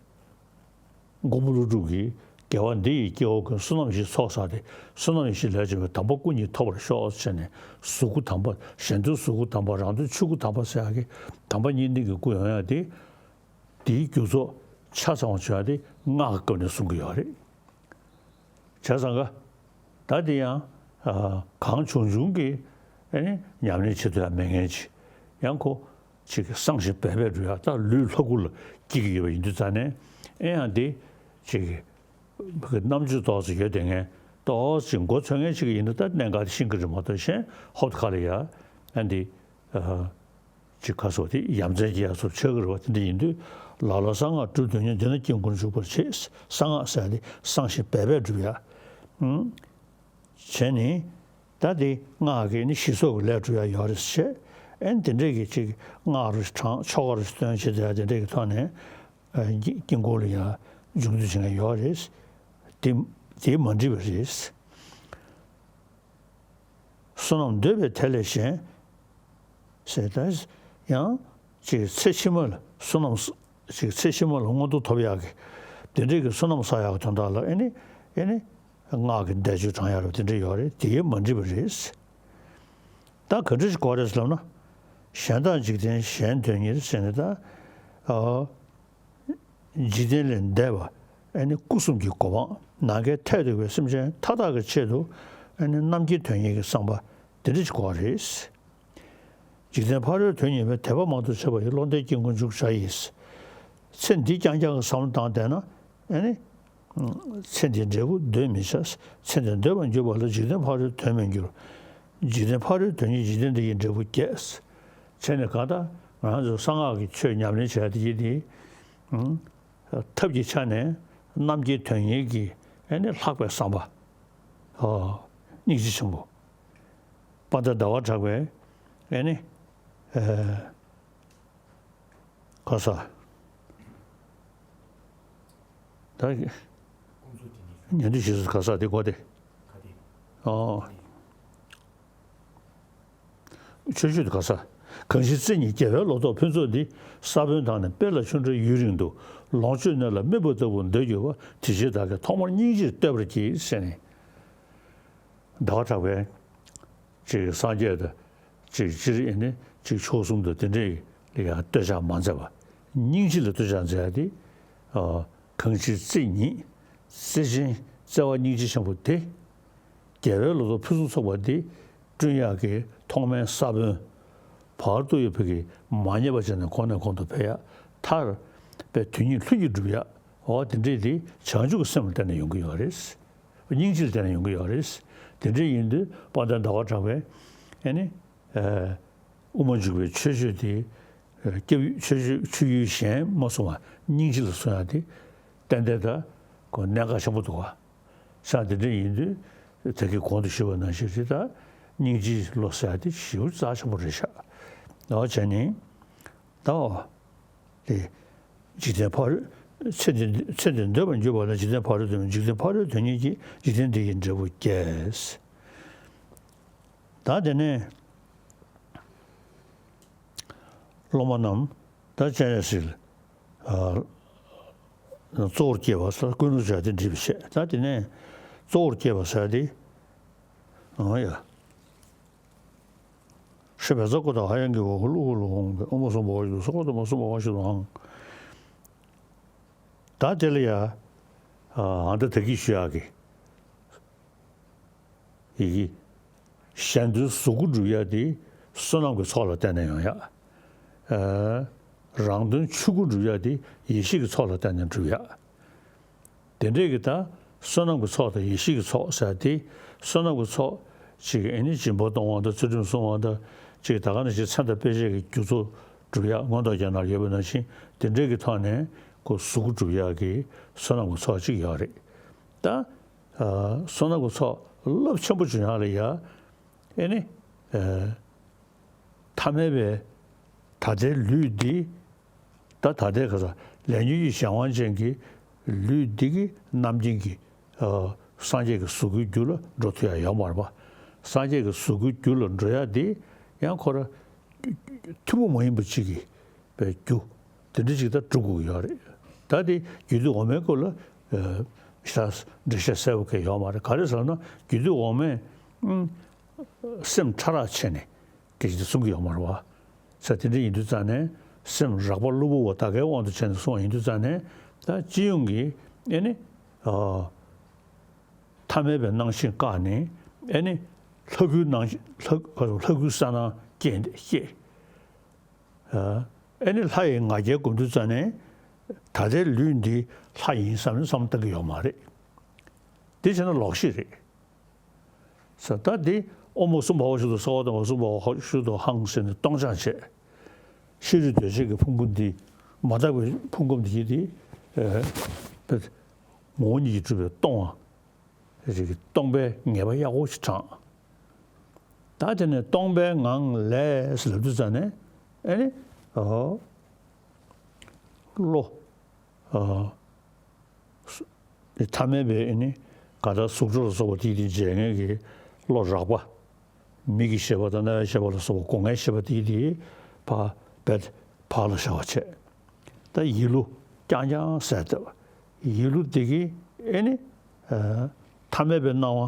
མགོན་པོ་ཀླུ་སྒྲུབ་ཀྱིས་དགེ་བ་འདི་ཡིས་སྐྱེ་བོ་ཀུན། བསོད་ནམས་བཞི་ཚོགས་བསགས་ཏེ། བསོད་ནམས་བཞི་ལས་བྱུང་བའི། དམ་པ་སྐུ་གཉིས་ཐོབ་པར་ཤོག་ཟེར་ནས། གཟུགས་སྐུ་དམ་པ། གཞན་དོན་གཟུགས་སྐུ་དམ་པ། རང་དོན་ཆོས་སྐུ་དམ་པ་ཟེར་ཡག་གི་དམ་པ་གཉིས་ལྡན་གྱི་སྐུ་ཡོང་ཡག་དེ། དེའི་རྒྱུ་ཚོགས་ཆ་ཚང་བ་བྱུང་ཡག་དེ་ སྔགས་སྐབས་ནས་གསུང་གི་ཡོད་རེད། བྱས་ཙང་ཀ་ད་དེ་ཡང་ཨ་གང་བྱུང་བྱུང་གི་ཨ་ནི་ཉམས་ལེན་བྱེད་ཐུབ་ཡ་མེད་མཁན་ཅིག་ཡང་ཁོ་ཅིག་གསང་ཞིང་སྦས་པས་འགྲུབ་ཡ། ད་ལུས་ལྷ་སྐུ་ལ་སྐྱེ་གི་ཡོད་པ་ཡིན་དུས་ཙང་ནས་ཨེ་ཡང་དེ་ཅིག་རྣམ་དཔྱོད་ཏོག་ཙམ་ཡོད་བསྡད་མཁན་ཏོག་ཙམ་མགོ་ཚོས་མཁན་ཅིག་ཡིན་ན་ད་གནད་འགག་དེ་ཤེས་ཀྱི་རེད་མ་གཏོགས་གཞན་ཧོབ་ཁ་ལ་ཡ་ཨ་འདི་ཅིག་ག་སོགས་དེ་ཡ་མཚན་གྱི་ཡ་སོགས་ཆགས་ཀྱི་རེད་བ། དེ་འདྲ་ཡིན་དུས་ལ་ལ་གསང་སྔགས་སྒྲུབ་དོན་གཉེར་འདི་ན་དཀྱིལ་འཁོར་འཇུག་པར་བྱེད། གསང་སྔགས་ཟེར་ཡ་དེ་གསང་ཞིང་སྦས་པས་སྒྲུབ་ཡ། ཨང་། བྱས་ནས་ད་དེ་སྔགས་ཀྱིས་ནི་ཞི་སོགས་ཀྱི་ལས་སྒྲུབ་ཡ་ཡོད་རེད་ཟེར། ཨེ་འདི་འདྲས་ཀྱི་ཅིག་སྔགས་རུ་བགྲང་ཆོ་ག་རུ་སྟོན་བྱེད་དེ་ཡ་དེ་འདྲས་ཀྱི་ཐོག་ནས་ཨ་དཀྱིལ་འཁོར་ལ་ཡ་འཇུག་འདོད་བྱེད་མཁན་ཡོད་རེད། དེ་དེ་མ་འགྲིག་པ་རེད། བསོད་ནམས་འདོད་པས་དེ་ལས་གཞན། ཟེར་ད་ཡང་ཅིག་ཚེ་ཕྱི་མ་ལ་བསོད་ནམས་ཅིག་ཚེ་ཕྱི་མ་ལ་མངོན་མཐོ་ཐོབ་ཡག་གི་དེ་འདྲས་ཀྱི་བསོད་ནམས་བསགས་ཡག་གི་དོན་དག་ལ་ཨེ་ནི་ཨེ་ནི་སྔགས་ཀྱི་བཟླས་བརྗོད་བགྲང་ཡག་རེད་དེ་འདྲས་ཡོད་རེད། དེ་ཡང་མ་འགྲིག་པ་རེད། ད་ག་འདྲ་ཞིག་དགོས་རེད་ལབ་ན། གཞན་དག་འཇིག་རྟེན་གཞན་དོན་གཉེར་ཟེར་ནས་ད་ཨ། འཇིག་རྟེན་ལས་འདས་པ་ཨ་ནི་སྐུ་གསུམ་གྱི་གོ་འཕང་ནམ་མཁའི་མཐས་གཏུགས་པའི་སེམས་ཅན་མཐའ་དག་གི་ཆེད་དུ་ཨ་ནི་རྣམ་མཁྱེན་དོན་གཉེར་གྱི་བསམ་པ་དེ་འདྲ་ཞིག་དགོས་རེད། འཇིག་རྟེན་ཕ་རོལ་དོན་གཉེར་བའི་དད་པ་མང་དུ་བྱས་པ་ཡིས་བློ་འདས་དཀྱིལ་འཁོར་འཇུག་བྱ་ཡིས། ཚེ་འདི་རྐྱང་རྐྱང་གི་བསམ་བློ་བཏང་བསྡད་ན་ཨ་ནི། ཚེ་འདིའི་འབྲས་བུ་འདོད་མི་བྱ། ཚེ་འདི་འདོད་པར་གྱུར་པ་ལ་འཇིག་རྟེན་ཕ་རོལ་དོན་མི་འགྱུར། འཇིག་རྟེན་ཕ་རོལ་དོན་གཉེར་འཇིག་རྟེན་འདི་ཡི་འབྲས་བུ་བརྒྱད། བྱས་ནས་གང་ལྟར་ང་རང་ཚོ་གསང་སྔགས་ཀྱི་ཆོས་ཉམས་ལེན་བྱས་དེ་ཡིན་ཏེ། ཐབས་ཀྱི་ཆ་ནས་རྣམ་མཁྱེན་དོན་གཉེར་གྱི་ཨེ་ནི་ལྷག་པའི་བསམ་པ། ཨོ། སྙིང་རྗེ་ཆེན་པོ། དཔལ་ལྡན་ཟླ་བ་གྲགས་པས་ཨེ་ནི། ག་ས། ད། ཉན་དུ་ཞེས་སུ་ག་ས་དེ་གོ་དེ། ཨོ། ཆོས་སྤྱོད་དུ་ག་ས། གང་ཞིག་རྩེ་གཉིས་རྒྱལ་བའི་ལོ་ཏོག་ཕུན་ཚོགས་འདི། ས་བོན་དང་ནི་སྤེལ་ལ་ཆུ་འདྲ་ཡུན་རིང་དུ། ལོངས་སྤྱོད་གནས་ལ་དམིགས་པ་ལྟ་བུར་འདོད་གྱུར་པ། དེ་ཕྱིར་བདག་གིས་ཐོག་མར་སྙིང་རྗེར་བསྟོད་པར་བགྱི། ཟེར་ནས། ཟླ་བ་གྲགས་པས། ཅིག་སངས་རྒྱས་དང་། ཅིག་སྤྱིར་ཨེ་ནི་ཅིག་མཆོག་གསུམ་དང་དེ་འདྲའི་ལ་ཡང་བསྟོད་བྱ་མ་མཛད་པ། སྙིང་རྗེ་ལ་བསྟོད་བྱ་མཛད་ཡ་དེ། ཨ། གང་ཞིག་རྩེ་གཉིས། རྩེ་ཆེན་བརྩེ་བ་སྙིང་རྗེ་ཆེན་པོ་དེ། རྒྱལ་བའི་ལོ་ཏོག་ཕུན་སུམ་ཚོགས་པ་འདི། བསྐྲུན་ཡག་གི་ཐོག་མའི་ས་བོན། བར་དུ་ཡོད་པའི་གི་མ་རྙེད་པ་བྱས་ནས་གོང་ནས་གོང་དུ་འཕེལ་ཡ། མཐར། པའི་དོན་གཉིས་ལྷུན་གྱིས་གྲུབ་ཡ། འོ་དེ་འདྲའི་དེ་བྱང་ཆུབ་ཀྱི་སེམས་ལ་བརྟེན་ནས་ཡོང་གི་ཡོད་རེད། སྙིང་རྗེ་ལ་བརྟེན་ནས་ཡོང་གི་ཡོད་རེད། དེ་འདྲ་ཡིན་དུས་དཔལ་ལྡན་ཟླ་བ་གྲགས་པས་ཨེ་ནི། ཨ། དབུ་མ་འཇུག་པའི་ཆོས་སྤྱོད་དེ། ཨ། སྐྱབས་ཡུལ་ཆོས་སྤྱོད་ཆོས་ཡུལ་གཞན་མ་བཟུང་བར་སྙིང་རྗེ་ལ་བཟུང་ཡ་དེ། ཏན་ཏན་ད་ཁོ་གནད་འགག་ཆེན་པོ་འདུག་བ། ས་དེ་འདྲ་ཡིན་དུས་དེ་གི་གོང་དུ་ཞུས་པ་ནང་བཞིན་རེད། ད་སྙིང་རྗེ་བློ་ཟེར་ཡ་དེ་ཞེ་པོ་རྩ་ཆེན་པོ་རེད་ཤག་འོ་བྱས་ནས་ད་འོ། དེ། འཇིག་རྟེན་ཕ་རོལ། ཚེ་འདི་ཚེ་འདི་འདོད་པར་གྱུར་པ་ལ་འཇིག་རྟེན་ཕ་རོལ་དོན་འཇིག་རྟེན་ཕ་རོལ་དོན་གཉེར་གྱི་འཇིག་རྟེན་འདི་ཡི་འབྲས་བུ་བརྒྱད། ད་དེ་ནས་སློབ་མ་རྣམས་ད་སྤྱན་རས་གཟིགས་ལ་གཙོ་བོར་སྐྱེས་པ་ཟེར་ཀུན་སློང་བྱ་སྟེ་འདྲིས་པའི་ཆེད། ད་དེ་ནས་གཙོ་བོར་སྐྱེས་པ་ཟེར་ཏེ། འོ་ཡ། ཧྲི་བེ་ཛ་ཀུ་ཏ་ཧ་ཡང་གི་འོ་ཧུ་ལུ་ཧུ་ལུ་ཧོང་བེ་ཨོ་མོ་སོང་བ་ཞིག་ཏུ་སོ་ཀ་ཏུ་མ་སོང་བ་ཞིག་ཏུ་ཧང་། ད་དེ་ལ་ཡ། ཨ་ད་དེ་གི་ཞུ་ཡག་གི་ཡི་གེ། གཞན་དོན་གཟུགས་སྐུ་སྒྲུབ་ཡ་དེ་བསོད་ནམས་ཀྱི་ཚོགས་ལ་བརྟེན་ནས་ཡོང་ཡ། ཨ། རང་དོན་ཆོས་སྐུ་སྒྲུབ་ཡ་དེ་ཡེ་ཤེས་ཀྱི་ཚོགས་ལ་བརྟེན་ནས་སྒྲུབ་ཡ། དེ་འདྲས་ཀྱི་ད་བསོད་ནམས་ཀྱི་ཚོགས་དང་ཡེ་ཤེས་ཀྱི་ཚོགས་ཟེར་ཏེ། བསོད་ནམས་ཀྱི་ཚོགས་ཅིག་ཨེ་ནི་སྦྱིན་པ་གཏོང་བ་དང་ཚུལ་ཁྲིམས་སྲུང་བ་དང་ཅིག་ད་ག་ནང་བཞིན་མཚན་དང་དཔེ་བྱད་ཀྱི་རྒྱུ་ཚོགས་སྒྲུབ་ཡག་མངོན་རྟོགས་རྒྱན་ནང་ཡོད་པ་ནང་བཞིན་དེ་འདྲས་ཀྱི་ཐོག་ནས་ཁོ་གཟུགས་སྐུ་སྒྲུབ་ཡག་གི་བསོད་ནམས་ཀྱི་ཚོགས་ཅིག་ཡོད་རེད། ད་ཨ་བསོད་ནམས་ཀྱི་ཚོགས་རླབས་ཆེན་པོ་བྱུང་ཡག་ལ་ཡ་ཨེ་ནི་ཨ། ཐ་མལ་པའི་ད་ལྟའི་ལུས་འདི། ད་ད་ལྟའི་ག་ས་ལས་ཉོན་གྱི་གཞན་དབང་ཅན་གྱི་ལུས་འདི་གི་རྣམ་མཁྱེན་གྱི་ཨ་སངས་རྒྱས་ཀྱི་གཟུགས་སྐུའི་རྒྱུ་ལ་འགྲོ་ཐུབ་ཡ་ཡོད་མ་རེད་པ། སངས་རྒྱས་ཀྱི་གཟུགས་སྐུའི་རྒྱུ་ལ་འགྲོ་ཡ་འདི་ཡང་ཁོ་ར་ཐུན་མོང་མ་ཡིན་པ་ཅིག་གི་པའི་རྒྱུ་དེ་འདྲ་ཅིག་ད་སྒྲུབ་དགོས་ཀྱི་ཡོད་རེད། ད་དེ་རྒྱུད་སྡེ་འོག་མའི་སྐོར་ལ་ཨ་ཞེ་དྲག་འགྲེལ་བཤད་གསལ་པོ་གང་ཡང་ཡོད་མ་རེད། ག་རེ་ཟེར་ན་རྒྱུད་སྡེ་འོག་མས་ཨ་སེམས་ཕྲ་རགས་བྱས་ནས་སྐད་ཆ་དེ་གསུང་གི་ཡོད་མ་རེད་པ། ས་དེ་འདྲ་ཡིན་དུས་ཙང་ནས་སེམས་རགས་པ་གློ་བུར་བ་ད་གའི་དབང་དུ་བྱས་ནས་གསུངས་པ་ཡིན་དུས་ཙང་ནས་ད་སྤྱི་ཡོངས་ཀྱི་ ཨེ་ནི། ཨ། ཐ་མལ་པའི་སྣང་ཞེན་བཀག་ནས། ཨེ་ནི། ལྷ་སྐུའི་སྣང་ལྷ་ལྷ་སྐུའི་གསལ་སྣང་སྐྱེས་སྐྱེས། ཨ། ཨེ་ནི་ལྷ་ཡི་ང་རྒྱལ་སྒོམ་དུས་ཙ་ནས། ད་ལྟའི་ལུས་འདི་ལྷ་ཡིན་བསམ་ནས་བསམ་བཏང་གི་ཡོད་མ་རེད། དེ་བྱས་ན་ལོག་ཤེས་རེད། ས་ད་འདི་ཨོ་མོ་གསུམ་པ་འོ་ཞིག་ཏུ་ས་འོག་དང་འོ་གསུམ་པ་འོ་ཞིག་ཏུ་ཧང་ཟེར་ནས་སྟོང་སྦྱང་བྱས། ཤེས་རིག་གདོས་བཅས་ཀྱི་ཕུང་པོ་འདི་མ་དག་པའི་ཕུང་ཁམས་འདི་ཡིན་ཏེ། ཨེ། པའི་ངོ་བོ་ཉིད་ཀྱིས་གྲུབ་པའི་སྟོང་བ། རིག་སྟོང་པའི་ངེས་པ་ཡག་པོ་ཞིག་དྲངས། ད་དེ་ནས་སྟོང་པའི་ངང་ལས་ལབ་དུས་ཙ་ནས། ཨེ་ནི། ཨོ། བློ། ཨོ། ཐ་མལ་པའི་ཨེ་ནི། ག་ད་གཟུགས་སྒྲ་ལ་སོགས་པ་དེ་དེ་འཇལ་མཁན་གྱི་བློ་རགས་པ། མིག་གི་ཤེས་པ་དང་རྣ་བའི་ཤེས་པ་ལ་སོགས་པ་སྒོ་ལྔའི་ཤེས་པ་དེ་དེ་ཕར་བད་ཕར་ལ་བཞག་པ་བྱས། ད་ཡིད་བློ་རྐྱང་རྐྱང་ཟད་བཏབ། ཡིད་བློ་དེ་གིས་ཨེ་ནི། ཨ། ཐ་མལ་པའི་སྣང་བ།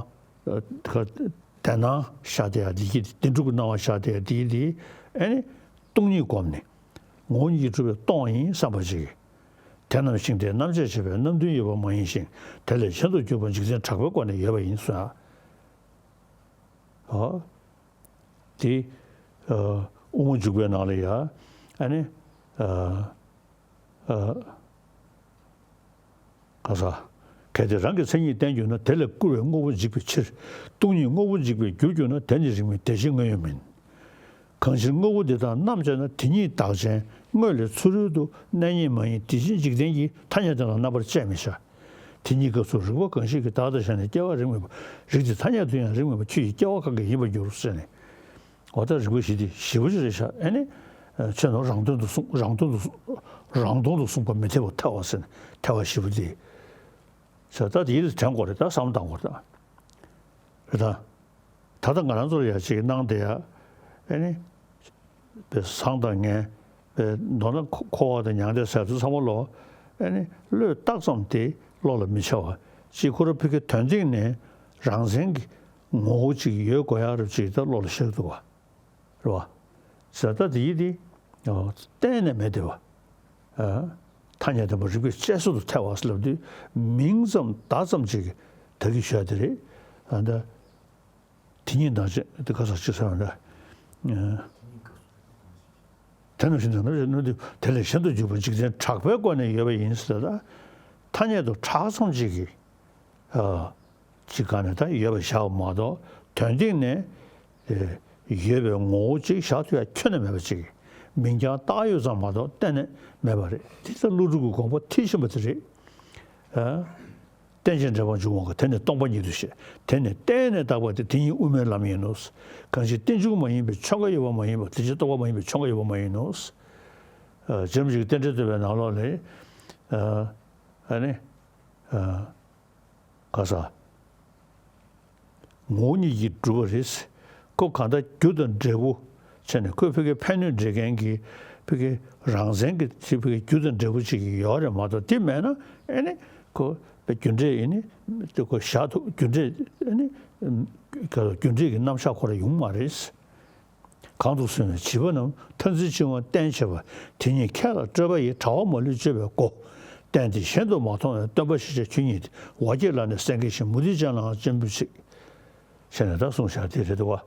ཨ། དེ་སྣང་བཞག་བསྡད་ཡ་དེ་གིས་བདེན་གྲུབ་ཀྱི་སྣང་བ་བཞག་བསྡད་ཡ་དེ་གིས་དེ་ཨེ་ནི། སྟོང་ཉིད་བསྒོམས་ནས། ངོ་བོ་ཉིད་ཀྱིས་གྲུབ་པའི་སྟོང་ཡིན་བསམ་པ་ཅིག་དེ་རྣམས་ཤིང་རྟའི་རྣམ་བཅད་བྱས་པའི་རྣམ་བདུན་ཡོད་པ་མ་ཡིན་ཞིང་། དེ་ལས་གཞན་དུ་གྱུར་པ་འཇིག་རྟེན་གྲགས་པའི་སྒོ་ནས་ཡོད་པ་ཡིན་གསུངས། ཨ། དེ། ཨ། དབུ་མ་འཇུག་པའི་ནང་ལ་ཡ། ཨ་ནི། ཨ། ཨ། ག་ས། གལ་ཏེ་རང་གི་མཚན་ཉིད་བསྟན་གྱུར་ན། དེ་ལས་སྐུར་བའི་དངོས་པོ་འཇིག་པའི་ཕྱིར། སྟོང་ཉིད་དངོས་པོ་འཇིག་པའི་རྒྱུར་གྱུར་ན། དེ་ནི་རིགས་མིན་དེ་བཞིན་དངོས་ཡོད་མིན། གང་ཕྱིར་དངོས་པོ་འདི་དག་རྣམ་དཔྱད་ན། དེ་ཉིད་བདག་ཅན་དངོས་ལས་ཚུ་རོལ་དུ་གནས་ཉིད་མ་ཡིན། དེ་བཞིན་འཇིག་རྟེན་གྱི་ཐ་སྙད་དེ་ལ་རྣམ་པར་དཔྱད་མི་བྱ། དེ་ཉིད་སྐབས་སུ་རིགས་པ་གང་ཞིག་གིས་བདག་ལྟར་བཞག་ནས་སྐྱེ་བ་རིགས་མེད་པ། རིགས་དེ་ཐ་སྙད་དུ་ཡང་རིགས་མེད་པ་ཁྱོད་ཀྱི་སྐྱེ་བ་གང་གིས་ཡིན་པར་འགྱུར་ཟེར་ནས། འོ་ད་རིགས་པ་བཞི་དེ་ཞེ་པོ་ཅིག་རེད་ཤག་ཨེ་ནི། ཨ། ཆོས་རྣམས་རང་དོན་དུ་གསུངས། རང་དོན་དུ་གསུངས། རང་དོན་དུ་གསུངས་པ་མི་འཐད་པར་ཐལ་བ་ཟེར་ནས་ཐལ་བ་བཞི་པོ་དེ། ཟེར་ད་དེ་ཡིད་དུ་དྲན་དགོས་རེད། ད་བསམ་བློ་བཏང་དགོས་རེད་ད། རེད་ད། ད་ལྟ་ང་རང་ཚོ་ལ་ཡ་ཅིག་གནང་བསྡད་ཡ། ཨེ་ནི། པའི་བཟང་དང་ངན། པའི་མདོར་ན་འཁོར་བ་དང་མྱང་འདས་ཟེར་ཚོ་ཚང་མ་ལོ། ཨེ་ནི་བློས་བཏགས་ཙམ་དེ་བློ་ལ་མི་འཆར་བ། ཅིག་ཁོ་རང་ཕ་གི་དོན་སྟེང་ནས་རང་མཚན་གྱི་ངོ་བོ་ཅིག་ཡོད་དགོས་ཡ་རུ་ཅིག་ད་བློ་ལ་ཤར་འདུག་བ། རེད་བ། ཟེར་ད་དེ་ཡིད་དེ། གཏན་ནས་མེད་དེ་བ། ཨ། ཐ་སྙད་བདེན་པ་རིགས་པས་དཔྱད་བཟོད་དུ་ཐལ་བ་ཟེར་ལབ་དུས་མིང་ཙམ་བརྡ་ཙམ་ཅིག་གི་ད་གི་ཞུ་ཡ་དེ་རེད། ཨ། ད། དེ་ཉིད་དང་ཅི་དེ་ག་ས་ཅི་ཟེར་བ་འདྲ། དེ་ནང་བཞིན་དུ་ནི་དེ་ལས་གཞན་དུ་གྱུར་པ་འཇིག་རྟེན་གྲགས་པའི་སྒོ་ནས་ཡོད་པ་ཡིན་ཟེར་ད། ཐ་སྙད་དུ་གྲགས་ཙམ་ཅིག་གིས། ཨ། ཅིག་ག་ནས་ད་ཡོད་པ་བཞག་པ་མ་གཏོགས་དོན་སྟེང་ནས། ཨེ། ཡོད་པའི་ངོ་བོ་ཅིག་བཞག་ཐུབ་ཡ་ཁྱོན་ནས་མེད་པ་ཅིག་མིང་རྐྱང་བཏགས་ཡོད་ཙམ་མ་གཏོགས་གཏན་ནས་མེད་པ་རེད། དེ་ད་ཀླུ་སྒྲུབ་ཀྱི་དགོངས་པ་མཐིལ་ཕྱིན་པ་དེ་རེད། ཨ། རྟེན་ཅིང་འབྲེལ་པར་འབྱུང་བ་གང་། དེ་ནི་སྟོང་པ་ཉིད་དུ་བཤད། དེ་ནི་གཏན་ནས་དག་པ་སྟེ། དེ་ཉིད་དབུ་མའི་ལམ་ཡིན་ནོ། གང་ཕྱིར་རྟེན་འབྱུང་མ་ཡིན་པའི་ཆོས་འགའ་ཡོད་པ་མ་ཡིན་པ། དེ་ཕྱིར་རྟོག་པ་མ་ཡིན་པའི་ཆོས་འགའ་ཡོད་པ་མ་ཡིན་ནོ། ཨ། རྗེ་རིན་པོ་ཆེ་གི་རྟེན་འབྲེལ་བསྟོད་པའི་ནང་ལོགས་ལས། ཨ། ཨ་ནི། ཨ། ག་ས། ངོ་བོ་ཉིད་ཀྱིས་གྲུབ་པ་རེད། ཁོ་གང་ལྟར་རྒྱུ་དང་འབྲས་བུ་བྱས་ནས་ཁོས་ཕ་གི་ཕན་གནོད་འབྲེལ་མཁན་གྱི་ཕ་གི་རང་མཚན་གྱི་ཕ་གི་རྒྱུ་དང་འབྲས་བུ་ཅིག་ཡོད་རེད་མ་གཏོགས་དེ་མེད་ན་ཨེ་ནི་ཁོ་རྒྱུ་འབྲས་ཨེ་ནི་ཁོ་བཞག་ཐུབ། རྒྱུ་འབྲས་ཨེ་ནི་རྒྱུ་འབྲས་ཀྱི་རྣམ་གཞག་ཁོ་རང་ཡོང་མ་རེད། གང་དུ་སོང་བའི་བྱིས་པ་རྣམས་མཐར་འཛིན་འཆིང་བ་བསྟེན་བྱེད་པ། དེ་ཉིད་ཁས་ལ་སྤྲོད་པ་ཡི། དྲ་བ་མ་ལུས་སྤྱོད་པའི་སྒོ། རྟེན་དེ་གཞན་དུ་མ་མཐོང་བས། སྟོན་པ་ཤེས་བྱ་ཆོས་ཉིད་དེ། ཝ་སྐྱེས་ལ་ནི་སེང་གེ་བཞིན། མུ་སྟེགས་ཅན་ལའང་སྤྱན་འབུལ་ཅིག་ཞེས་ནས་ད་གསུངས་བཞག་དེ་རེད་འདུག་བ།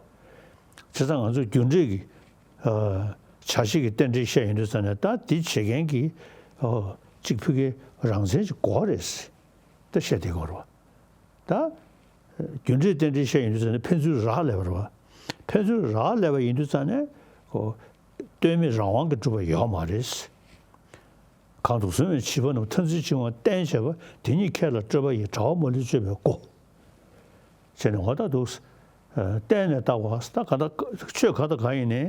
བྱས་ཙང་ང་ཚོས་རྒྱུ་འབྲས་ཀྱི། ཨ། བྱ་བྱེད་ཀྱི་རྟེན་འབྲེལ་བཤད་ཡོང་དུས་ཙ་ནས་ད་དེ་བྱེད་མཁན་གྱི། ཨོ། གཅིག་ཕ་གི་རང་མཚན་ཅིག་དགོས་རེད། ད་བཤད་དེ་དགོས་རེད་བ། ད། རྒྱུ་འབྲས་རྟེན་འབྲེལ་བཤད་ཡོང་དུས་ཙ་ནས་ཕན་ཚུན་རག་ལས་པ་རེད་བ། ཕན་ཚུན་རག་ལས་པ་ཡིན་དུས་ཙ་ནས། ཨོ། ལྟོས་མེད་རང་དབང་གིས་གྲུབ་པ་ཡོད་མ་རེད། གང་དུ་སོང་བའི་བྱིས་པ་རྣམས་མཐར་འཛིན་འཆིང་བ་བསྟེན་བྱེད་པ། དེ་ཉིད་ཁས་ལ་སྤྲོད་པ་ཡི། དྲ་བ་མ་ལུས་སྤྱོད་པའི་སྒོ། བྱས་ནས་འོ་ད་འདུག་ཨ། གཏན་ནས་བཏགས་པ་ད་ག་ད་ཆོས་ག་ད་ག་ཡིན་ནའི་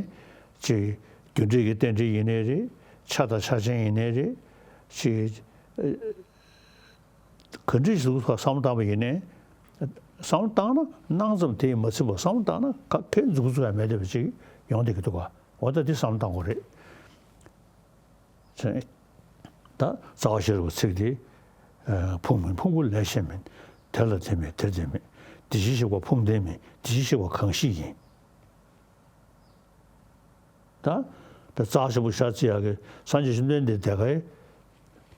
ཅིག་རྒྱུ་འབྲས་ཀྱི་རྟེན་འབྲེལ་ཡིན་ནའི་རེད། ཆ་དང་ཆ་ཅན་ཡིན་ནའི་རེད། ཅིག་ག་འདྲ་ཞིག་བསམ་བློ་བཏང་བ་ཡིན་ནའི། བསམ་བློ་བཏང་ན་སྣང་ཙམ་དེ་ཡིས་མ་ཚིམ་པར་བསམ་བློ་བཏང་ན་ག་གེ་མཛུབ་གུ་བཙུགས་ཡ་མེད་བསྡད་པ་ཅིག་ཡོང་བསྡད་ཀྱི་འདུག་ག་འོ་ད་འདི་བསམ་བློ་བཏང་དགོས་རེད། ད་རྩ་བ་ཤེས་རབ་ཀྱི་ཚིག་འདི། ཨ། ཕུང་མིན་ཕུང་པོ་ལས་གཞན་མིན། དེ་ལ་དེ་མེད་དེར་དེ་མེད། དེ་བཞིན་གཤེགས་པ་ཕུང་ལྡན་མིན། དེ་བཞིན་གཤེགས་པ་གང་ཞིག་ཡིན། ད། པའི་རྩ་ཞིབ་པོ་ཤ་ཚ་ཡག་གི་སངས་རྒྱས་བཅོམ་ལྡན་འདས་དེ་གའི་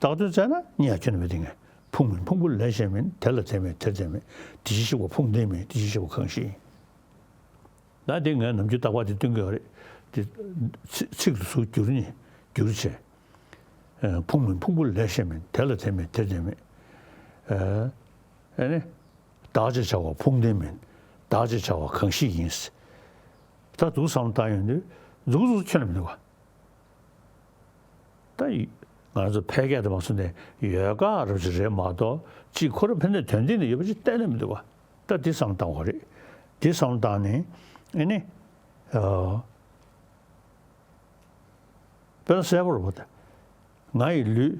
བཏགས་དོན་བཙལ་ན་གཉིས་ཡ་ཁྱོན་ནས་མི་ལྡན་ངེས། ཕུང་མིན་ཕུང་པོ་ལས་གཞན་མིན། དེ་ལ་དེ་མེད་དེར་དེ་མེད། དེ་བཞིན་གཤེགས་པ་ཕུང་ལྡན་མིན། དེ་བཞིན་གཤེགས་པ་གང་ཞིག་ཡིན། ད་འདི་ངས་ནམ་རྒྱུན་རྟག་པར་འདི་སྟོན་གྱི་ཡོད་རེད། འདི་ཚིག་ཚིག་ཏུ་ཚུར་བསྒྱུར་ནས་བསྒྱུར་བྱས། ཨ། ཕུང་མིན་ཕུང་པོ་ལས་གཞན་མིན། དེ་ལ་དེ་མེད་དེར་དེ་མེད། ཨ། ཨ་ནི། བདག་ཅེས་བྱ་བ་ཕུང་ལྡན་མིན། བདག་ཅེས་བྱ་བ་གང་ཞིག་ཡིན། ད་འདུག་བསམ་བློ་བཏང་ཡོང་དུས་མཛུབ་གུ་ཚུར་ཁྱོན་ནས་མི་འདུག་ག་ད་ཡི་ང་ཚོ་ཕལ་སྐད་དུ་མ་སོང་ནས་ཡོད་ག་རབ་ཅིག་རེད་མ་གཏོགས། གཅིག་ཁོ་རང་ཕན་ཚུན་དོན་སྟེང་ནས་ཡོད་པ་ཅིག་གཏན་ནས་མི་འདུག་ག་ད་འདི་བསམ་བློ་བཏང་དགོས་རེད། འདི་བསམ་བློ་བཏང་ནས་ཨ་ནི། ཨ། དཔེར་ན་གསལ་པོ་རེད་པ། ད་ང་ཡི་ལུས།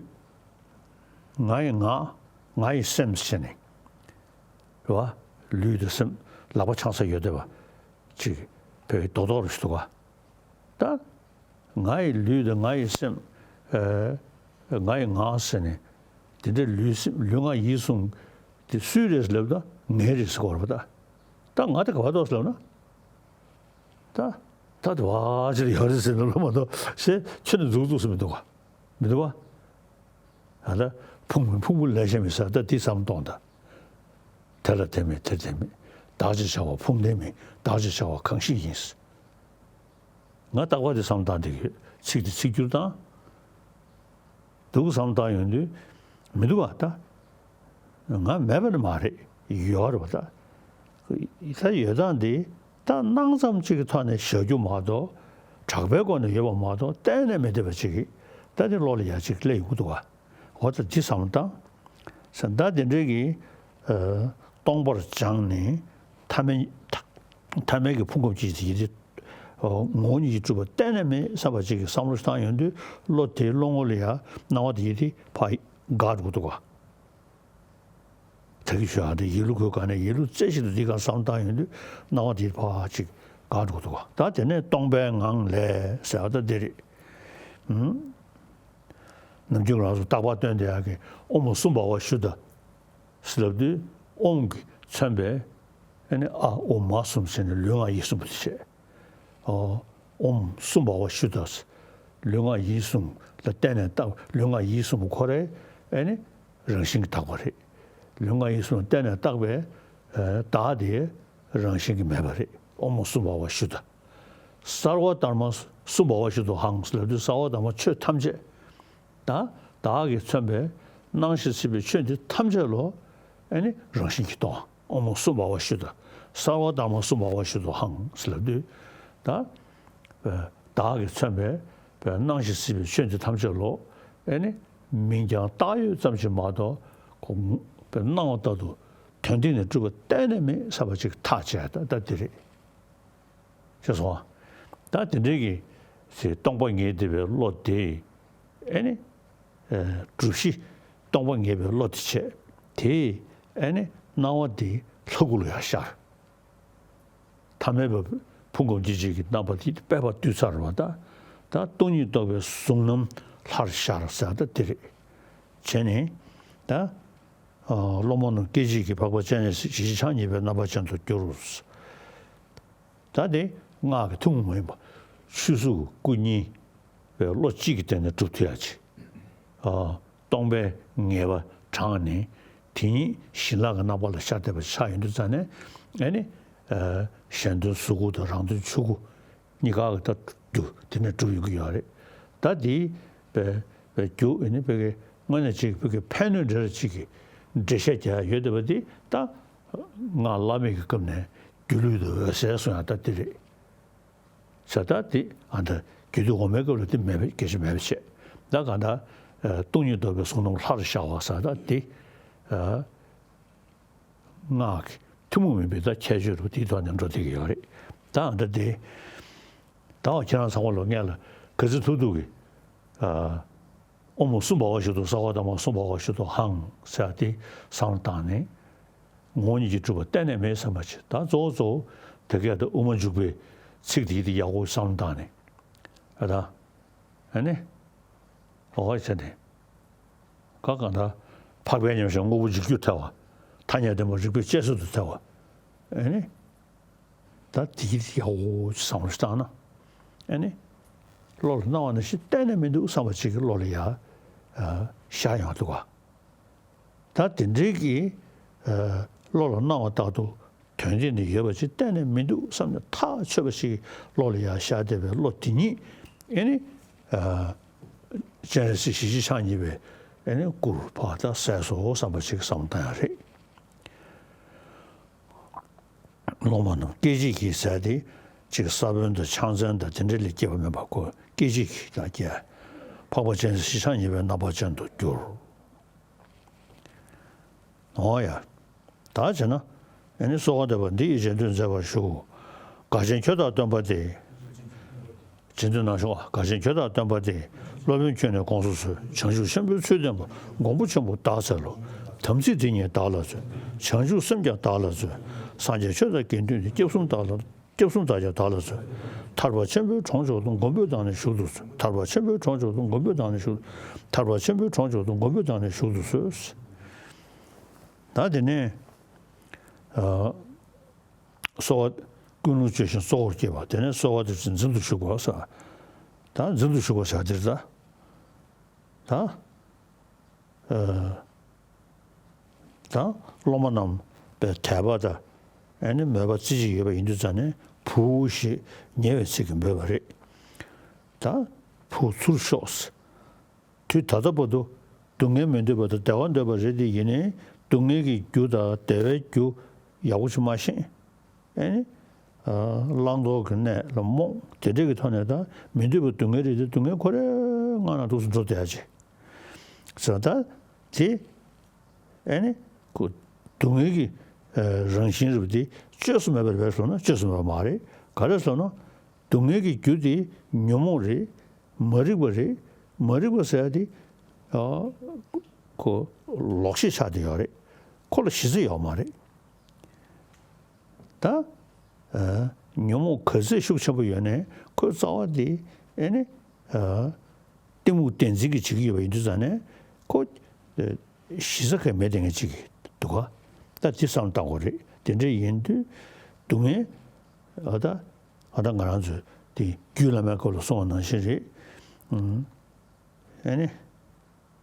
ང་ཡི་ངག། ང་ཡི་སེམས་ཟེར་ནས། རེད་པ། ལུས་དང་སེམས་ལག་པ་འཆང་ས་ཡོད་བསྡད་པ་ཅིག་བོད་ཀྱི་རྡོག་རྡོག་རེ་ཞིག་འདུག་ག་ད་ང་ཡི་ལུས་དང་ང་ཡི་སེམས། ཨ། ང་ཡི་ངག་ཟེར་ནས། དེ་འདྲའི་ལུས་སེམས་ལུས་ངག་ཡིད་གསུམ་དེ་སུའི་རེད་ལབ་ན་ངའི་རེད་ཟེར་གྱི་ཡོད་རེད་པ། ད་ད་ང་དེ་ག་པར་འདུག་ལབ་ན། ད་ད་དེ་བ་ཅིག་ཡོད་རེད་ཟེར་ནས་ལབ་མ་གཏོགས་ཞེས་ཁྱོན་ནས་མཛུབ་གུ་ཚུགས་སུ་མི་འདུག་ག་མི་འདུག་ག་ཨ། ད་ཕུང་མིན་ཕུང་པོ་ལས་གཞན་མིན་ཟེར། ད་འདི་བསམ་བློ་གཏོང་དང་། དེ་ལ་དེ་མེད་དེར་དེ་མེད། བདག་ཅེས་བྱ་བ་ཕུང་ལྡན་མིན། བདག་ཅེས་བྱ་བ་གང་ཞིག་ཡིན། ང་རྟག་པར་འདི་བསམ་བློ་བཏང་བསྡད་ཀྱི་ཡོད། ཚིག་འདི་ཚིག་སྒྱུར་དང་། འདུག་བསམ་བློ་བཏང་ཡོང་དུས་མི་འདུག་ག་ད་ང་མེད་པ་ནི་མ་རེད། ཡོད་རེད་པ། ད་ད་ཡོད་སྟངས་འདི་ད་སྣང་ཙམ་གཅིག་གི་ཐོག་ནས་བཞག་རྒྱུ་མ་གཏོགས། གྲགས་པའི་སྒོ་ནས་ཡོད་པ་མ་གཏོགས་གཏན་ནས་མི་འདོད་པ་ཅིག་གིས་ད་འདི་བློ་ལ་ཡ་གཅིག་སླེབས་ཡོང་གི་འདུག་ག་འོ་ད་འདི་བསམ་བློ་བཏང་། ད་དེ་འདྲའི་གི། ཨ། སྟོང་པར་སྦྱངས་ནས་ཐ་མལ་ཐ་མལ་གྱི་ཕུང་ཁམས་ཀྱི་ཡིད་དེ། ཨ། ངོ་བོ་ཉིད་ཀྱིས་གྲུབ་པ་གཏན་ནས་མེད་བསམ་པ་ཅིག་གི་བསམ་བློ་ཞིག་བཏང་ཡོང་དུས། བློ་དེའི་བློ་ངོ་ལ་ཡ་སྣང་བ་དེ་ཡིད་དེ་ཕར་འགག་འགྲོ་གི་འདུག་ག་ད་གི་ཞུ་ཡག་དེ་ཡིད་བློ་ཁོའི་སྒང་ནས་ཡིད་བློ་རྩེ་གཅིག་ཏུ་འདི་སྒང་བསམ་བློ་བཏང་ཡོང་དུས་སྣང་བ་དེ་ཕར་ཅིག་འགག་འགྲོ་གི་འདུག་ག་ད་དེ་ནས་སྟོང་པའི་ངང་ལས་ཟེར་བ་ད་འདི་རེད། ཨུམ། ནམ་རྒྱུན་ང་རང་ཚོ་རྟག་པར་སྟོན་བསྡད་ཡག་གི་ཨོཾ་སུམ་བྷ་བ་ཤུདྡྷ་ཟེར་ལབ་དུས། ཨོཾ་གིས་མཚོན་པའི་ཨ་ནི་ཨ་ཨོ་མ་གསུམ་ཟེར་ནས་ལུས་ངག་ཡིད་གསུམ་པོ་དེ་བྱས། ཨོ། ཨོཾ་སུམ་བྷ་བ་ཤུདྡྷ། ལུས་ངག་ཡིད་གསུམ་ལ་བརྟེན་ནས་བཏགས། ལུས་ངག་ཡིད་གསུམ་པོ་ཁོ་རའི་ཨ་ནི་རང་བཞིན་གྱིས་དག་པ་རེད། ལུས་ངག་ཡིད་གསུམ་ལ་བརྟེན་ནས་བཏགས་པའི་ཨ་བདག་དེ་རང་བཞིན་གྱིས་མེད་པ་རེད། ཨོཾ་སུམ་བྷ་བ་ཤུདྡྷ། སརྦ་དྷརྨ་སུམ་བྷ་བ་ཤུདྡྷོ་ཧཾ་ཟེར་ལབ་དུས། སརྦ་དྷརྨ་ཆོས་ཐམས་ཅད། ད་བདག་གིས་མཚོན་པའི་སྣང་ཞིང་སྲིད་པའི་ཆོས་འདི་ཐམས་ཅད་ལོ། ཨ་ནི་རང་བཞིན་གྱིས་སྟོང་། ཨོཾ་སུམ་བྷ་བ་ཤུདྡྷ། སརྦ་དྷརྨ་སུམ་བྷ་བ་ཤུདྡྷོ་ཧཾ་ཟེར་ལབ་དུས། ད་བདག་གིས་མཚོན་པའི་སྣང་ཞིང་སྲིད་པའི་ཆོས་འདི་ཐམས་ཅད་ལོ། ཨ་ནི་མིང་རྐྱང་བཏགས་ཡོད་ཙམ་ཞིག་མ་གཏོགས། ཁོ་སྣང་བ་ལྟར་དུ་དོན་སྟེང་ནས་གྲུབ་པ་གཏན་ནས་མེད་བསམ་པ་ཅིག་ཐག་བཅད། ད་ད་འདི་རེད། ཅེས་སོ། ད་དེ་འདྲའི་གི་ཞེས་སྟོང་པ་ངེས་བསྡད་པའི་བློ་དེ། ཨ་ནི། ཨ། སྒྲུབ་གཞི་སྟོང་པ་ངེས་པའི་བློ་དེ་བྱས། དེས་ཨ་ནི་སྣང་བ་དེ་ལྷ་སྐུ་ལ་ཡང་ཤར། ཐ་མལ་པའི་ཕུང་ཁམས་སྐྱེ་མཆེད་ཀྱི་རྣམ་པ་དེ་པས་ཕར་བཏུལ་ཚར་བ་དང་། ད་སྟོང་ཉིད་རྟོགས་པའི་གཟུང་རྣམ་ལྷར་ཤར་ཟེར་ད་དེ་རེད། བྱས་ནས་ད། ཨ། སློབ་མ་རྣམས་སྐད་ཅིག་གིས་འཕགས་པ་སྤྱན་རས་གཟིགས་ཞེས་བྱ་བྱང་ཉིད་པའི་རྣམ་པར་ཅན་དུ་འགྱུར། ད་དེ་སྔགས་ཀྱི་ཐུན་མོང་མ་ཡིན་པ། ཆོས་གཟུགས་སྐུ་གཉིས་པའི་བློ་གཅིག་གི་སྟེང་ནས་གྲུབ་ཐུབ་ཡག་ཅིག་ཨ། སྟོང་པའི་ངེས་པ་དྲངས་ནས། དེ་ཉིད་བྱིན་རླབས་ཀྱི་རྣམ་པ་ལ་ཤར་བསྡད་པ་ཆགས་ཡོང་དུས་ཙ་ནས། ཨ་ནི། ཨ། གཞན་དོན་གཟུགས་སྐུ་དང་རང་དོན་ཆོས་སྐུ་གཉིས་ཀ་གི་ད་རྒྱུ་དེ་ནས་གྲུབ་ཡོང་གི་ཡོད་རེད། ད་དེའི་བའི་བའི་རྒྱུ། ཨ་ནི་བོད་ཀྱི་དངོས་གནས་ཅིག་བོད་ཀྱི་ཕན་གནོད་འདྲ་ཅིག་གི་འགྲེལ་བཤད་རྒྱག་ཡག་ཡོད་བསྡད་པ་དེ། ད་སྔགས་བླ་མེད་ཀྱི་སྐབས་ནས་སྒྱུ་ལུས་དང་འོད་གསལ་གསུང་ཡག་ད་དེ་རེད། ས་ད་དེ་ཨ་ད་རྒྱུད་སྡེ་འོག་མའི་སྐབས་ལ་དེ་མེད་པའི་སྐད་ཆ་མེད་པ་བྱས། ད་གང་ལྟར་ཨ་སྟོང་ཉིད་རྟོགས་པའི་གཟུང་རྣམ་ལྷར་ཤར་བ་ས་ད་དེ་ཨ་སྔགས་ཀྱི་ཐུན་མོང་མིན་པའི་ད་ཁྱད་ཆོས་རུ་དེའི་ཐོག་ནས་འགྲོ་བསྡད་ཀྱི་ཡོད་རེད། ད་ཨ་ད་དེ་ད་འོ་ཁྱེད་རང་ཚང་མ་ལོ་སྔོན་ལ་ག་ཚོད་ཐུབ་ཐུབ་ཀྱི་ཨ། ཨོཾ་སུམ་བྷ་བ་ཤུདྡྷོ། སརྦ་དྷརྨ་སུམ་བྷ་བ་ཤུདྡྷོ་ཧཾ་ཟེར་ཏེ་བསམ་བློ་བཏང་ནས། ངོ་བོ་ཉིད་ཀྱིས་གྲུབ་པ་གཏན་ནས་མེད་བསམ་པ་ཅིག་ད་གཙོ་བོ་གཙོ་བོ་དེ་སྐད་དུ་དབུ་མ་འཇུག་པའི་ཚིག་དེ་ཡིད་དུ་ཡག་པོ་བསམ་བློ་བཏང་ནས། ཨ་ད། ཨ་ནི། འོ་བྱས་ནས། ག་གང་ལྟར་འཕགས་པའི་མཉམ་གཞག་དངོས་པོ་འཇིག་རྒྱུར་ཐལ་བ། ཐ་སྙད་བདེན་པ་རིགས་པས་དཔྱད་བཟོད་དུ་ཐལ་བ། ཨ་ནི། ད་དེ་ཡག་པོ་བསམ་བློ་ཞིག་བཏང་ན། ཨ་ནི། བློ་ལ་སྣང་བ་ནང་བཞིན་གཏན་ནས་མི་འདུག་བསམ་པ་ཅིག་གི་བློ་ལ་ཡ། ཨ། ཤར་ཡོང་འདུག་ག་ད་ ད་དེ་འདྲའི་གི་བློ་ལ་སྣང་བ་ལྟར་དུ་དོན་དེ་ནི་ཡོད་པ་ཅིག་གཏན་ནས་མི་འདུག་བསམ་ནས་ཐག་ཆོད་པ་ཞིག་བློ་ལ་ཡར་ཤར་བསྡད་པའི་བློ་དེ་ཉིད་ཨེ་ནི་སྤྱན་རས་གཟིགས་ཞི་བྱེད་ཕྱག་གཉིས་པའི་ཨེ་ནི་སྐུར་ཕར་ད་གསལ་སོང་བསམ་པ་ཅིག་བསམ་བློ་བཏང་ཡག་རེད། སློབ་མ་རྣམས་སྐད་ཅིག་གིས་ཟེར་ཏེ་ཅིག་ས་བོན་དང་ཕྱག་མཚན་དང་དེ་འདྲ་ལས་སྐྱེས་པ་མིན་པ་ཁོ་སྐད་ཅིག་གིས་ཀྱང་སྐྱེ། འཕགས་པ་སྤྱན་རས་གཟིགས་ཕྱག་གཉིས་པའི་རྣམ་པ་ཅན་དུ་གྱུར། འོ་ཡ། ད་བྱས་ན་ཨེ་ནི་གསོལ་བ་འདེབས་པ་འདི་ཡིས་རྗེས་ཟློས་མཛད་པར་ཞུ། དགའ་ཆེན་ཁྱོད་དང་སྟོན་པ་སྟེ། རྗེས་ཟློས་གནང་ཞུ། དགའ་ཆེན་ཁྱོད་དང་སྟོན་པ་སྟེ། སློབ་དཔོན་ཁྱོད་ནི་དགོངས་སུ་གསོལ། བྱང་ཆུབ་ཆེན་པོའི་ཚུལ་སྟོན་པ། མགོན་པོ་ཆེན་པོ་བདག་འཚལ་ལོ། དམ་ཚིག་འདི་ཉིད་བདག་ལ་སྩོལ། བྱང་ཆུབ་སེམས་ཀྱང་བདག་ལ་སྩོལ། སངས་རྒྱས་ཆོས་དང་དགེ་འདུན་ནི། སྐྱབས་གསུམ་བདག་ལ། སྐྱབས་གསུམ་བདག་ཀྱང་བདག་ལ་སྩོལ། ཐར་པ་ཆེན་པོའི་གྲོང་མཆོག་ཏུ། མགོན་པོས་བདག་ནི་བཞུགས་སུ་གསོལ། ཐར་པ་ཆེན་པོའི་གྲོང་མཆོག་ཏུ། མགོན་པོས་བདག་ནི་བཞུགས། ཐར་པ་ཆེན་པོའི་གྲོང་མཆོག་ཏུ། མགོན་པོས་བདག་ནི་བཞུགས་སུ་གསོལ། ད་དེ་ནས་ཨ། གསོལ་བ། ཀུན་སློང་བཅོས་ཤིང་གཙོ་བོར་བསྐྱེད་པ། དེ་ནས་གསོལ་བ་དེ་ཚོ་འཛིན་དུ་གཞུག་པ་ཟེར། ད་འཛིན་དུ་གཞུག་པ་ཟེར་དེར་ད། ད། ཨ། ད་སློབ་མ་རྣམས་པའི་དད་པ་དང་ཨེ་ནི་མོས་པ་རྩེ་གཅིག་ཡོད་པ་ཡིན་དུས་ཙང་ནས་བུ་ཞེས་ཉེ་བའི་ཚིག་གིས་འབོད་པ་རེད། ད་བུ་ཚུར་ཤོག་དུས་ད་ལྟ་བར་དུ་སྡུག་བསྔལ་མི་འདོད་པ་དང་བདེ་བ་འདོད་པ་རེད་དེ། ཡིན་ནའི་སྡུག་བསྔལ་གྱི་རྒྱུ་དང་བདེ་བའི་རྒྱུ་ཡག་པོ་ཞིག་མ་ཤེས། ཨེ་ནི། ཨ། བླང་དོར་གྱི་གནས་ལ་རྨོངས། དེ་འདྲ་གི་ཐོག་ནས་ད་མི་འདོད་པའི་སྡུག་བསྔལ་རེད་དེ། སྡུག་བསྔལ་ཁོ་རའི་ངང་ན་འདུག་སེ་འགྲོ་བསྡད་ཡ་ཅིག་ཟེར། ད་དེ་ཨེ་ནི་ཁོ་སྡུག་བསྔལ་གྱི་ཨ་རང་བཞིན་རེད་པ། དེ་བཅོས་སུ་མེད་པ་རེད་པས་སོང་ན་བཅོས་སུ་མེད་པ་མ་རེད། ག་རེ་སོང་ན། སྡུག་བསྔལ་གྱི་རྒྱུ་དེ་ཉོན་མོངས་རེད། མ་རིག་པ་རེད། མ་རིག་པ་ཟེར་ཡ་དེ་ཨ་ཁོ་ལོག་ཤེས་ཆགས་བསྡད་ཡོད་རེད། ཁོ་ལ་གཞི་རྩ་ཡོད་མ་རེད། ད་ཨ་ཉོན་མོངས་ག་ཚད་ཤུགས་ཆེན་པོ་ཡོད་ནའི་ཁོའི་རྩ་བ་དེ་ཨེ་ནི་ཨ་གཏི་མུག་བདེན་འཛིན་གྱིས་བྱེད་ཀྱི་ཡོད་པ་ཡིན་དུས་ཙང་ནས་ཁོ་ཨ་གཞི་རྩ་གང་མེད་བསྡད་མཁན་ཅིག་འདུག་ག་ད་དེ་བསམ་བློ་བཏང་དགོས་རེད། དེ་འདྲ་ཡིན་དུས་སྡུག་བསྔལ་ཨ་ད་ཨ་ད་ང་རང་ཚོས་དེ་རྒྱུད་བླ་མའི་སྐབས་ལ་གསུངས་པ་ནང་བཞིན་རེད། ཨ་ནི།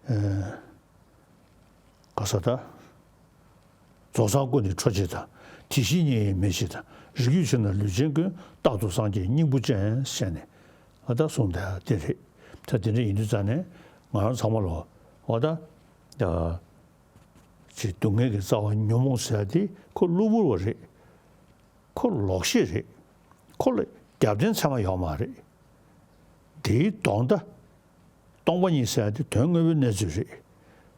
ཨ། ག་ས་ད། རྫོགས་སངས་སྐུ་ནི་ཁྲོ་ཆེ་དང་། དེ་བཞིན་ཉེ་བའི་མེ་བཞི་དང་། རིགས་རྒྱུད་ཆེ་ན་ལུས་ཅན་ཀུན། རྟག་ཏུ་སངས་རྒྱས་སྙིང་པོ་ཅན། ཟེར་ནས་ཨ་ད་གསུངས་བསྡད་དེ་རེད། ད་དེ་འདྲ་ཡིན་དུས་ཙང་ནས་ང་རང་ཚང་མ་ལོ་ཨ་ད། ཨ། ཅིག་སྡུག་བསྔལ་གྱི་རྩ་བ་ཉོན་མོངས་ཟེར་ཡ་དེ་ཁོ་གློ་བུར་བ་རེད། ཁོ་ལོག་ཤེས་རེད། ཁོ་ལ་རྒྱབ་རྟེན་ཚད་མ་ཡོད་མ་རེད། དེའི་ལྡོག་ཟླ། སྟོང་པ་ཉིད་ཟེར་ཡ་དེ་དོན་དངོས་པོའི་གནས་ཚུལ་རེད།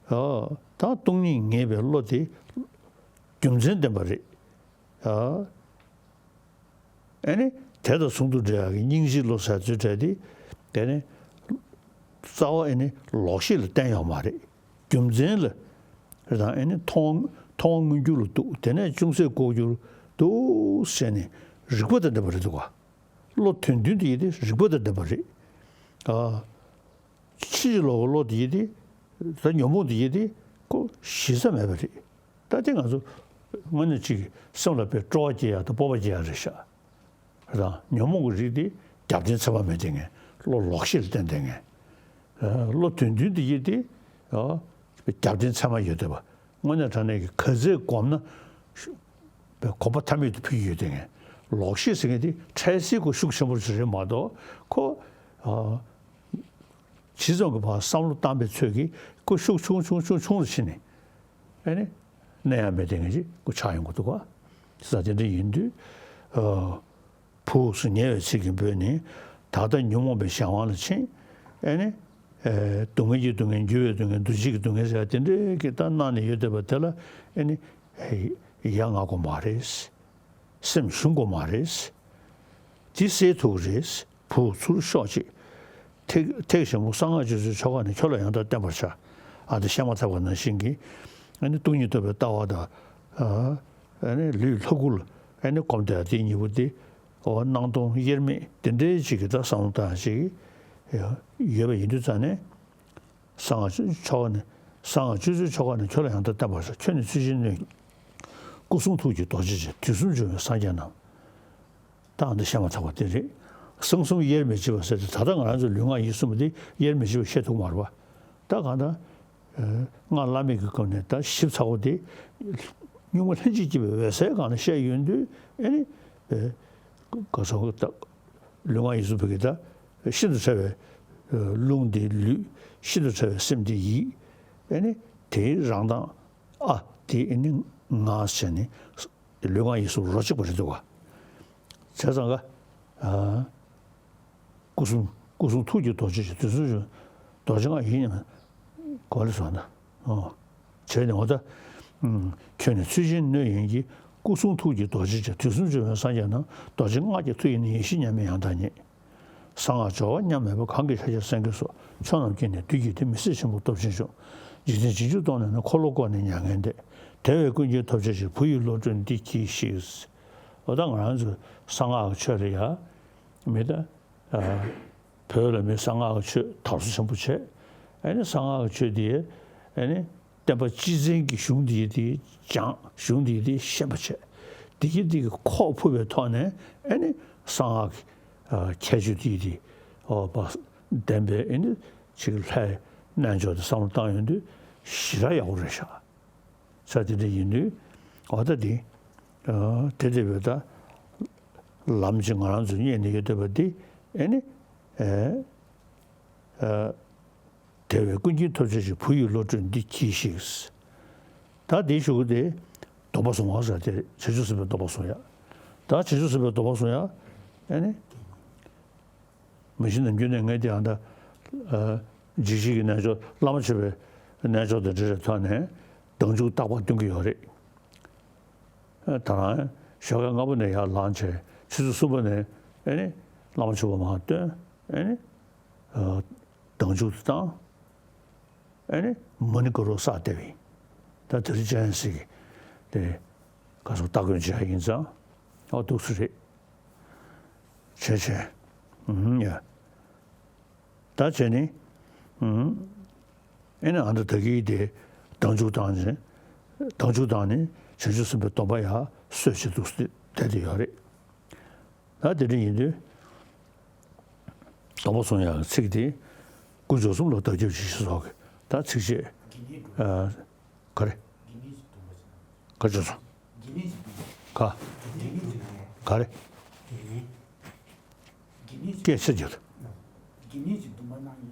ཨ། ད་སྟོང་ཉིད་ངེས་པའི་བློ་དེ་རྒྱུ་མཚན་ལྡན་པ་རེད། ཨ། ཨེ་ནི་དེ་དང་ཟུང་དུ་འབྲེལ་ཡག་གི་སྙིང་རྗེའི་བློ་ཟེར་ཚུལ་འདྲ་དེ། དེ་ནི་རྩ་བ་ཨེ་ནི་ལོག་ཤེས་ལ་བརྟེན་ཡོད་མ་རེད། རྒྱུ་མཚན་ལ་རེད་དང་། ཨེ་ནི་མཐོང་མཐོང་མངོན་གྱུར་ལ་འདུག་དེ་ནས་ཅུང་ཟད་ལྐོག་གྱུར་འདུག་ཟེར་ནས་རིག་པ་དང་ལྡན་པ་རེད་འདུག་ག་བློ་དོན་མཐུན་དེ་ཡིན་ཏེ་རིག་པ་དང་ལྡན་པ་རེད། ཨ། ཕྱིན་ཅི་ལོག་གི་བློ་དེ་ཡིན་ཏེ། ད་ཉོན་མོངས་དེ་ཡིན་ཏེ་ཁོ་གཞི་རྩ་མེད་པ་རེད། ད་དེ་ང་ཚོ་དངོས་གནས་གཅིག་གི་སེམས་ལ་དཔེ་སྤྲོ་བ་སྐྱེ་ཡག་དང་སྤོབས་པ་སྐྱེ་ཡག་རེད་ཤག་རེད་དང་། ཉོན་མོངས་ཀྱི་རིགས་དེ་རྒྱབ་རྟེན་ཚད་མ་མེད་བསྡད་མཁན། བློ་ལོག་ཤེས་ལ་བརྟེན་བསྡད་མཁན། ཨ། བློ་དོན་མཐུན་དེ་ཡིན་ཏེ། ཨ། རྒྱབ་རྟེན་ཚད་མ་ཡོད་བསྡད་པ། དངོས་གནས་དྲང་གནས་ཀྱི་ག་ཚད་བསྒོམས་ན་ཤུ་གོམ་པ་ཐ་མལ་དུ་འཕུར་གྱི་ཡོད་དེ། ངས་ལོག་ཤེས་ཟེར་མཁན་དེ་འཕྲལ་སེལ་གྱི་ཤུགས་ཆེན་པོ་ཞིག་རེད་མ་གཏོགས་ཁོ། ཨ། ཇི་ཙམ་གྱི་བར་བསམ་བློ་བཏང་པའི་ཚོད་ཀྱིས་ཁོ་ཤུགས་ཆུང་ཆུང་ཆུང་ཆུང་རུ་ཕྱིན་ནས། ཨ་ནི། གནས་ཡང་མེད་དེ་ངས་ཅིག་ཁོ་ཆགས་ཡོང་གི་འདུག་ག་ས་དེ་འདྲ་ཡིན་དུས། ཨ། བུ་སུ་ཉེ་བའི་ཚིག་གིས་འབོད་ནས། ད་ལྟ་ཉོན་མོངས་པའི་གཞན་དབང་ལ་ཕྱིན། ཨེ་ནི། ཨེ། སྡུག་བསྔལ་གྱི་སྡུག་བསྔལ། འགྱུར་བའི་སྡུག་བསྔལ། འདུ་བྱེད་ཀྱི་སྡུག་བསྔལ་ཟེར་ཡ་དེ་འདྲའི་གི་ད་གནང་ནས་ཡོད་བསྡད་པ་དེ་ལ་ཨེ་ནི། ཡ་ང་དགོས་མ་རེད། སེམས་ཞུམ་དགོས་མ་རེད། དེ་སེལ་ཐུབ་ཀྱི་རེད། བུ་ཚུར་ཤོག་ཅིག་ཐེག་ཐེག་ཆེན་པོ་གསང་སྔགས་སྤྱོད་ཚུལ་ཆོ་ག་ནི། ཁྱོད་ལ་ཡང་དག་བསྟན་པར་བྱ། ཨ་ད་བཤད་མ་ཐག་པ་ནང་བཞིན་གྱི། ཨ་ནི་སྟོང་ཉིད་རྟོགས་པའི་ལྟ་བ་དང་། ཨ་ནི་ལུས་ལྷ་སྐུ་ལ་ཨ་ནི་གོམས་བསྡད་དེ་གཉིས་པོ་དེ། འོ་སྣང་སྟོང་དབྱེར་མེད་དེ་འདྲའི་ཅིག་གི་ད་བསམ་བློ་བཏང་ཅིག་ཡོད་པ་ཡིན་དུས་ཙང་ནས། གསང་སྔགས་ཆོ་ག་ནི། གསང་སྔགས་སྤྱོད་ཚུལ་ཆོ་ག་ནི། ཁྱོད་ལ་ཡང་དག་བསྟན་པར་བྱ། ཁྱོད་ནི་ཚུལ་བཞིན་ནོད། སྐུ་གསུང་ཐུགས་ཀྱི་རྡོ་རྗེ་ཅན། དུས་གསུམ་འབྱུང་བའི་སངས་རྒྱས་རྣམས། ད་ཨ་འདི་བཤད་མ་ཐག་པ་དེ་རེད། གསང་གསུམ་དབྱེར་མི་ཕྱེད་པ་ཟེར་ཏེ། ད་ལྟ་ང་རང་ཚོ་ལུས་ངག་ཡིད་གསུམ་པོ་དེ་དབྱེར་མི་ཕྱེད་པ་བཤད་ཐུབ་མ་རེད་པ། ད་གང་ལྟར། སྔགས་བླ་མེད་ཀྱི་སྐབས་ནས་ད་ཞིབ་ཚགས་པོ་དེ་སྙུང་གླེང་གཅིག་སྐྱེས་པའི་འོད་གསལ་སྒང་ལ་བཤད་ཡོང་དུས་ཨེ་ནི་ག་ཚོད་ད་ལུས་ངག་ཡིད་གསུམ་བོད་ཀྱི་ད་ཤིན་ཏུ་ཕྲ་བའི་རླུང་དེ་ལུས། ཤིན་ཏུ་ཕྲ་བའི་སེམས་དེ་ཡིད། ཨེ་ནི་དེའི་རང་གདངས་ཨ་དེ་ཨེ་ནི་ངག་བྱས་ནས། ལུས་ངག་ཡིད་གསུམ་རོ་གཅིག་པ་རེད་འདུག་ག་བྱས་ཙང་ཀ་ཨ། སྐུ་གསུང་སྐུ་གསུང་ཐུགས་ཀྱི་རྡོ་རྗེ་ཆེ། དུས་གསུམ་རྡོ་རྗེ་ང་ཡིན་སྙམ། གོ་ལེ་སོང་ན། ཨོ། བྱས་ནས་འོ་ད། ཁྱོད་ནི་ཚུལ་ཆེན་སྣོད་ཡིན་གྱི། སྐུ་གསུང་ཐུགས་ཀྱི་རྡོ་རྗེ་ཆེ། དུས་གསུམ་འབྱུང་བའི་སངས་རྒྱས་རྣམས། རྡོ་རྗེ་སྔགས་ཀྱི་མཐུ་ཡིས་ནི། ཡེ་ཤེས་མཉམ་མེད་ཡང་དག་ཉིད། གསང་སྔགས་སྦྱོར་བ་མཉམ་མེད་པ། གང་གི་ཕྱག་རྒྱར་སེང་གེ་སོགས། ཕྱོགས་རྣམས་ཀྱི་ནི་བདུད་ཀྱིས་ཏེ། མི་བཟད་ཆེན་པོ་སྟོབས་ཆེན་མཆོག་འཇིག་རྟེན་ཇི་བཞིན་སྟོང་ནས་ནི། འཁོར་ལོ་བསྐོར་ནས་མྱ་ངན་འདས། དེ་བས་ཀུན་མཁྱེན་ཐོབ་བྱ་ཕྱིར། བུ་ཡི་བློ་གྲོས་འདི་གྱིས་ཤིག་འོ་ད་ང་རང་ཚོ་གསང་སྔགས་ཀྱི་ཆོས་ལ་ཡ། མི་ད། བོད་ལ་མི་གསང་སྔགས་ཀྱི་ཆོས་དར་སྲོལ་ཆེན་པོ་བྱས། ཨེ་ནི་གསང་སྔགས་ཀྱི་ཆོས་འདི་ཨེ་ནི་བསྟན་པ་སྤྱི་བཙན་གྱི་གཞུང་འདི་དེ་སྦྱངས། གཞུང་འདི་དེ་ཤེས་པ་བྱས། འདི་གི་འདི་གི་ཁོག་ཕུབ་པའི་ཐོག་ནས་ཨེ་ནི་གསང་སྔགས་ཀྱི་ཁྱད་ཆོས་འདི་དེ་ཨོ་བ་ལྡན་པའི་ཨེ་ནི་ཅིག་ལྷའི་རྣལ་འབྱོར་དེ་བསམ་བློ་བཏང་ཡོང་དུས་ཞེ་དྲག་ཡག་པོ་རེད་ཤག་ས་དེ་འདྲ་ཡིན་དུས་འོ་ད་དེ་དེ་དེ་བས་ད་ལམ་གྱི་ང་རང་ཚོ་རྙེད་ནས་ཡོད་བསྡད་པ་འདི་ཨེ་ནི་ཨེ་ཨེ་དེ་བས་ཀུན་མཁྱེན་ཐོབ་བྱ་ཕྱིར། བུ་ཡི་བློ་གྲོས་འདི་གྱིས་ཤིག་ད་དེའི་གཞུག་གུ་དེ་སྡོམ་པ་བཟུང་བ་ཟེར་དེ་བྱང་ཆུབ་སེམས་དཔའི་སྡོམ་པ་བཟུང་ཡ། ད་བྱང་ཆུབ་སེམས་དཔའི་སྡོམ་པ་བཟུང་ཡ་ཨེ་ནི། མ་གཞི་ནམ་རྒྱུན་ནས་ངས་དེ་ཡང་ད་འཇིགས་བྱེད་ཀྱི་རྣལ་འབྱོར་བླ་མ་མཆོད་པའི་རྣལ་འབྱོར་དང་འབྲེལ་བའི་ཐོག་ནས་ཟླ་མཇུག་རྟག་པར་འདོན་གྱི་ཡོད་རེད། ད་རང་ཞོགས་ཀས་སྔ་པོ་ནས་ཡར་ལངས་བྱས་ཆུ་ཚོད་གསུམ་པ་ནས་ཨེ་ནི་བླ་མ་མཆོད་པ་མར་འདོན། ཨེ་ནི་ཟླ་མཇུག་ཏུ་བཏང་། ཨེ་ནི་མ་ཎི་དཀར་པོ་བསགས་བསྡད་པ་ཡིན། ད་དེ་རིང་སྤྱན་རས་གཟིགས་ཀྱི་དེ་ག་ཚོད་སྟ་གོན་བྱས་ཡིན་ཙང་ཨོ་འདུག་སེ་རེད། བྱས་བྱས། ཨུམ་ཡ། ད་བྱས་ནི། ཨུམ། ཨེ་ནི་ཨ་ནི་ད་གིན་དེ་ཟླ་མཇུག་བཏང་ནས་ཟླ་མཇུག་བཏང་ནས་བྱང་ཆུབ་སེམས་དཔའི་སྡོམ་པ་ཡར་གསོས་བྱས་འདུག་སེ་བསྡད་དེ་ཡོད་རེད། ད་དེ་འདྲ་ཡིན་དུས། སྡོམ་པ་བཟུང་ཡག་གི་ཚིག་དེ། དཀོན་མཆོག་གསུམ་ལ་བདག་སྐྱབས་མཆི་ཞེས་སོགས་ཀྱི་ད་ཚིགས་བཅད། ཨ། ག་རེ། ག་བྱས་སོང་། ག་ག་རེ། སྐད་ཆ་རྒྱག་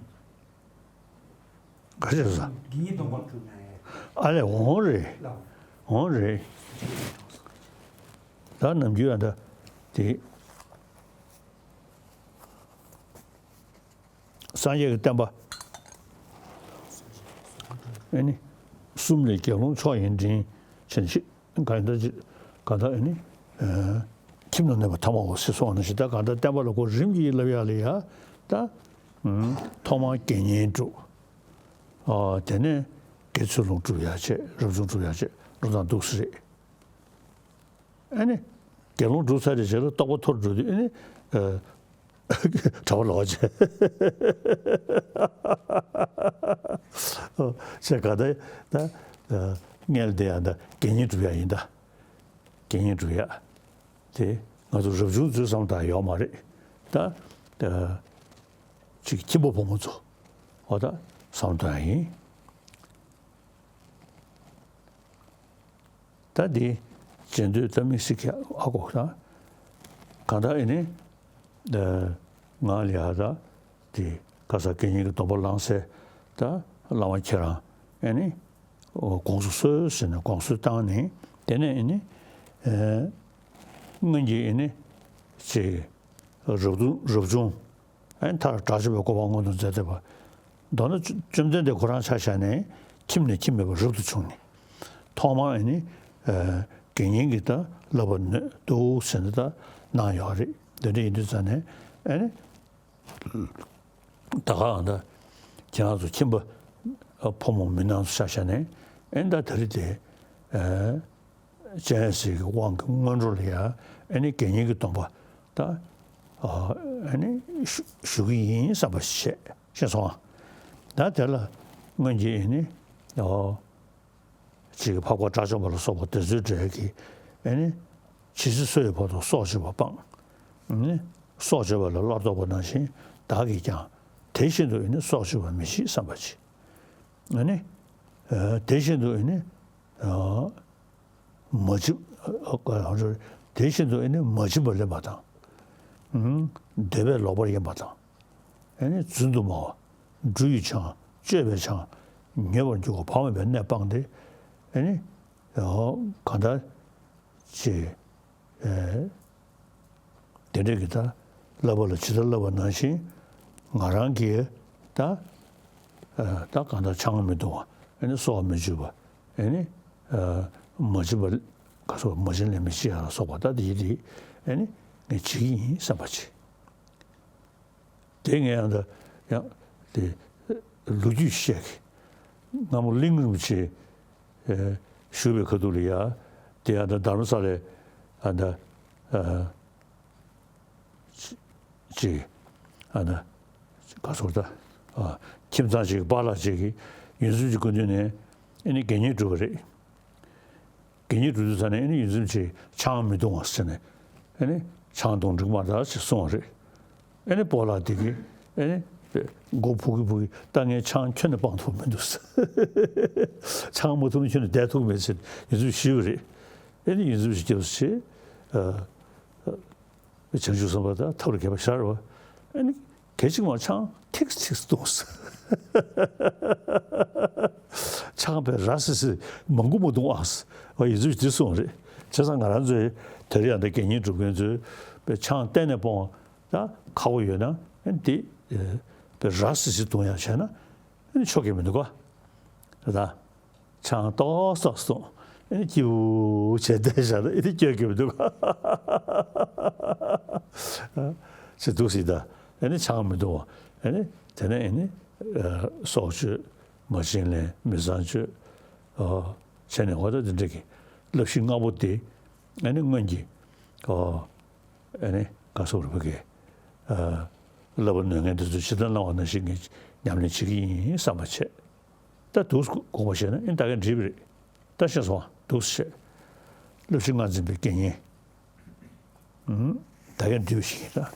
ག་བྱས་སོང་། ཨ་ལས་འོང་རེད། འོང་རེད། ད་ནམ་རྒྱུན་ཨ་ད་དེ། སངས་རྒྱས་ཀྱི་བསྟན་པ། ཨེ་ནི། གསུམ་ལས་དགེ་སློང་མཆོག་ཡིན་དྲིན་ཆེན་ཞིག་གང་ལྟར་ཅི། གང་ལྟར་ཨེ་ནི། ཁྱིམ་ན་གནས་པ་ཐ་མའོ་ཟེར་སོང་ནི་ཞིག་ད་གང་ལྟར་བསྟན་པ་ལ་གོ་རིམ་གྱིས་བསླབ་ཡག་ལ་ཡ། ད། ཐོག་མར་དགེ་བསྙེན་སྒྲུབ། དེ་ནས་དགེ་ཚུལ་སློང་སྒྲུབ་ཡག་བྱས། རབ་བྱུང་སྒྲུབ་ཡག་བྱས་འགྲོ་སྟངས་འདུག་སེ་རེད། ཨ་ནི། དགེ་སློང་སྒྲུབ་ཚར་བའི་རྗེས་ལ་རྟོགས་པ་མཐོ་རུ་འགྲོ་དུས་ཨ་ནི། གྲྭ་པ་ལོག་བྱས། བྱས་ག་ད་ད། སྔོན་ལ་དེ་ཡང་ད་དགེ་བསྙེན་སྒྲུབ་ཡག་ཡིན་ད། དགེ་བསྙེན་སྒྲུབ་ཡག་དེ་ང་ཚོ་རབ་བྱུང་རྫོགས་ཙམ་ད་ཡོད་མ་རེད། ད། ཅིག་ཁྱིམ་པ་བུ་མོ་ཚོ། འོ་ད་བསམ་བློ་གཏོང་ཡག་ཡིན། ད་འདི་བྱེད་འདོད་ད་དམིགས་བསལ་གྱི་ཨ་གོ་ད། གང་ལྟར་ཨེ་ནི། ང་ལ་ཡ་ད་དེ་ཁ་སང་དགེ་བསྙེན་གྱི་སྡོམ་པ་བླངས་སའི་ད་བླ་མ་ཁྱེད་རང་ཨེ་ནི། དགོངས་སུ་གསོལ་ཟེར་ནས་དགོངས་གསོལ་བཏང་ནས་དེ་ནས་ཨེ་ནི། སྔོན་གྱི་ཨེ་ནི། ཅིག་རབ་ཏུ་རབ་བྱུང་། ཨེ་མཐར་དགྲ་བཅོམ་པའི་གོ་འཕང་མངོན་དུ་མཛད་བསྡད་པ། མདོར་ན་བཅོམ་ལྡན་འདས་ཁོ་རང་ཆ་བཞག་ནས་ཁྱིམ་ནས་ཁྱིམ་མེད་པར་རབ་ཏུ་བྱུང་ནས། ཐོག་མར་ཨེ་ནི། དགེ་བསྙེན་གྱི་ད་བསླབ་པ་ནོད་འདུག་ཟེར་ནས་ད་གནང་ཡོད་རེད། འདི་འདྲ་ཡིན་དུས་ཙང་ནས་ཨེ་ནི། ད་ག་ཨ་ད་ཁྱེད་རང་ཚོ་ཁྱིམ་པ་ཕོ་མོ་མི་ནང་དུ་ཆ་བཞག་ནས་ཨེ་ནི་ད་ད་རེས་དེ། སྤྱན་རས་གཟིགས་ཀྱི་དབང་གི་སྔོན་འགྲོ་ལ་ཡ་ཨེ་ནི་དགེ་བསྙེན་གྱི་སྡོམ་པ་ད་ཨེ་ནི་ཞུ་ཞུ་གི་ཡིན་བསམ་པ་ཞིག་བྱས་ཤེས་སོང་། ད་དེ་ལ་སྔོན་གྱི་ཨེ་ནི་ཅིག་འཕགས་པ་དགྲ་བཅོམ་པ་ལ་སོགས་པ་དེ་ཚོའི་གྲས་ཀྱིས་ཨེ་ནི་ཇི་སྲིད་འཚོ་བའི་བར་དུ་སྲོག་གཅོད་པ་སྤང་། ཨེ་ནི་སྲོག་གཅོད་པ་ལ་སླར་ལྡོག་པ་ནང་བཞིན་བདག་གིས་ཀྱང་དེ་བཞིན་དུ་ཨེ་ནི་སྲོག་གཅོད་པ་མི་བྱེད་བསམ་པ་ཅིག་ཨ་ནི། དེ་བཞིན་དུ་ཨེ་ནི། མ་བྱིན། དེ་བཞིན་དུ་ཨེ་ནི་མ་བྱིན་པ་ལེན་པ་དང་། འདོད་པས་ལོག་པར་གཡེམ་པ་དང་། ཨེ་ནི་རྫུན་དུ་སྨྲ་བ། འབྲུ་ཡི་ཆང་། སྤྱོད་པའི་ཆང་། ཉེ་བར་འགྱུར་བ་བག་མེད་པའི་གནས་སྤངས་ཏེ། ཨེ་ནི། གང་ལྟར། ཅེས། དེ་འདྲ་གི་ད་བསླབ་པ་ལ་ཇི་ལྟར་བསླབ་པ་ནང་བཞིན། ང་རང་གིས་ད། ད་གང་ལྟར་ཆང་མི་འཐུང་བ། ཨེ་ནི་སོ་བ་མི་འཇུ་བ། ཨེ་ནི། མ་བྱིན་པ། ག་སོགས་མ་བྱིན་ལེན་མི་བྱེད་ཡ་ལ་སོགས་པ་ད་དེ་དེ་ཨེ་ནི་ངས་བྱེད་ཀྱི་ཡིན་བསམ་པ་བྱེད། དེ་ངས་ཡང་ད་ཡང་དེ་ལོ་རྒྱུས་བཤད་གི། སྔ་མོ་གླིང་རིན་པོ་ཆེ་བཞུགས་པའི་ཁ་ཐུག་ལ་ཡ། དེ་ཡང་ད་དྷ་རམ་ས་ལའི་ཨ་ད་ཅིག་ཨ་ད་ག་སོགས་ད་ཁྱིམ་ཚང་ཅིག་པཱ་ལགས་ཅིག་གིས་ཡོངས་འཛིན་གྱི་སྐུ་མདུན་ནས་ཨེ་ནི་དགེ་བསྙེན་སྒྲུབ་པ་རེད། དགེ་བསྙེན་སྒྲུབ་དུས་ཙ་ནས་ཨེ་ནི་ཡོངས་འཛིན་གྱིས་ཆང་མི་འཐུང་བ་ཟེར་ནས། ཨེ་ནི་ཆང་འཐུང་འགྲིག་མ་རེད་ཅེས་གསུངས་པ་རེད། ཨེ་ནི་སྤོ་ལགས་དེ་གིས་ཨེ་ནི་མགོ་ཕུག་གི་ཕུག་གི་ད་ངས་ཆང་ཁྱོན་ནས་སྤང་ཐུབ་མི་འདུག་ཟེར། ཆང་མ་འཐུང་ན་ཁྱོན་ནས་བསྡད་ཐུབ་མེད་ཟེར་ཡོངས་འཛིན་ཞུས་པ་རེད། ཨེ་ནི་ཡོངས་འཛིན་སྐྱབས་སུ་མཆི། བྱང་ཆུབ་སེམས་དཔའ་དང་ཐབས་ལ་མཁས་པ་ཞར་བ། ཨ་ནི་གལ་ཆེ་མ་ཆང་ཐིགས་ཐིགས་བཏུང་ཟེར། ཆང་པས་ར་སི་སི་མང་པོ་མ་བཏུང་ཨང་ཟེར་བ་ཡི་ཚུལ་དེ་གསུངས་རེད། བྱས་ཙང་ང་རང་ཚོའི་དེ་རིང་ཡང་ད་དགེ་བསྙེན་སྒྲུབ་མཁན་ཚོས་པའི་ཆང་གཏན་ནས་སྤོང་བ་ད་ཁག་པོ་ཡོད་ན་ཨ་ནི་དེ་པའི་ར་སི་སི་བཏུང་ཡང་བྱས་ན་ཨ་ནི་ཆོག་གི་མི་འདུག་ག་ད། ཆང་ཏོག་ཙམ་བཏུང་། ཨེ་ནི་སྐྱིད་པོ་བྱས་བསྡད་བཞག་ན་ཨེ་ནི་སྐྱོན་གྱི་མི་འདུག་ག་ཅེས་འདུག་སྲིད་ད། ཨེ་ནི་ཆང་མི་འཐུང་བ། ཨེ་ནི་དེ་ནས་ཨེ་ནི་སྲོག་གཅོད། མ་བྱིན་ལེན། མི་ཚངས་སྤྱོད། བྱས་ནས་འོ་ད་དེ་འདྲ་གི་བསླབ་གཞི་ལྔ་པོ་དེ་ཨེ་ནི་སྔོན་གྱི་ཨེ་ནི་ག་སོགས་རུ་བ་གི་བསླབ་པ་ནོད་མཁན་དེ་ཚོ་ཇི་ལྟར་གནང་བ་ནང་བཞིན་གྱི་ཉམས་ལེན་བྱེད་ཀྱི་ཡིན་བསམ་པ་བྱས། ད་འདུག་སེ་དགོངས་པ་བཞེས་ན་ཨེ་ད་ག་འགྲིག་པ་རེད། ད་ཤེས་སོང་ང་། འདུག་སེ་བྱས། བསླབ་གཞི་ལྔ་འཛིན་པའི་དགེ་བསྙེན། ཨུམ། ད་ག་འགྲིག་པ་ཞིག་ཡིན་ད།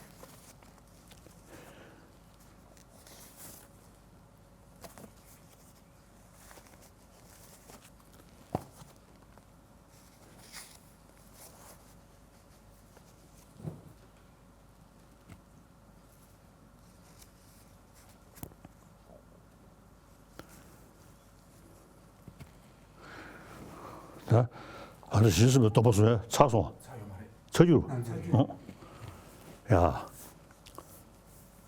ད། ཨ་ནི་གཞི་གསུམ་པའི་སྟོང་པ་བཟུང་ཡ་ཚར་སོང་། ཚར་རྒྱུ། ཨང་། ཡ།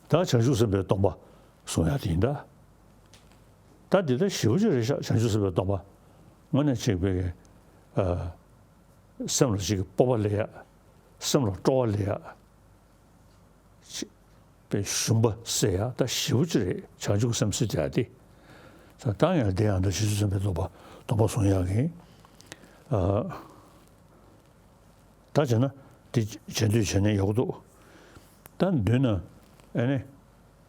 ད་བྱང་ཆུབ་སེམས་དཔའི་སྟོང་པ་བཟུང་ཡ་དེ་ཡིན་ད། ད་འདི་ལྟར་ཞེ་པོ་ཅིག་རེད་ཤག་བྱང་ཆུབ་སེམས་དཔའི་སྟོང་པ། དངོས་གནས་ཅིག་པའི་གི། ཨ། སེམས་ལ་ཅིག་གི་སྤོབས་པ་སླེབས་ཡ། སེམས་ལ་སྤྲོ་བ་སླེབས་ཡ། ཅིག་པའི་ཞུམ་པ་སེལ་ཡ་ད་ཞེ་པོ་ཅིག་རེད། བྱང་ཆུབ་སེམས་སེལ་ཡ་དེ། ད་ཡང་དེ་ཡང་ད་བྱང་ཆུབ་སེམས་དཔའི་སྟོང་པ་སྟོང་པ་བཟུང་ཡ་གི། ཨ། ད་བྱས་ན་དེ་བྱེད་འདོད་བྱས་ནས་ཡག་པོ་འདུག་ད་མདུན་ན་ཨེ་ནི།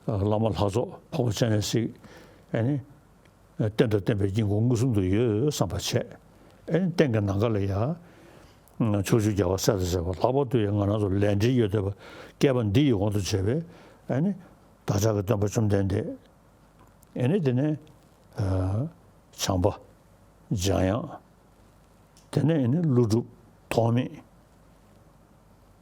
བླ་མ་ལྷ་ཚོགས་འཕགས་པ་སྤྱན་རས་གཟིགས། ཨེ་ནི། རྟེན་དང་བརྟེན་པའི་དཀྱིལ་འཁོར་མངོན་སུམ་དུ་ཡོད་བསམ་པ་བྱས། ཨེ་ནི་རྟེན་གྱི་ནམ་མཁའ་ལ་ཡ། ཕྱོགས་བཅུའི་རྒྱལ་བ་སྲས་དང་བཅས་པ། ལྷག་པར་དུ་ཡང་ང་རང་ཚོ་ལས་འབྲེལ་ཡོད་བསྡད་པ་བསྐལ་པ་འདི་ཡི་གོང་དུ་བྱས་པའི་ཨེ་ནི། བདག་ཅག་གི་སྟོན་པ་བཅོམ་ལྡན་འདས། ཨེ་ནི་དེ་ནས། ཨ། བྱམས་པ། འཇམ་དབྱངས། དེ་ནས་ཨེ་ནི་ཀླུ་སྒྲུབ་ཐོགས་མེད།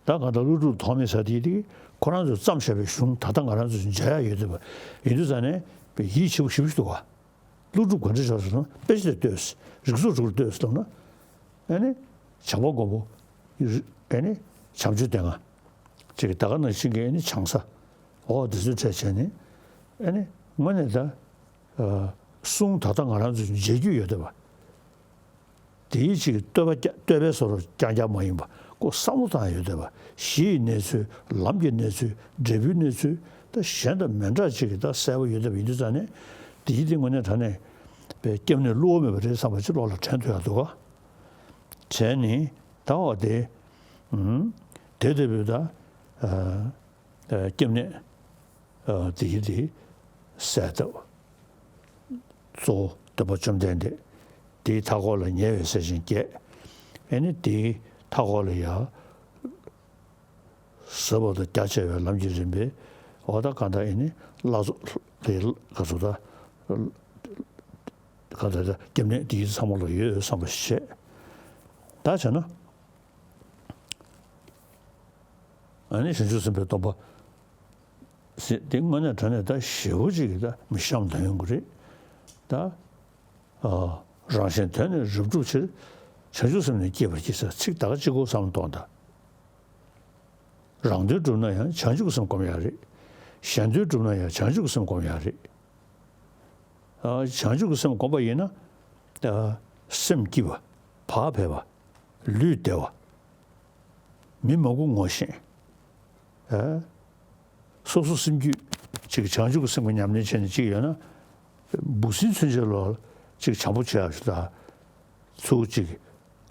ད་གང་ལྟར་ཀླུ་སྒྲུབ་ཐོགས་མེད་ཟེར་དེ་དེ་ཁོ་རང་ཚོས་བརྩམས་བཞག་པའི་གཞུང་ད་ལྟ་ང་རང་ཚོས་མཇལ་ཡ་ཡོད་བསྡད་པ་ཡིན་དུས་ཙང་ནས་ཡིད་ཆེས་པོ་ཞེ་པོ་ཞིག་འདུག་ག་ཀླུ་སྒྲུབ་ག་འདྲ་ཞིག་ཟེར་ན་དཔེ་ཆ་དེ་ལྟོས། རིགས་ཚོགས་དྲུག་ལ་ལྟོས་ལབ་ན། ཨེ་ནི། བྱམས་པ་མགོན་པོ། ཨེ་ནི། བྱམས་ཆོས་སྡེ་ལྔ། ཅིག་གི་ད་ག་ནང་བཞིན་གྱི་ཨེ་ནི་བྱང་ས། འོ་དེ་ཚོའི་གྲས་བྱས་ནས། ཨེ་ནི། དངོས་གནས་ད། ཨ། གསུང་ད་ལྟ་ང་རང་ཚོས་མཇལ་རྒྱུ་ཡོད་བསྡད་པ། དེའི་ཅིག་གི་བསྟོད་པ་རྐྱང་བསྟོད་པའི་བཟོ་འདྲ་རྐྱང་རྐྱང་མ་ཡིན་པ་ཁོ་བསམ་བློ་བཏང་ཡ་ཡོད་བསྡད་པ། གཞི་ཡི་གནས་ཚུལ། ལམ་གྱི་གནས་ཚུལ། འབྲས་བུའི་གནས་ཚུལ། ད་གཞན་དང་མི་འདྲ་ཅིག་གི་ད་གསལ་པོ་ཡོད་བསྡད་པ་ཡིན་དུས་ཙང་ནས། དེའི་དེ་དངོས་གནས་དྲང་གནས་པའི་སྐྱབས་གནས་བསླུ་བ་མེད་པ་རེད་བསམ་པ་ཅིག་བློ་ལ་དྲན་ཐུབ་ཡ་འདུག་ག་བྱས་ནས་ད་འོ་དེ། ཨུམ། དེ་ལྟ་བུའི་ད། ཨ། ཨ། སྐྱབས་གནས། ཨ། དེ་ཡི་དེ་གསལ་བཏབ། གཙོ་བོ་སྟོན་པ་བཅོམ་ལྡན་འདས། དེའི་མཐའ་འཁོར་ལ་ཉེ་བའི་སྲས་ཆེན་བརྒྱད། ཨེ་ནི་དེའི་མཐའ་འཁོར་ལ་ཡ། ཟབ་པ་དང་རྒྱ་ཆེ་བའི་ལམ་གྱི་རིམ་པས། འོ་ད་གང་ལྟར་ཨེ་ནི་བླ་མཚོ་དེ་ག་ཚོད་ད། ག་ད་ད་སྐྱབས་གནས་དེ་ཚང་མ་ལ་ཡོད་བསམ་པ་ཞིག་བྱས། ད་བྱས་ན། ཨ་ནི་བྱང་ཆུབ་སེམས་དཔའི་སྡོམ་པ་ཟེར་དེ་དངོས་གནས་དྲང་གནས་ད་ཞེ་པོ་ཅིག་གི་ད་མི་གཤམ་དུ་ཡོང་གི་རེད། ད་ཨ་རང་གཞན་དོན་ནི་རབ་བསྒྲུབ་ཕྱིར། བྱང་ཆུབ་སེམས་ནི་བསྐྱེད་པར་བགྱི་ཟེར་ཚིག་ད་ག་གཅིག་པོ་བསམ་བློ་གཏོང་དང་། རང་དོན་བསྒྲུབ་ན་ཡང་བྱང་ཆུབ་ཀྱི་སེམས་སྒོམ་ཡག་རེད། གཞན་དོན་བསྒྲུབ་ན་ཡང་བྱང་ཆུབ་ཀྱི་སེམས་སྒོམ་ཡག་རེད། ཨ་བྱང་ཆུབ་ཀྱི་སེམས་སྒོམ་པ་ཡིན་ན། ཨ་སེམས་སྐྱིད་པ། བག་ཕེབས་པ། ལུས་བདེ་བ། མི་མང་པོ་ངོ་ཤེས། ཨ་སོ་སོ་སེམས་རྒྱུད་ཅིག་བྱང་ཆུབ་ཀྱི་སེམས་ཀྱི་ཉམས་ལེན་བྱས་ནས་ཅིག་ཡོད་ན། འབུ་སྲིན་ཚུན་ཆད་ལ་ཅིག་བྱམས་པོ་བྱེད་ཡག་ཞིག་དང་། ཚུར་ཅིག་དགའ་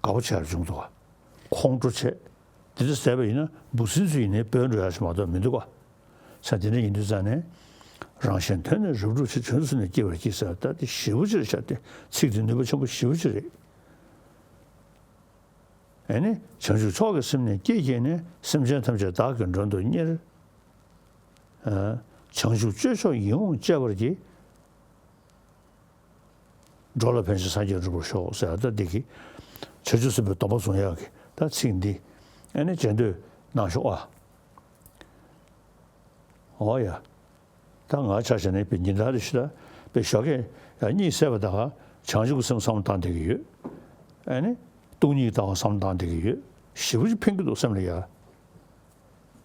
པོ་བྱེད་ཡག་བྱུང་འདུག་ག་ཁོང་ཁྲོ་བྱས། དེ་འདྲ་བཟས་པ་ཡིན་ན་འབུ་སྲིན་ཚོ་ཡིན་ནའི་སྤོས་འགྲོ་ཡག་ཞིག་མ་གཏོགས་མི་འདུག་ག་ས་དེ་འདྲ་ཡིན་དུས་ཙང་ནས། རང་གཞན་དོན་ནི་རབ་བསྒྲུབ་ཕྱིར། བྱང་ཆུབ་སེམས་ནི་བསྐྱེད་པར་བགྱི་ཟེར་ད་དེ་ཞེ་པོ་ཅིག་རེད་ཤག་སྟེ། ཚིག་དེ་ནུས་པ་ཆེན་པོ་ཞེ་པོ་ཅིག་རེད། ཨ་ནི་བྱང་ཆུབ་མཆོག་གི་སེམས་ནི་བསྐྱེད་བགྱིས་ནས། སེམས་ཅན་ཐམས་ཅད་བདག་གིས་མགྲོན་དུ་གཉེར། ཨ་བྱང་ཆུབ་སྤྱོད་མཆོག་ཡིད་འོང་སྤྱད་པར་བགྱི། འགྲོ་ལ་ཕན་ཕྱིར་སངས་རྒྱས་འགྲུབ་པར་ཤོག་ཟེར་ད་འདི་གི་བྱང་ཆུབ་སེམས་དཔའི་སྡོམ་པ་བཟུང་ཡག་གི་ད་ཚིག་འདི་ཨ་ནི་མཇལ་འདོད་གནང་ཤོག་ཨ། འོ་ཡ། ད་ང་ཆ་བཞག་ནས་པའི་ཉིན་ལྟར་རེ་ཞིག་ལ་པའི་ཞོགས་ཀས་ཡ་གཉིད་སད་པ་ད་ག་བྱང་ཆུབ་ཀྱི་སེམས་བསམ་བློ་བཏང་བསྡད་ཀྱི་ཡོད། ཨ་ནི་སྟོང་ཉིད་ཀྱི་ལྟ་བ་བསམ་བློ་བཏང་བསྡད་ཀྱི་ཡོད། ཞེ་པོ་ཅིག་ཕན་གྱི་འདུག་སེམས་ལ་ཡ། རེད་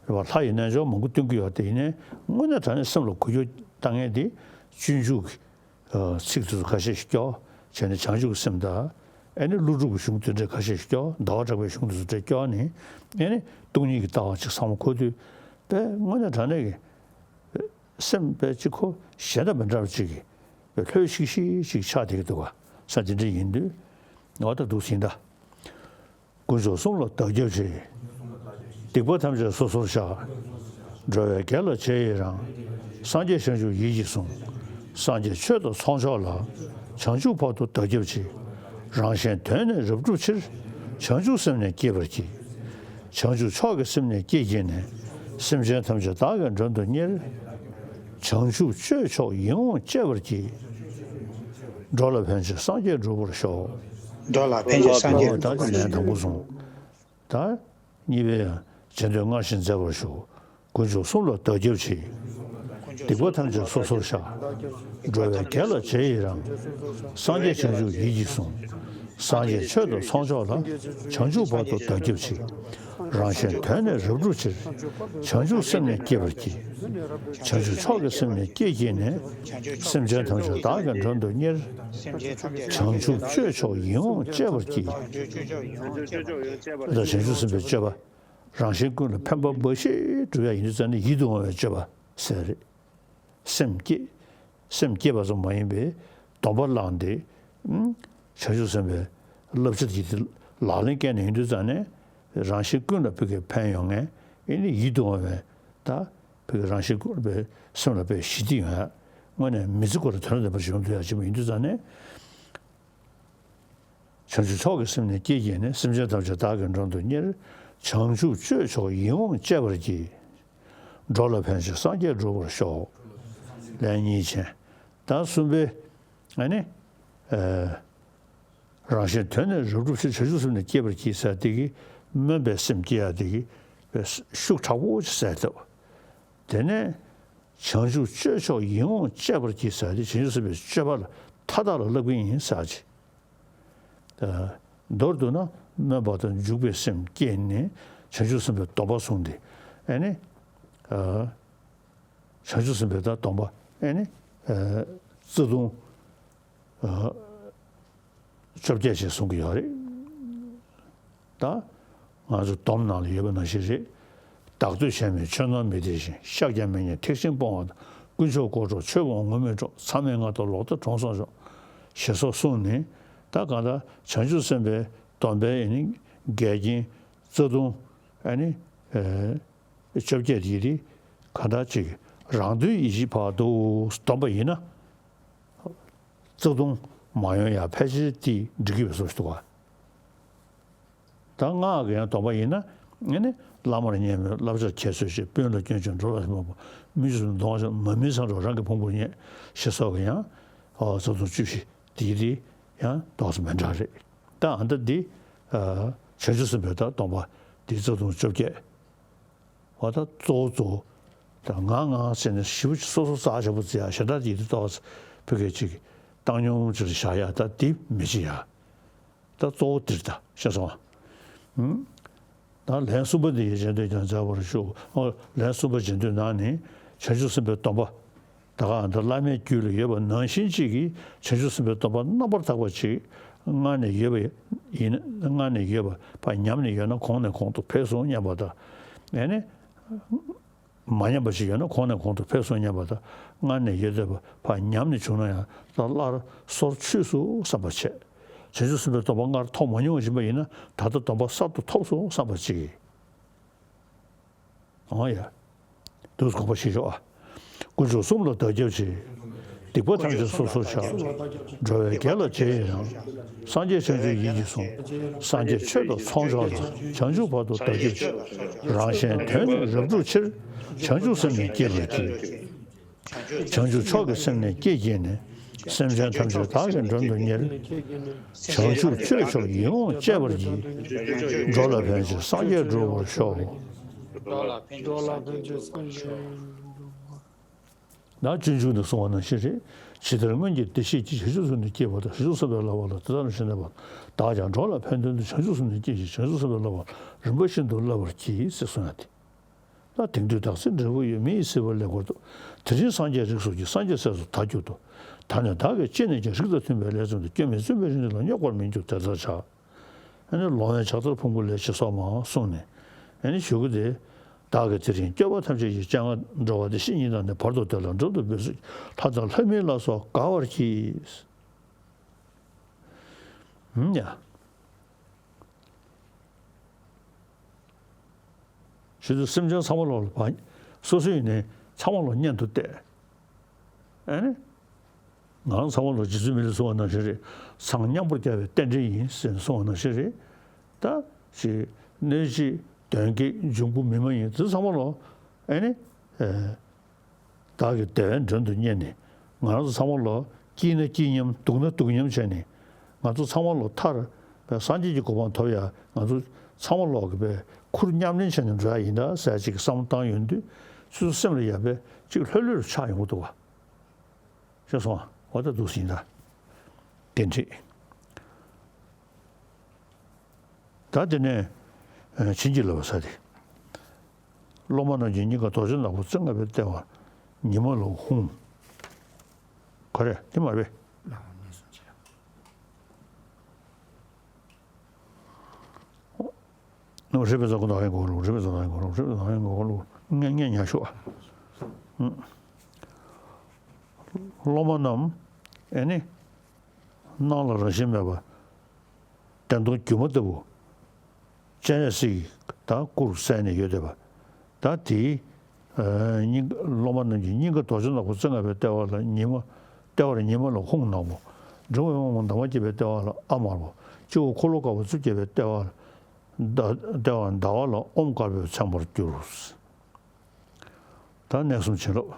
བ། ལྷ་ཡི་རྣལ་འབྱོར་མང་པོ་སྟོན་གྱི་ཡོད་དེ་ཡིན་ནའི་དངོས་གནས་དྲང་གནས་སེམས་ལ་འགུལ་སྐྱོད་བཏང་མཁན་དེ་སྤྱོད་འཇུག་གི་ཚིག་དེ་ཚོ་ཁ་ཤས་ཤིག་སྐྱོར་བྱས་ནས་བྱང་ཆུབ་ཀྱི་སེམས་དང་། ཨ་ནི་ཀླུ་སྒྲུབ་ཀྱི་གཞུང་དེ་འདྲ་ཁ་ཤས་ཤིག་སྐྱོར། ཟླ་བ་གྲགས་པའི་གཞུང་དེ་ཚོ་འདྲ་སྐྱོར་ནས། ཨ་ནི་སྟོང་ཉིད་ཀྱི་ལྟ་བ་ཅིག་བསམ་བློ་འཁོར་དུས་དཔེ་དངོས་གནས་དྲང་གནས་ཀྱི་སེམས་དཔེ་ཅིག་ཁོ་གཞན་དང་མི་འདྲ་བ་ཅིག་གི་དཔེ་ལྷོད་ཤིག་ཤིག་ཅིག་ཆགས་བསྡད་ཀྱི་འདུག་ག་ས་དེ་འདྲ་ཡིན་དུས་འོ་ད་འདུག་སེ་ཡིན་ད། དཀོན་མཆོག་གསུམ་ལ་བདག་སྐྱབས་མཆི། སྡིག་པ་ཐམས་ཅད་སོ་སོར་བཤགས། འགྲོ་བའི་དགེ་ལ་རྗེས་ཡི་རང་། སངས་རྒྱས་བྱང་ཆུབ་ཡིད་ཀྱིས་བཟུང་། སངས་རྒྱས་ཆོས་དང་ཚོགས་མཆོག་ལ། བྱང་ཆུབ་བར་དུ་བདག་སྐྱབས་མཆི། རང་གཞན་དོན་ནི་རབ་བསྒྲུབ་ཕྱིར། བྱང་ཆུབ་སེམས་ནི་བསྐྱེད་པར་བགྱི། བྱང་ཆུབ་མཆོག་གི་སེམས་ནི་བསྐྱེད་བགྱིས་ནས། སེམས་ཅན་ཐམས་ཅད་བདག་གིས་མགྲོན་དུ་གཉེར། བྱང་ཆུབ་སྤྱོད་མཆོག་ཡིད་འོང་སྤྱད་པར་བགྱི། འགྲོ་ལ་ཕན་ཕྱིར་སངས་རྒྱས་འགྲུབ་པར་ཤོག་འགྲོ་ལ་ཕན་ཕྱིར་སངས་རྒྱས་འགྲུབ་པར་ཤོག་ད་ལན་དང་པོ་སོང་། ད་གཉིས་པའི་ཡང་རྗེས་ཟློས་སྔར་བཞིན་མཛད་པར་ཞུ། དཀོན་མཆོག་གསུམ་ལ་བདག་སྐྱབས་མཆི། སྡིག་པ་ཐམས་ཅད་སོ་སོར་བཤགས། འགྲོ་བའི་དགེ་ལ་རྗེས་ཡི་རང་། སངས་རྒྱས་བྱང་ཆུབ་ཡིད་ཀྱིས་བཟུང་། སངས་རྒྱས་ཆོས་དང་ཚོགས་མཆོག་ལ། བྱང་ཆུབ་བར་དུ་བདག་སྐྱབས་མཆི། རང་གཞན་དོན་ནི་རབ་བསྒྲུབ་ཕྱིར། བྱང་ཆུབ་སེམས་ནི་བསྐྱེད་པར་བགྱི། བྱང་ཆུབ་མཆོག་གི་སེམས་ནི་བསྐྱེད་བགྱིས་ནས། སེམས་ཅན་ཐམས་ཅད་བདག་གིས་མགྲོན་དུ་གཉེར། བྱང་ཆུབ་སྤྱོད་མཆོག་ཡིད་འོང་སྤྱད་པར་བགྱི། ད་བྱང་ཆུབ་སེམས་དཔའི་སྤྱོད་པ། རང་གཞན་ཀུན་ལ་ཕན་པ་འབའ་ཞིག་སྒྲུབ་ཡ་ཡིན་དུས་ཙང་ནས་ཡིད་དུ་འོང་བའི་སྤྱོད་པ་ཟེར་རེད། སེམས་བསྐྱེད། སེམས་བསྐྱེད་པ་ཙམ་མ་ཡིན་པའི་སྡོམ་པ་བླངས་ཏེ། བྱང་ཆུབ་སེམས་དཔའི་བསླབ་བྱ་དེ་ལག་ལེན་བཀལ་ནས་ཡིན་དུས་ཙང་ནས་རང་གཞན་ཀུན་ལ་ཕ་གིར་ཕན་ཡོང་མཁན། ཨེ་ནི་ཡིད་དུ་འོང་བའི་ད་ཕ་གི་རང་གཞན་ཀུན་ལ་སེམས་ལ་དཔེ་ཞི་བདེ་ཡོང་ཡ། དངོས་གནས་མི་ཚེ་ཁོ་རང་དོན་ལ་ལྡན་པ་ཞིག་ཡོང་ཐུབ་ཡ་ཅིག་ཡིན་དུས་ཙང་ནས། བྱང་ཆུབ་མཆོག་གི་སེམས་ནི་བསྐྱེད་བགྱིས་ནས། སེམས་ཅན་ཐམས་ཅད་བདག་གིས་མགྲོན་དུ་གཉེར། བྱང་ཆུབ་སྤྱོད་མཆོག་ཡིད་འོང་སྤྱད་པར་བགྱི། འགྲོ་ལ་ཕན་ཕྱིར་སངས་རྒྱས་འགྲུབ་པར་ཤོག་ལན་གཉིས་བྱས། ད་གསུམ་པའི་ཨ་ནི། ཨ་རང་གཞན་དོན་ནི་རབ་བསྒྲུབ་ཕྱིར། བྱང་ཆུབ་སེམས་ནི་བསྐྱེད་པར་བགྱི་ཟེར་དེ་གི་སྨོན་པའི་སེམས་བསྐྱེད་ཡ་དེ་གི་ཤུགས་དྲག་པོ་ཅིག་གསལ་ཐུབ། དེ་ནས། བྱང་ཆུབ་སྤྱོད་མཆོག་ཡིད་འོང་སྤྱད་པར་བགྱི་ཟེར་དེ་བྱང་ཆུབ་སེམས་དཔའི་སྤྱོད་པ་ལ་མཐའ་དག་ལ་བསླབ་ཀྱི་ཡིན་ཟེར་གྱི། མདོར་བསྡུ་ན་སྨོན་པ་དང་འཇུག་པའི་སེམས་བསྐྱེད་ནས་བྱང་ཆུབ་སེམས་དཔའི་སྡོམ་པ་བཟུང་སྟེ། ཨ་ནི། བྱང་ཆུབ་སེམས་དཔའི་ད་སྡོམ་པ་ཨ་ནི། རྩ་ལྟུང་། བཅོ་བརྒྱད་ཅེས་གསུང་གི་ཡོད་རེད། ད་ང་ཚོ་སྡོམ་ནང་ལ་ཡོད་པ་ནང་བཞིན་རེད། བདག་བསྟོད་གཞན་མིན་ཆོས་རྣམས་མི་བདེ་ཞིང་། ཤཱཀྱ་མི་སྙན་ཐེག་ཆེན་སྤོང་བ་དང་། དཀོན་མཆོག་དཀོར་གྲོགས་ཆོས་སྤོང་ངུར་སྨྲིག་གྲོགས། མཚམས་མེད་ལྔ་དང་ལོག་ལྟ་དྲུང་སོགས་སྦྱོང་། ཞེས་སོགས་གསུངས་ནས་ད་གང་ལྟར་བྱང་ཆུབ་སེམས་དཔའི་སྡོམ་པའི་ཨ་ནི་འགལ་རྐྱེན་རྩ་ལྟུང་ཨ་ནི་བཅོ་བརྒྱད་དེ་གང་ལྟར་ཅིག་རང་དོན་ཡིད་བྱེད་བར་དུ་སྡོམ་པ་ཡིན་ན། རྩ་ལྟུང་མ་ཡོང་ཡ་ཕལ་ཆེར་དེ་འགྲིག་གི་ཡོད་བཟོ་ཞིག་འདུག་ག་ད་སྔགས་ཀྱི་ཡང་སྡོམ་པ་ཡིན་ན་ཨ་ནི་བླ་མར་མཉེས་མོད་བསླབ་བྱར་ཁྱད་གསོད་བྱེད། དཔོན་ལ་སྐྱོན་བརྗོད་འགྲོ་ལ་སྨོད་པ། མི་ཆོས་སུ་འདོང་བ་བྱེད། མ་མིན་མཚང་འདྲ་རང་གི་ཕུང་པོར་བརྙས། ཞེས་སོགས་ཀྱི་ཡང་རྩ་ལྟུང་བཅུ་བཞི་ དེའི་རིགས་ཡང་ཏོག་ཙམ་མི་འདྲ་རེད། ད་ཨ་ད་འདི་ཨ་བྱང་ཆུབ་སེམས་དཔའི་ད་སྡོམ་པ་འདི་རྩ་ལྟུང་བཅོ་བརྒྱད། འོ་ད་གཙོ་བོ་གཙོ་བོ་ད་ང་ང་ཟེར་ནས་ཞེ་པོ་ཅིག་སོ་སོ་རྩ་ཆེན་པོ་བརྩི་ཡ། གཞན་དག་འདི་ཏོག་ཙམ་ཕ་གི་ཅིག་བཏང་སྙོམས་ཅིག་བཞག་ཡ། ད་འདི་མི་བྱེད་ཡ། ད་གཙོ་བོ་འདིར་ད་ཤེས་སོང་ཨ། ད་ལན་གསུམ་པ་འདི་ཡི་རྗེས་ཟློས་ཀྱང་མཛད་པར་ཞུ། ཨོ་ལན་གསུམ་པ་རྗེས་ཟློས་ནང་ནས་བྱང་ཆུབ་སེམས་དཔའི་སྡོམ་པ་ད་ག་ད་བླ་མའི་རྒྱུད་ལ་ཡོད་པ་ནང་བཞིན་གཅིག་གིས་བྱང་ཆུབ་སེམས་དཔའི་སྡོམ་པ་རྣམ་པར་དག་པ་ཅིག་སྔར་ནས་ཡོད་པ་ཡིན་ན། སྔར་ནས་ཡོད་པ་ཕར་ཉམས་ནས་ཡོད་ན་གོང་ནས་གོང་དུ་འཕེལ་སོང་སྙམ་པ་དང་། ཨེ་ནི། མ་ཉམས་པ་ཞིག་ཡོད་ན་གོང་ནས་གོང་དུ་འཕེལ་སོང་སྙམ་པ་དང་། སྔར་ནས་ཡོད་བསྡད་པ་ཕར་ཉམས་ནས་བྱུང་ན་ཡང་ད་སླར་སོར་ཆུད་སོང་བསམ་པ་བྱས། བྱང་ཆུབ་སེམས་དཔའི་སྡོམ་པ་སྔར་ཐོབ་མ་མྱོང་བཞིན་པ་ཡིན་ན་ད་ལྟ་སྡོམ་པ་གསར་དུ་ཐོབ་སོང་བསམ་པ་ཅིག་ཨང་ཡ། འདུག་དགོངས་པ་བཞེས་ཤོག་ཨ། དཀོན་མཆོག་གསུམ་ལ་བདག་སྐྱབས་མཆི། སྡིག་པ་ཐམས་ཅད་སོ་སོར་བཤགས། འགྲོ་བའི་དགེ་ལ་རྗེས་ཡི་རང་། སངས་རྒྱས་བྱང་ཆུབ་ཡིད་ཀྱིས་བཟུང་། སངས་རྒྱས་ཆོས་དང་ཚོགས་མཆོག་ལ། བྱང་ཆུབ་བར་དུ་བདག་སྐྱབས་མཆི། རང་གཞན་དོན་ནི་རབ་བསྒྲུབ་ཕྱིར། བྱང་ཆུབ་སེམས་ནི་བསྐྱེད་པར་བགྱི། བྱང་ཆུབ་མཆོག་གི་སེམས་ནི་བསྐྱེད་བགྱིས་ནས། སེམས་ཅན་ཐམས་ཅད་བདག་གིས་མགྲོན་དུ་གཉེར། བྱང་ཆུབ་སྤྱོད་མཆོག་ཡིད་འོང་སྤྱད་པར་བགྱི། འགྲོ་ལ་ཕན་ཕྱིར་སངས་རྒྱས་འགྲུབ་པར་ཤོག། ན་སྤྱོད་འཇུག་ནས་གསུངས་པ་ནང་བཞིན་རེད། ཇི་ལྟར་སྔོན་གྱི་བདེ་གཤེགས་ཀྱིས། བྱང་ཆུབ་སེམས་ནི་བསྐྱེད་པ་དང་། བྱང་ཆུབ་སེམས་དཔའི་བསླབ་པ་ལ། དེ་ལྟར་རིམ་བཞིན་གནས་པ། བདག་ཀྱང་འགྲོ་ལ་ཕན་དོན་དུ། བྱང་ཆུབ་སེམས་ནི་བསྐྱེད་ཅིང་། བྱང་ཆུབ་སེམས་དཔའི་བསླབ་པ་ལ། རིམ་པ་བཞིན་དུ་བསླབ་པར་བགྱི། ཟེར་གསུངས་ཡ་དེ། ད་དེང་དུས་དག་ཚེ་འབྲས་བུ་ཡོད། མི་ཡི་སྲིད་པ་ལེགས་པར་འདོད། དེ་རིང་སངས་རྒྱས་རིགས་སུ་སྐྱེས། སངས་རྒྱས་སྲས་སུ་བདག་གྱུར་ཏོ། ད་ནི་བདག་གིས་ཅི་ནས་ཀྱང་། རིགས་དང་མཐུན་པའི་ལས་བརྩོན་ཏེ། སྐྱོན་མི་བརྩོན་པའི་རིགས་འདི་ལ། རྙོག་པར་མི་འགྱུར་དེ་ལྟར་བྱ། ཨ་ནི་ལོང་བས་ཇག་ཚར་ཕུང་པོའི་ལས་བྱེད་སོགས་མང་གསུངས་ནས། ཨ་ནི་ཞུ་གི་དེ། བདག་གིས་དེ་རིང་སྐྱོབ་པ་ཐམས་ཅད་ཀྱི། སྤྱན་སྔར་འགྲོ་བ་འདི་ཕྱི་གཉིས་དང་ནི། བར་དུ་བདེ་ལ་འགྲོ་འདོད་པའི་ཚུལ། ལྷ་དང་ལྷ་མིན་ལ་སོགས་དགའ་བར་གྱིས། ཨུམ་ཡ། ཞུ་དུས་སེམས་ཅན་ཚང་མ་ལོག་ལ་བ། སོ་སོ་ཡིན་ནའི་ཚང་མ་ལོག་གཉེན་དུ་གཏད། ཨ་ནི། ང་རང་ཚང་མ་ལོག་རྗེ་བཙུན་མི་ལས་གསུངས་པ་ནང་བཞིན་རེད། ཚངས་མཉམ་པོར་རྒྱལ་བའི་རྟེན་འབྲེལ་ཡིན་ཟེར་ནས་གསུངས་པ་ནང་བཞིན་རེད། ད་ཅིག་གནོད་བྱེད་གདོན་བགེགས་འབྱུང་པོ་མི་མ་ཡིན་དེ་ཚང་མ་ལོག་ཨ་ནི། ཨེ། བདག་གིས་བདེ་བའི་མགྲོན་དུ་གཉེར་ནས། ང་རང་ཚོ་ཚང་མ་ལོ་སྐྱིད་ན་སྐྱིད་མཉམ། སྡུག་ན་སྡུག་མཉམ་བྱས་ནས། ང་ཚོ་ཚང་མ་ལོ་མཐར་སངས་རྒྱས་ཀྱི་གོ་འཕང་ཐོབ་ཡ། ང་ཚོ་ཚང་མ་ལོ་གི་བའི་ཁུར་མཉམ་ལེན་བྱས་ནས་འགྲོ་ཡ་ཡིན་ད་ཟེར་ཅིག་བསམ་བློ་བཏང་ཡོང་དུས། སོ་སོ་སེམས་ལ་ཡ་བའི་ཅིག་ལྷོད་ལྷོད་ཆགས་ཡོང་གི་འདུག་བ། ཤེས་སོང་ཨ། འོ་ད་འདུག་ཟིན་ད། དེ་འདྲ། ད་དེ་ནས་ཨ་བྱིན་གྱིས་བརླབས་པ་ཟེར་དེ། སློབ་མ་རྣམས་ཀྱིས་སྙིང་ག་རྡོ་རྗེ་ནག་པོ་རྩེ་ལྔ་པའི་ལྟེ་བར་ཉི་མ་ལ་ཧཱུྃ། ག་རེ་དེ་མ་རེད་པས། ནོ་རེ་བེ་ཛ་གུ་ནོ་ཧེ་གོ་ལུ་རེ་བེ་ཛ་ནོ་ཧེ་གོ་ལུ་རེ་བེ་ཛ་ནོ་ཧེ་གོ་ལུ་ངེ་ངེ་ཉ་ཤོ་ཨ། སློབ་མ་རྣམས་ཨེ་ནི། སྣང་ལ་རང་བཞིན་མེད་པ། གདན་སྟོང་སྒྱུ་མ་ལྟ་བུ། སྤྱན་རས་གཟིགས་དང་སྐུར་གསལ་ནས་ཡོད་བསྡད་པ། ད་དེའི་ཨ་སྙིང་སློབ་མ་རྣམས་ཀྱི་སྙིང་ག་རྡོ་རྗེ་ནག་པོ་རྩེ་ལྔ་པའི་ལྟེ་བ་ལ་ཉི་མ། ལྟེ་བར་ཉི་མ་ལ་ཧཱུྃ་ནག་པོ། འབྲིང་བའི་དབང་པོ་འདབ་མ་བརྒྱད་པའི་ལྟེ་བ་ལ་ཨ་དམར་པོ། སྤྱི་བོ་འཁོར་ལོ་དཀར་པོ་རྩིབས་བརྒྱད་པའི་ལྟེ་བ་ལ་ཟླ། ལྟེ་བ་ཟླ་བ་ལ་ཨོཾ་དཀར་པོས་མཚན་པར་གྱུར། ད་གནས་གསུམ་བྱིན་རླབས།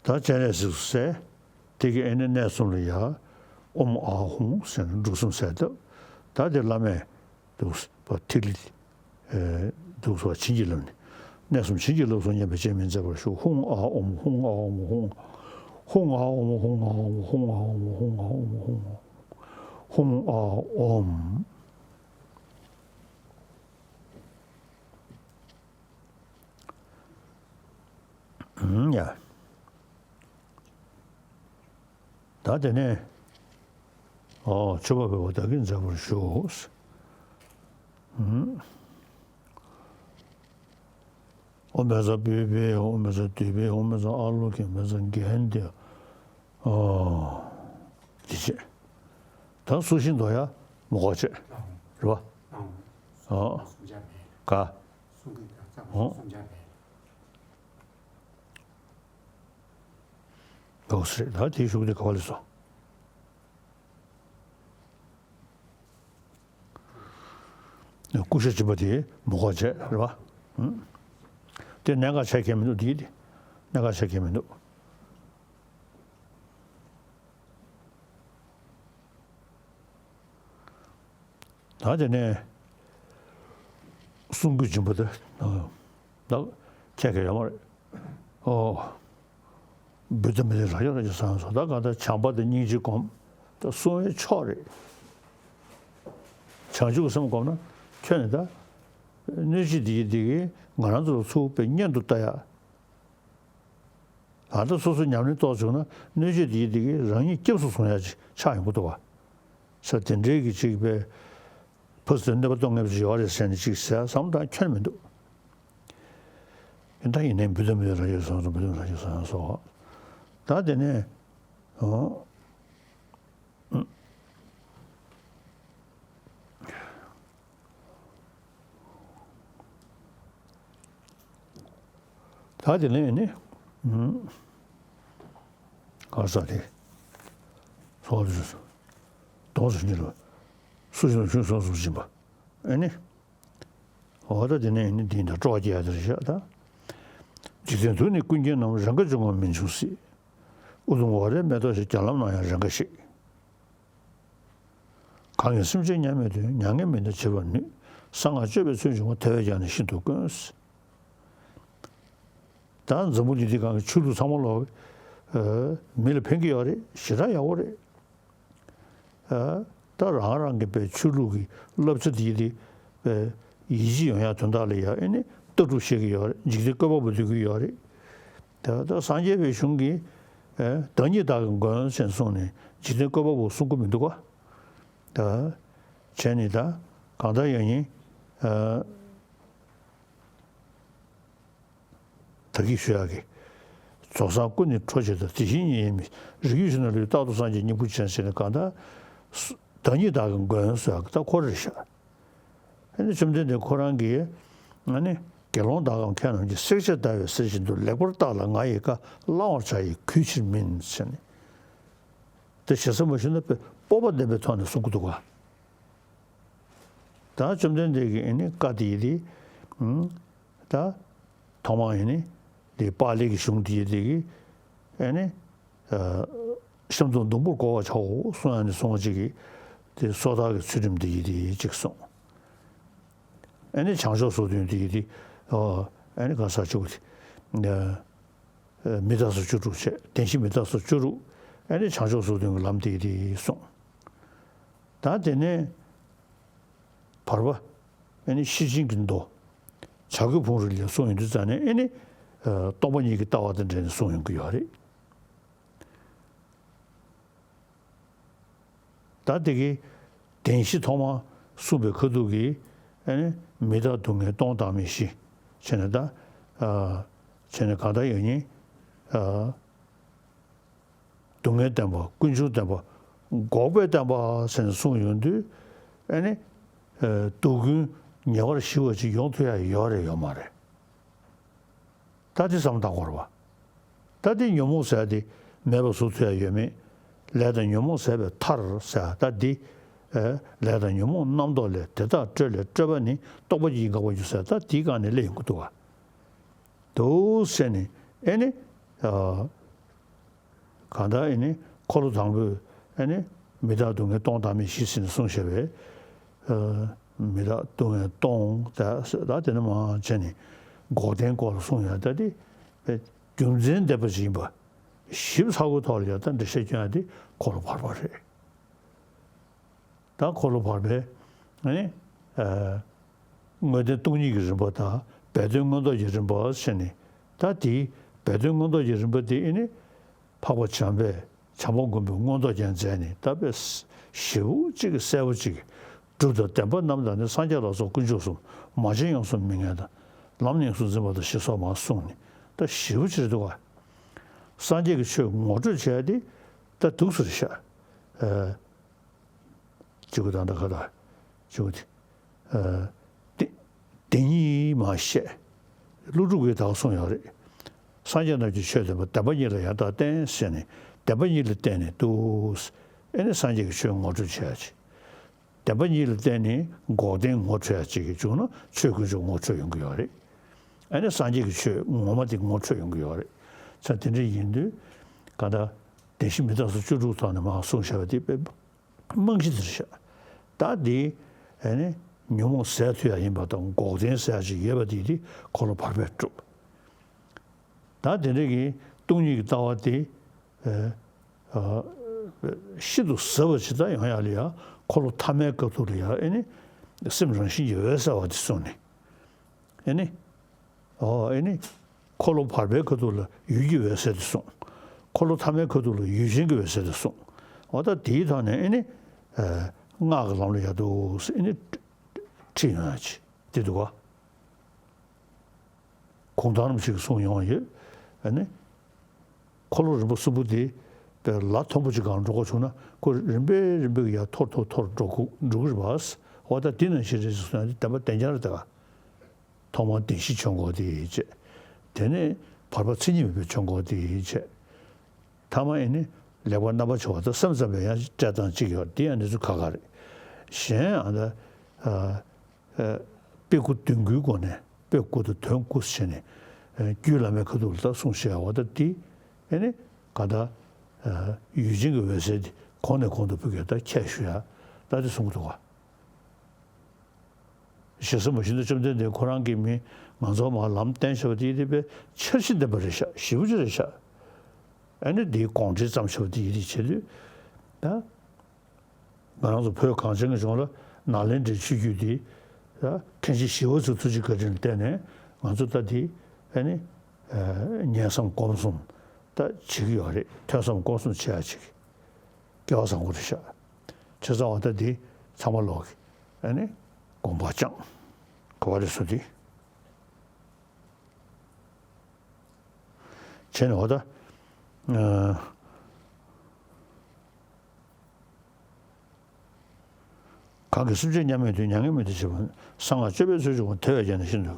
ད་སྤྱན་རས་གཟིགས་སུ་གསལ། དེ་གི་ཨེ་ནི་གནས་གསུམ་ལ་ཡ། ཨོཾ་ཨཱཿཧཱུྃ་ཟེར་ནས་འབྲུ་གསུམ་གསལ་བཏབ། ད་དེ་བླ་མས་འདུག་པ་ཐིག་ལེ། ཨེ་འདུག་པ་བྱིན་གྱིས་བརླབས་ནས། གནས་གསུམ་བྱིན་གྱིས་བརླབས་སོ་སྙམ་པའི་རྗེས་མི་མཛད་པར་ཞུ། ཧཱུྃ་ཨཱཿཧཱུྃ། ཧཱུྃ་ཨཱཿཧཱུྃ། ཧཱུྃ་ཨཱཿཧཱུྃ། ཧཱུྃ་ཨཱཿཧཱུྃ། ཧཱུྃ་ཨཱཿཧཱུྃ། ཧཱུྃ་ཨཱཿཧཱུྃ། ཧཱུྃ་ཨཱཿཧཱུྃ། ཧཱུྃ་ཨཱཿཧཱུྃ། ཨུམ་ཡ། ད་དེ་ནས། ཨོ། མཆོད་པ་འབུལ་བ་བདག་གིས་མཛད་པར་ཞུ། ཨུམ། ཨོཾ་བཛྲ་པུཥྤེ། ཨོཾ་བཛྲ་དཱུརྦྷེ། ཨོཾ་བཛྲ་ཨཱ་ལོ་ཀེ། ཨོཾ་བཛྲ་གྷནྟེ། ཨོ། དེ་བྱས། ད་སུ་ཞིག་འདོགས་ཡ་མི་དགོས་བྱས། རེད་པ། ཨོ། ག་ཨོ། འོ་ཟེར། ད་དེའི་གཞུག་དེ་ག་བ་ལས་སོ། ཀུ་ཤ་སྦྱིན་པ་དེ་མི་དགོས་བྱས་རེད་པ། ཨུམ། དེ་གནད་འགག་ཆགས་ཀྱི་མི་འདུག་དེ་དེ་གནད་འགག་ཆགས་ཀྱི་མི་འདུག་ད་དེ་ནས་གསུང་རྒྱུན་འབྱིན་པ་དེ་ད་ཁྱད་ཁྱད་ཡོད་མ་རེད། ཨོ། བུ་དམ་པའི་རབ་འབྱམས་རབ་འབྱམས་སངས་སོ། ད་གང་ལྟར་བྱམས་པ་དང་སྙིང་རྗེ་སྒོམ། ད་གསུང་བའི་མཆོག་རེད། བྱང་ཆུབ་སེམས་སྒོམ་ན་ཁྱོད་ནི་ད་གནོད་བྱེད་འདི་ཡི་འདི་གིས་ང་རང་ཚོ་ལ་ཚུར་དཔེ་གཉེན་དུ་ལྟ་ཡ། ད་ལྟ་སོ་སོ་ཉམས་ལེན་གཏོང་བྱུང་ན་གནོད་བྱེད་འདི་ཡི་འདི་གིས་རང་ཉིད་སྐྱབས་སུ་སོང་ཡ་ཅིག་ཆགས་ཡོང་གི་འདུག་བ། ས་དེ་འདྲའི་གི་ཅིག་པའི་ཕ་སི་ཏི་གནོད་པ་གཏོང་མཁན་ཅིག་ཡོད་རེད་ཟེར་ནས་ཅིག་ཟེར་བསམ་བློ་བཏང་ཁྱོན་མི་འདུག་ཡིན་ད་ཡིན་ནའི་བུ་དམ་པའི་རབ་འབྱམས་སངས་སོ། བུ་དམ་རབ་འབྱམས་སངས་སོ། ད་དེ་ནས་ཨོ། ད་དེ་ནས་ནི་ག་ས་དེ་སོང་དུ་སྡོམ་སུ་ཉིད་ལ་སུ་ཞིག་ལ་ཁྱོད་སོང་སུ་སྦྱིན་པ་ཨེ་ནི། འོ་ད་དེ་ནས་ནི་འདི་འདྲ་སྤྲོ་བ་སྐྱེ་ཡ་དེ་རེད་ཤག་ད། འཇིག་རྟེན་དུ་ནི་ཀུན་མཁྱེན་རྣམས། རང་དགའ་འབྱུང་བ་མིན་འབྱུང་སྲིད། ཨུ་དུམ་ཝཱ་རའི་མེ་ཏོག་བཞིན། བརྒྱ་ལམ་ན་ཡང་རང་དགའ་ཞིག་གང་གིས་སེམས་ཅན་མཉམ་མེད་དོན། མྱ་ངན་མི་འདའ་བྱེད་པར་ནུས། གསང་སྔགས་སྤྱོད་པའི་ཚུལ་འབྱུང་བ། ཐལ་བས་ཀྱང་ནི་ཤིན་ཏུ་དཀོན། ད་འཛམ་བུ་གླིང་འདི་སྒང་གི་ཆོས་ལུགས་ཚང་མ་ལོག་མི་ལ་ཕན་གྱི་ཡོད་རེད། ཞེ་དྲག་ཡག་པོ་རེད། ད་རང་རང་གི་པའི་ཆོས་ལུགས་ཀྱི་བསླབ་བྱ་དེ་དེ་པའི་ཡིད་ཆེས་ཡོང་ཡག་དོན་དག་ལ་ཡ་ཨེ་ནི་ལྟ་གྲུབ་བཤད་ཀྱི་ཡོད་རེད། འཇིག་རྟེན་བཀོད་པ་པོ་འདོད་ཀྱི་ཡོད་རེད། ད་ད་སངས་རྒྱས་པའི་གཞུང་གི་བདག་ཉིད་བདག་གི་མགོན་ཟེར་གསུངས་ནས་འཇིག་རྟེན་བཀོད་པ་པོ་གསུང་གི་མི་འདུག་ག་ད་བྱས་ནས་ད་གང་ལྟར་ཡང་ཡིན། ད་གིན་ཞུ་ཡག་གི། རྫོགས་སངས་སྐུ་ནི་འཕྲོག་བྱེད་དང་། དེ་བཞིན་ཉིད་ཡིན་མིན། རིགས་རྒྱུད་ཕྱི་ནང་ལུས། རྟག་ཏུ་སངས་རྒྱས་སྙིང་པོ་ཅན་ཟེར་ནས་གང་ལྟར་སུ་བདག་ཉིད་བདག་གི་མགོན་ཟེར་ཡག་གི་ད་ཁོ་རེད་ཤག་ཨ་ནི་བཅོམ་ལྡན་འདས་ཁོ་རང་གིས་ཨ་ནི་དགེ་སློང་དག་གམ་མཁས་རྣམས་ཀྱིས། བསྲེགས་བཅད་བརྡར་བའི་གསེར་བཞིན་དུ། ལེགས་པར་བརྟགས་ལ་ང་ཡི་བཀའ། བླང་བར་བྱ་ཡི་གུས་ཕྱིར་མིན་ཟེར་ནས། དེ་ཞེ་ས་མ་ཞུ་ན་དཔེ་སྤོབས་པ་ལྡན་པའི་ཐོག་ནས་གསུང་གི་འདུག་ག་ད་བཅོམ་ལྡན་འདས་ཀྱིས་ཨ་ནི་བཀའ་དེ་ཡི་དེ། ད་ཐོག་མར་ཨ་ནི་དེ་པཱ་ལི་གི་གཞུང་དེ་ཡི་དེ་གི་ཨ་ནི་ཤམ་ཐབས་ཟླུམ་པོར་བགོ་བར་བྱའོ་གསུང་ཡ་ནི་གསུང་བ་ཅིག་གི་དེ་སོ་ཐར་གྱི་ཚུལ་ཁྲིམས་དེ་ཡི་དེ་ཅིག་གསུངས། ཨ་ནི་བྱང་ཕྱོགས་སོ་བདུན་དེ་ཡི་དེ་ཨ་ནི་ག་ས་ཅིག་གི་དེ། མི་རྟག་སོགས་བཅུ་དྲུག་བྱས། བདེན་བཞི་མི་རྟག་སོགས་བཅུ་དྲུག་ཨ་ནི་བྱང་ཕྱོགས་སོ་བདུན་གྱི་ལམ་དེ་དེ་གསུངས། ད་དེ་ནས་བར་པ་ཨ་ནི་ཤེར་ཕྱིན་གྱི་མདོ། བྱ་རྒོད་ཕུང་རི་ལས་གསུངས་ཡོང་དུས་ཙ་ནས་ཨ་ནི་སྟོང་པ་ཉིད་ཀྱི་ལྟ་བ་དང་འབྲེལ་ནས་གསུངས་ཡོང་གི་ཡོད་རེད། ད་དེ་གི་བདེན་བཞི་ཐོག་མ་གསུངས་པའི་ཁ་ཐུག་གི་ཨ་ནི་མི་རྟག་སྡུག་བསྔལ་སྟོང་བདག་མེད་བཞི། བྱས་ནས་ད་ཨ་བྱས་ནས་གང་ལྟར་ཡང་ནི་ཨ་སྡུག་བསྔལ་བདེན་པ། ཀུན་འབྱུང་བདེན་པ། འགོག་པའི་བདེན་པ་ཟེར་ནས་གསུངས་ཡོང་དུས་ཨ་ནི་ཨ་སྡུག་ཀུན་ངེས་པར་ཞི་བ་ཅིག་ཡོང་ཐུབ་ཡ་ཡོད་རེད་ཡོད་མ་རེད། ད་དེ་བསམ་བློ་བཏང་དགོས་རེད་བ། ད་དེ་ཉོན་མོངས་ཟེར་ཡ་དེ་མེད་པ་བཟོ་ཐུབ་ཡ་ཡོད་མེད། ལས་དང་ཉོན་མོངས་ཟད་པའི་མཐར་ཟེར་ཡ་ད་དེ། ཨེ། ལས་དང་ཉོན་མོངས་རྣམ་རྟོག་ལས། དེ་དག་སྤྲོས་ལས་སྤྲོས་པ་ནི། རྟོག་པ་ཡིས་འགག་པར་འགྱུར་ཟེར་ཡ་ད་དེའི་སྒང་ནས་སླེབས་ཡོང་གི་འདུག་བ། འདུག་ཟེར་ནས་ཨེ་ནི། ཨ། གང་ལྟར་ཨེ་ནི་འཁོར་ལོ་དང་པོས་ཨེ་ནི་མི་རྟག་སྡུག་བསྔལ་སྟོང་བདག་མེད་བཞི་ཟེར་ནས་གསུངས་བཞག་པས། ཨ། མི་རྟག་སྡུག་བསྔལ་སྟོང་དང་ཟེར་ད་དེ་ནས་མར་བྱས་ནས་འགོག་བདེན་སྐོར་ལ་གསུངས་ཡ་ད་དེ་རྒྱུ་མཚན་ལྡན་པ་ཞིག་ཡིན་པ་ཞིབ་ཚགས་པོའི་ཐོག་ལ་ཡ་ད་འགྲེལ་བཤད་སྐྱོན་ཡ་དེ་འཁོར་ལོ་བར་པ་རེད། ད་འཁོར་ལོ་བར་པའི་ཨ་ནི། ཨ། དངོས་བསྟན་སྟོང་ཉིད་ཀྱི་རིམ་པ་དང་སྦས་དོན་མངོན་རྟོགས་ཀྱི་རིམ་པ་ཟེར་ནས། ད་དེའི་སྦས་དོན་མངོན་རྟོགས་ཀྱི་རིམ་པ་དེ་ཨ་ནི་འཕགས་པ་བྱམས་པས་བྱམས་པ་མགོན་པོས་མངོན་རྟོགས་རྒྱན་མཛད་ནས་ད་དཔེ་ཞིབ་པོ་གཅིག་གི་གསལ་པོ་གཅིག་གི་སྒྲུབ་དང་བདེན་པ་རྣམས་དང་ནི། སངས་རྒྱས་ལ་སོགས་དཀོན་མཆོག་གསུམ། མ་བྱོན་ཡོངས་སུ་མི་ངལ་དང་། ལམ་ཡོངས་སུ་འཛིན་པ་དང་ཞེས་སོགས་མར་གསུངས་ནས་ད་ཞིབ་པོ་ཅིག་རེད་འདུག་ག་སངས་རྒྱས་ཀྱི་ཆོས་ངོ་སྤྲོད་བྱས་ཏེ་ད་འདུག་ཟེར་ཤག་ཨ། གཅིག་པུ་དང་ད་ག་ད་གཅིག་པུ་དེ། ཨ། དེ་དེ་ཉིད་མ་བཤད། ཀླུ་སྒྲུབ་ཀྱིས་ད་གསུངས་ཡོད་རེད། སངས་རྒྱས་རྣམས་ཀྱི་ཆོས་བདེན་པ། བདེན་པ་གཉིས་ལ་ཡང་དག་བརྟེན་ཟེར་ནས་བདེན་པ་གཉིས་ལ་བརྟེན་ནས་འདུག་ཨེ་ནི་སངས་རྒྱས་ཀྱི་ཆོས་ངོ་སྤྲོད་བྱེད་ཡ་ཅིག་བདེན་པ་གཉིས་ལ་བརྟེན་ནས་འགོག་བདེན་ངོ་འཕྲོད་ཡ་ཅིག་གིས་བྱུང་ན་ཆོས་དཀོན་མཆོག་ངོ་འཕྲོད་ཡོང་གི་ཡོད་རེད། ཨེ་ནི་སངས་རྒྱས་ཀྱི་ཆོས་ངོ་མ་དེ་ངོ་འཕྲོད་ཡོང་གི་ཡོད་རེད། ས་དེ་འདྲ་ཡིན་དུས་ག་ད་བདེན་བཞི་མི་རྟག་སོགས་བཅུ་དྲུག་ཐོག་ནས་མར་གསུངས་བཞག་པ་དེ་དཔེ་རྨང་གཞི་དེ་རེད་ཤག་ད་དེ་ ཨེ་ནི་ཉོན་མོངས་ཟད་ཐུབ་ཡ་ཡིན་པ་དང་། འགོག་བདེན་ཟེར་ཡ་ཅིག་ཡོད་པ་དེ་དེ་འཁོར་ལོ་བར་པས་གྲུབ། ད་དེ་འདྲ་གི་སྟོང་ཉིད་ཀྱི་ལྟ་བ་དེ་ཨེ་ཨ་ཤིན་ཏུ་ཟབ་པ་ཅིག་ད་ཡོང་ཡ་ལ་ཡ། འཁོར་ལོ་ཐ་མའི་སྐབས་དུ་ལ་ཡ་ཨེ་ནི་སེམས་རང་བཞིན་གྱིས་འོད་གསལ་བ་དེ་གསུངས་ནས། ཨེ་ནི། ཨོ་ཨེ་ནི། འཁོར་ལོ་བར་པའི་ཁ་ཐུག་ལ་ཡུལ་གྱི་འོད་གསལ་དེ་གསུངས། འཁོར་ལོ་ཐ་མའི་ཁ་ཐུག་ལ་ཡུལ་ཅན་གྱི་འོད་གསལ་དེ་གསུངས། འོ་ད་དེའི་ཐོག་ནས་ཨེ་ནི། ཨ་སྔགས་ཀྱི་ལམ་ལ་ཡ་འདུག་ཟེར་ཨེ་ནི་ཁྲིད་ཡོང་ཡ་ཅིག་དེ་འདུག་ག། གུང་ཐང་རིན་པོ་ཆེ་གིས་གསུངས་ཡོང་བ་ཡོད། ཨེ་ནི། འཁོར་ལོ་རིམ་པ་གསུམ་པོ་དེ་པའི་ལ་མཐོན་པོ་ཅིག་སྒང་འགྲོ་དགོས་བྱུང་ན། ཁོ་རིམ་པས་རིམ་པས་ཀྱི་ཡར་མཐོར་མཐོར་མཐོར་འགྲོ་གི་འགྲོ་གི་རེད་པ། འོ་ད་དེ་ནང་བཞིན་རེད་ཟེར་སོང་ཡ་དེ་བདེན་པ་བདེན་རྐྱང་རེད་ད་ག། ཐོག་མར་བདེན་བཞི་སྦྱོང་དགོས་ཏེ་བྱས། དེ་ནས་བར་པ་མཚན་ཉིད་མེད་པའི་སྦྱོང་དགོས་ཏེ་བྱས། ཐ་མ་ཨེ་ནི་ལེགས་པར་རྣམ་པར་ཕྱེ་བ་དང་། སེམས་ཙམ་པའི་ཡང་བཀྲལ་སྟངས་གཅིག་ཡོད། དེ་ཡང་གནས་ཚུལ་ཁག་ཁག་རེད། གཞན་ཨ་ད་ཨ་ཨ་དཔེ་དགུ་དོན་དགུའི་སྒོ་ནས། དཔེ་དགུ་དང་དོན་དགུ་བྱས་ནས། ཨ་རྒྱུད་བླ་མའི་ཁ་ཐུག་ལ་ད་གསུངས་བཞག་པ་ད་དེ་ཨེ་ནི་ག་ད་ཨ་ཡུལ་ཅན་གྱི་འོད་གསལ་དེ་གོང་ནས་གོང་དུ་འཕེལ་གྱི་ད་ཁྱད་ཞུ་ཡ་ད་དེ་གསུང་གི་འདུག་ག། ཞེ་ས་མ་ཤིན་ཏུ་བཅོམ་ལྡན་འདས་ཁོ་རང་གིས་མི་ང་ཚོ་མར་ལམ་བསྟན་བཞག་པ་དེ་ཡིན་དུས་དཔེ་འཆར་གཞི་ལྡན་པ་རེད་ཤག། ཞེ་པོ་ཅིག་རེད་ཤག། ཨ་ནི་དེའི་དགོངས་འགྲེལ་ཙམ་བྱས་པ་དེ་ཡིན་དུས་བྱེད་དུས་ད། ང་རང་ཚོ་བོད་གངས་ཅན་གྱི་ལྗོངས་ལ་ནཱ་ལེནྡྲའི་ཆོས་བརྒྱུད་འདི་ད་མཁན་ཆེན་ཞི་བ་འཚོའི་ཐུགས་རྗེ་བཀའ་དྲིན་ལ་བརྟེན་ནས་ང་ཚོ་ད་འདི་ཨ་ནི་ཨ་ཉན་བསམ་སྒོམ་གསུམ་ད་བྱེད་ཀྱི་ཡོད་རེད། ཐོས་བསམ་སྒོམ་གསུམ་བྱེད་ཡ་ཅིག་སྐལ་བ་བཟང་པོ་རེད་ཤག། བྱས་ཙང་འོ་ད་འདི་ཚང་མ་ལོག་གི་ཨ་ནི་དགོངས་པ་བཅངས་དགོས་པ་རེད་ཟེར་དུས། བྱས་ནས་འོ་ད་ཨ་གང་གིས་སེམས་ཅན་མཉམ་མེད་དུ། མྱ་ངན་མེད་དུ་བྱེད་པ། གསང་སྔགས་སྤྱོད་པའི་ཚུལ་བྱུང་བ། དེ་བས་ཀྱང་ནི་ཤིན་ཏུ་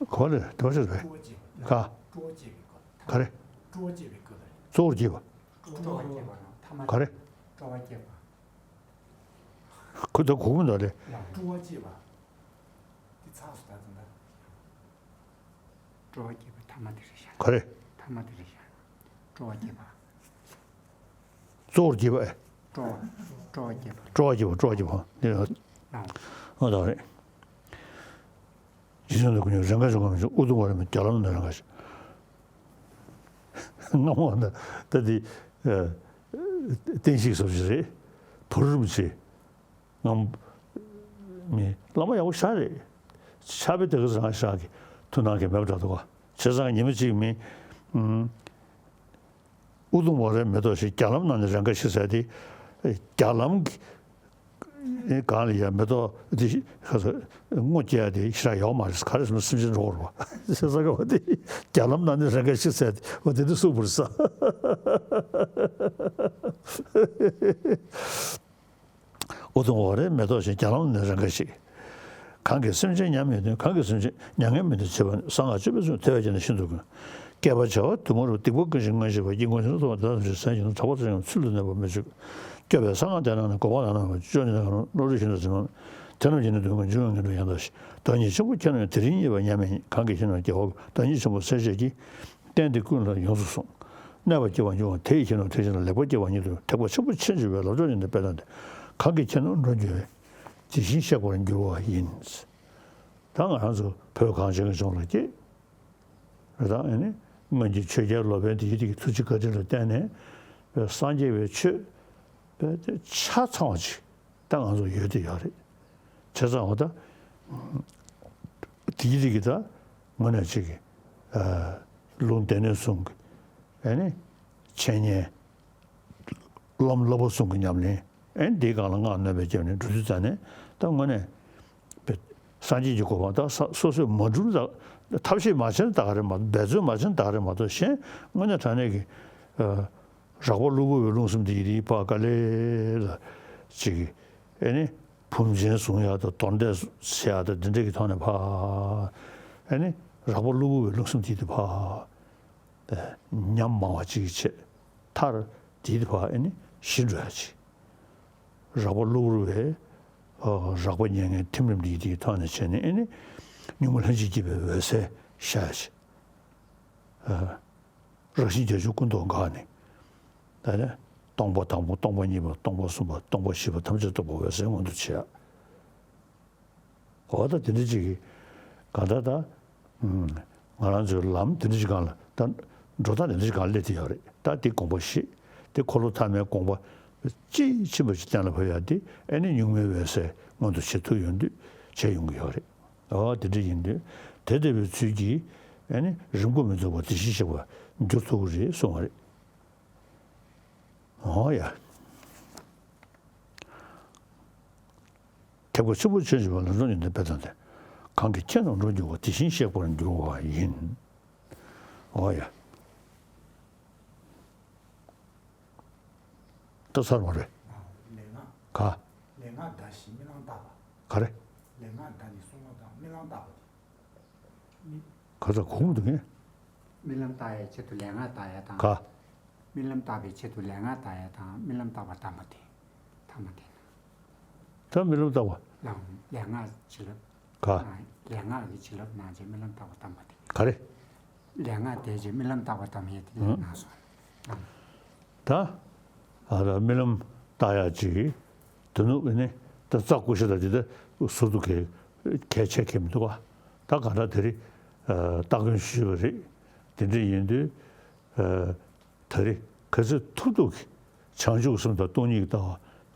དཀོན། ག་པར་རེད། དེ་བ་ཤེས་པས། ག་ག་རེ། གཙོ་བོར་བགྱིས་པ། ག་རེ། ཁོ་ད་གོ་གི་མི་འདུག་རེད། སྤྲོ་བ་བསྐྱེད་པ་ཐ་མ་དེ་རེད་ཤག། ག་རེ། ཐ་མ་དེ་རེད་ཤག། སྤྲོ་བ་བསྐྱེད་པ། གཙོ་བོར་བགྱིས་པ། ཨེ། སྤྲོ་བ། སྤྲོ་བ་བསྐྱེད་པ། སྤྲོ་བ་བསྐྱེད་པ། སྤྲོ་བ་བསྐྱེད་པ་འདི་ཨ་ད་རེད། རྗེ་བཙུན་འདི་ཀུན་ཉོན་རང་ག་བྱུང་ངམ་བྱུང་། ཨུ་དུམ་བ་ར་མི་རྒྱ་ལམ་ན་རང་ག་བྱུང་། སྔ་མོ་ད་ད་འདི་བསྟན་བཤིག་སོབ་ཞིག་རེད། བུ་རུ་རིན་པོ་ཆེ། ངམ། མི་བླ་མ་ཡག་པོ་ཞེ་དྲག་རེད། ཕྱག་དཔེ་དེ་ག་ཚོད་རང་ཞག་གི་ཐུགས་སྣང་གི་མེད་པ་འདྲ་འདུག་ག། བྱས་ཙང་ཉི་མ་གཅིག་མི། ཨུ་དུམ་ཝ་རའི་མེ་ཏོག་ཞིག་རྒྱ་ལམ་ན་ནི་རང་ག་བཞི་ཟེར་ཏེ། རྒྱ་ལམ་གྱི་སྒང་ལ་ཡ་མེ་ཏོག་འདི་ཁ་ས་སྔོ་སྐྱེ་ཡ་དེ་ཞེ་དྲག་ཡོག་མ་རེད། ག་རེ་ཟེར་ན་སེམས་ཅན་འགྲོ་བར་བ་ཟེར་ས་ག་བ་དེ། རྒྱ་ལམ་ན་ནི་རང་ག་བཞི་ཟེར་ཏེ་བ་དེ་འདི་སུ་བུར་ས། ཨུ་དུམ་ཝ་རའི་མེ་ཏོག་ཅན་རྒྱ་ལམ་ནི་རང་ག་ཞིག། གང་གིས་སེམས་ཅན་མཉམ་མེད་དུ། གང་གིས་སེམས་ཅན་མྱ་ངན་མེད་དུ་བྱེད་པ་ནི། གསང་སྔགས་སྤྱོད་པའི་ཚུལ་དེ་བས་ཀྱང་ནི་ཤིན་ཏུ་དཀོན། བསྐལ་པ་བྱེ་བ་དུ་མར་རོ། སྡིག་པ་ཀུན་ཞིག་མངོན་ཤེས་པ། དཀྱིལ་འཁོར་ཉི་ཤུ་རྩ་བ་དེ་དག་ཚུལ་ལ་གནས་པ་མི་བྱེད། སྐྱོབ་པའི་གསང་སྔགས་དེ་རྣམས་ནི། འགོག་པ་ལམ་རྣམ་པ་ཅི་ནས་གང་རུང་། བློ་གྲོས་ཤིན་ཏུ་ཟིན་པ། དེ་རྣམས་ཀྱིས་ནི་དོན་ཀུན་འབྱུང་བའི་ངན་འགྲོ་ཡང་དག་ཞི། བདག་ཉིད་ཆེན་པོ་ཁྱེད་རྣམས་ཀྱིས། དེ་རིང་རྙེད་པ་མཉམ་མེད་ཉིད། གང་གིས་ཁྱེད་རྣམས་ཀྱི་འོ། བདག་ཉིད་ཆེན་པོ་སྲས་བཅས་ཀྱིས། བསྟན་འདི་ཀུན་ལ་ཡོངས་སུ་གསུངས། གནས་པ་སྐྱེ་བར་འགྱུར་བ་དེ་ཡི་ཁྱེད་རྣམས་ཐེག་ཆེན་ལ། ལེགས་པར་སྐྱེ་བ་ཉིད་དུ་ཐེག་པ་ཆེན་པོ་ཕྱིར་འབྱུང་བའི། ལབ་ཕྱོགས་ཉིད་ནས་དཔེ་བལྟ་སྟེ། གང་གིས་ཁྱེད་རྣམས་འགྲོ་འགྱུར་བའི། དེ་བཞིན་གཤེགས་པར་འགྱུར་བ་ཡིན། ད་ང་རང་ཚོ་བོད་གངས་ཅན་གྱི་ལྗོངས་ལ་སྐྱེས། རེད་ད། ཨ་ནི་སྔོན་གྱི་ཆོས་རྒྱལ་ལོ་པཎ་དེ་ཡི་དེ་གི་ཐུགས་རྗེ་བཀའ་དྲིན་ལ་བརྟེན་ནས་སངས་རྒྱས་པའི་ཆོས་དཔེ་དེ་ཆ་ཚང་བ་ཅིག་ད་ང་ཚོ་ཡོད་དེ་ཡོད་རེད། བྱས་ཙང་འོ་ད་དེ་ཡི་དེ་གི་ད་དངོས་གནས་ཅིག་གི་ལུང་སྡེ་སྣོད་གསུམ་གྱི། ཨ་ནི་འཆད་ཉན། བླམ་བསླབ་པ་གསུམ་གྱི་ཉམས་ལེན། ཨེ་འདིའི་སྒང་ལ་སྔགས་བསྣོན་པའི་རྒྱབ་ནས་འགྲོ་དུས་ཙ་ནས་ད་དངོས་གནས་སངས་རྒྱས་ཀྱི་གོ་འཕང་ད་ས་སོ་སོས་མ་བསྒྲུབས་ད་ཐབས་ཤེས་མ་བྱས་ན་ད་ག་རེ་མ་གཏོགས། འབད་བརྩོན་མ་བྱས་ན་ད་ག་རེ་མ་གཏོགས། གཞན་དངོས་གནས་དྲང་གནས་ཀྱི་ཨ་རགས་པ་གློ་བུར་བའི་རླུང་གསུམ་དེ་ཡི་དེ་ཕར་དཀའ་ལས་ལ་ཅིག་ཨེ་ནི་བུམ་ཆེན་བཟུང་ཡག་དང་གདོན་འདྲེ་བྱེད་ཡག་དང་འདི་འདྲ་གི་ཐོག་ནས་ཕར་ཨེ་ནི་རགས་པ་གློ་བུར་བའི་རླུང་གསུམ་དེ་ཡི་དེ་ཕར། ཉམས་མང་བ་ཅིག་གི་ཆེད་མཐར་དེའི་བར་ཨེ་ནི་ཞི་འགྲོ་ཡ་ཅིག། རགས་པ་གློ་བུར་བའི་ཨ་རགས་པ་མྱ་ངན་ཐིམ་རིམ་འདི་དེའི་ཐོག་ནས་བྱས་ནས་ཨེ་ནི་གཉུག་མ་ལྷན་ཅིག་སྐྱེས་པའི་འོད་གསལ་ཤར་ཡ་ཅིག། ཨ་རང་བཞིན་རྒྱ་ཆེར་ཀུན་རྟོག་འགགས་ནས། ད་ནི་ སྟོང་པ་དང་པོ། སྟོང་པ་གཉིས་པ། སྟོང་པ་གསུམ་པ། སྟོང་པ་བཞི་པ། ཐམས་ཅད་སྟོང་པ་འོད་གསལ་མངོན་དུ་བྱེད་ཡ། འོ་ད་དེ་འདྲ་ཅིག་གིས་གང་ལྟར་ད། ཨུམ། ང་རང་ཚོའི་ལམ་དེ་འདྲ་ཅིག་སྒང་ལ་ད་འགྲོ་སྟངས་དེ་འདྲ་ཅིག་སྒང་ལ་སླེབས་བསྡད་ཡོད་རེད། ད་འདི་དགོངས་པ་བཞེས་ཏེ་འཁོར་ལོ་ཐ་མའི་དགོངས་པ་དཔྱིས་ཕྱིན་པ་ཅིག་གཏན་ལ་ཕབ་ཡ་དེ་ཨེ་ནི་གཉུག་མའི་འོད་གསལ་མངོན་དུ་བྱེད་ཐུབ་ཡོང་དུས་བྱེད་ཡོང་གི་ཡོད་རེད། འོ་དེ་འདྲ་ཡིན་དུས་དེ་ལྟ་བུའི་ཚུལ་གྱིས་ཨེ་ནི་རིམ་གྲོ་མི་འཛུགས་པར་དེ་བཞིན་གཤེགས་པར་འགྱུར་ཐུབ་ཀྱི་རེད་གསུངས་པ་རེད། འོ་ཡ། ཐེག་པ་ཆེན་པོ་ཆོས་འབྱུང་བ་ལ་འགྲོ་ཉིད་ནི་དཔེ་དང་ལྡན། གང་གིས་ཁྱེད་རྣམས་འགྲོ་འགྱུར་བ། དེ་བཞིན་གཤེགས་པར་འགྱུར་བ་ཡིན། འོ་ཡ། ད་ཚར་བ་རེད། ལས་སྔགས། ག་ལས་སྔགས་བཟླ་ཞིང་རྨི་ལམ་བཏབ་པ། ག་རེ། ལས་སྔགས་བཟླ་ནས་གསུང་བ་དང་རྨི་ལམ་བཏབ་པ་དེ། ག་ཚ་གོང་དུ་ངས། རྨི་ལམ་བཏབ་ཡའི་ཆེད་དུ་ལས་སྔགས་བཟླ་ཡ་དང་། ག་རྨི་ལམ་བཏབ་པའི་ཆེད་དུ་ལས་སྔགས་བཟླ་ཡ་དང་རྨི་ལམ་བཏབ་པ་བསྡམས་པ་དེ། ཐ་མ་དེ་ན། ད་རྨི་ལམ་བཏབ་པ། ལམ་ལས་སྔགས་བྱིན་རླབས། ག་ལས་སྔགས་ཀྱི་བྱིན་རླབས་གནང་རྗེས་རྨི་ལམ་བཏབ་པ་བསྡམས་པ་དེ། ག་རེ། ལས་སྔགས་བཟླས་རྗེས་རྨི་ལམ་བཏབ་པ་བསྡམས་ཡས་དེ་ལ་ཨང་གནང་སོང་། ད། ཨ་ད་རྨི་ལམ་བཏབ་ཡག་ཅིག་དེ་ནུབ་ནི་ད་རྩ་ཀུ་ཤ་དང་དེ་ད་ཟུར་དུ་གས་གས་ཆད་གས་མི་འདུག་ག་ད་ག་ད་དེ་རིང་སྟ་གོན་ཞུས་པ་རེད། དེ་འདྲ་ཡིན་དུས་ད་རེས་ག་ཚོད་ཐུབ་ཐུབ་ཀྱིས་བྱང་ཆུབ་སེམས་དང་སྟོང་ཉིད་ཀྱི་ལྟ་བ་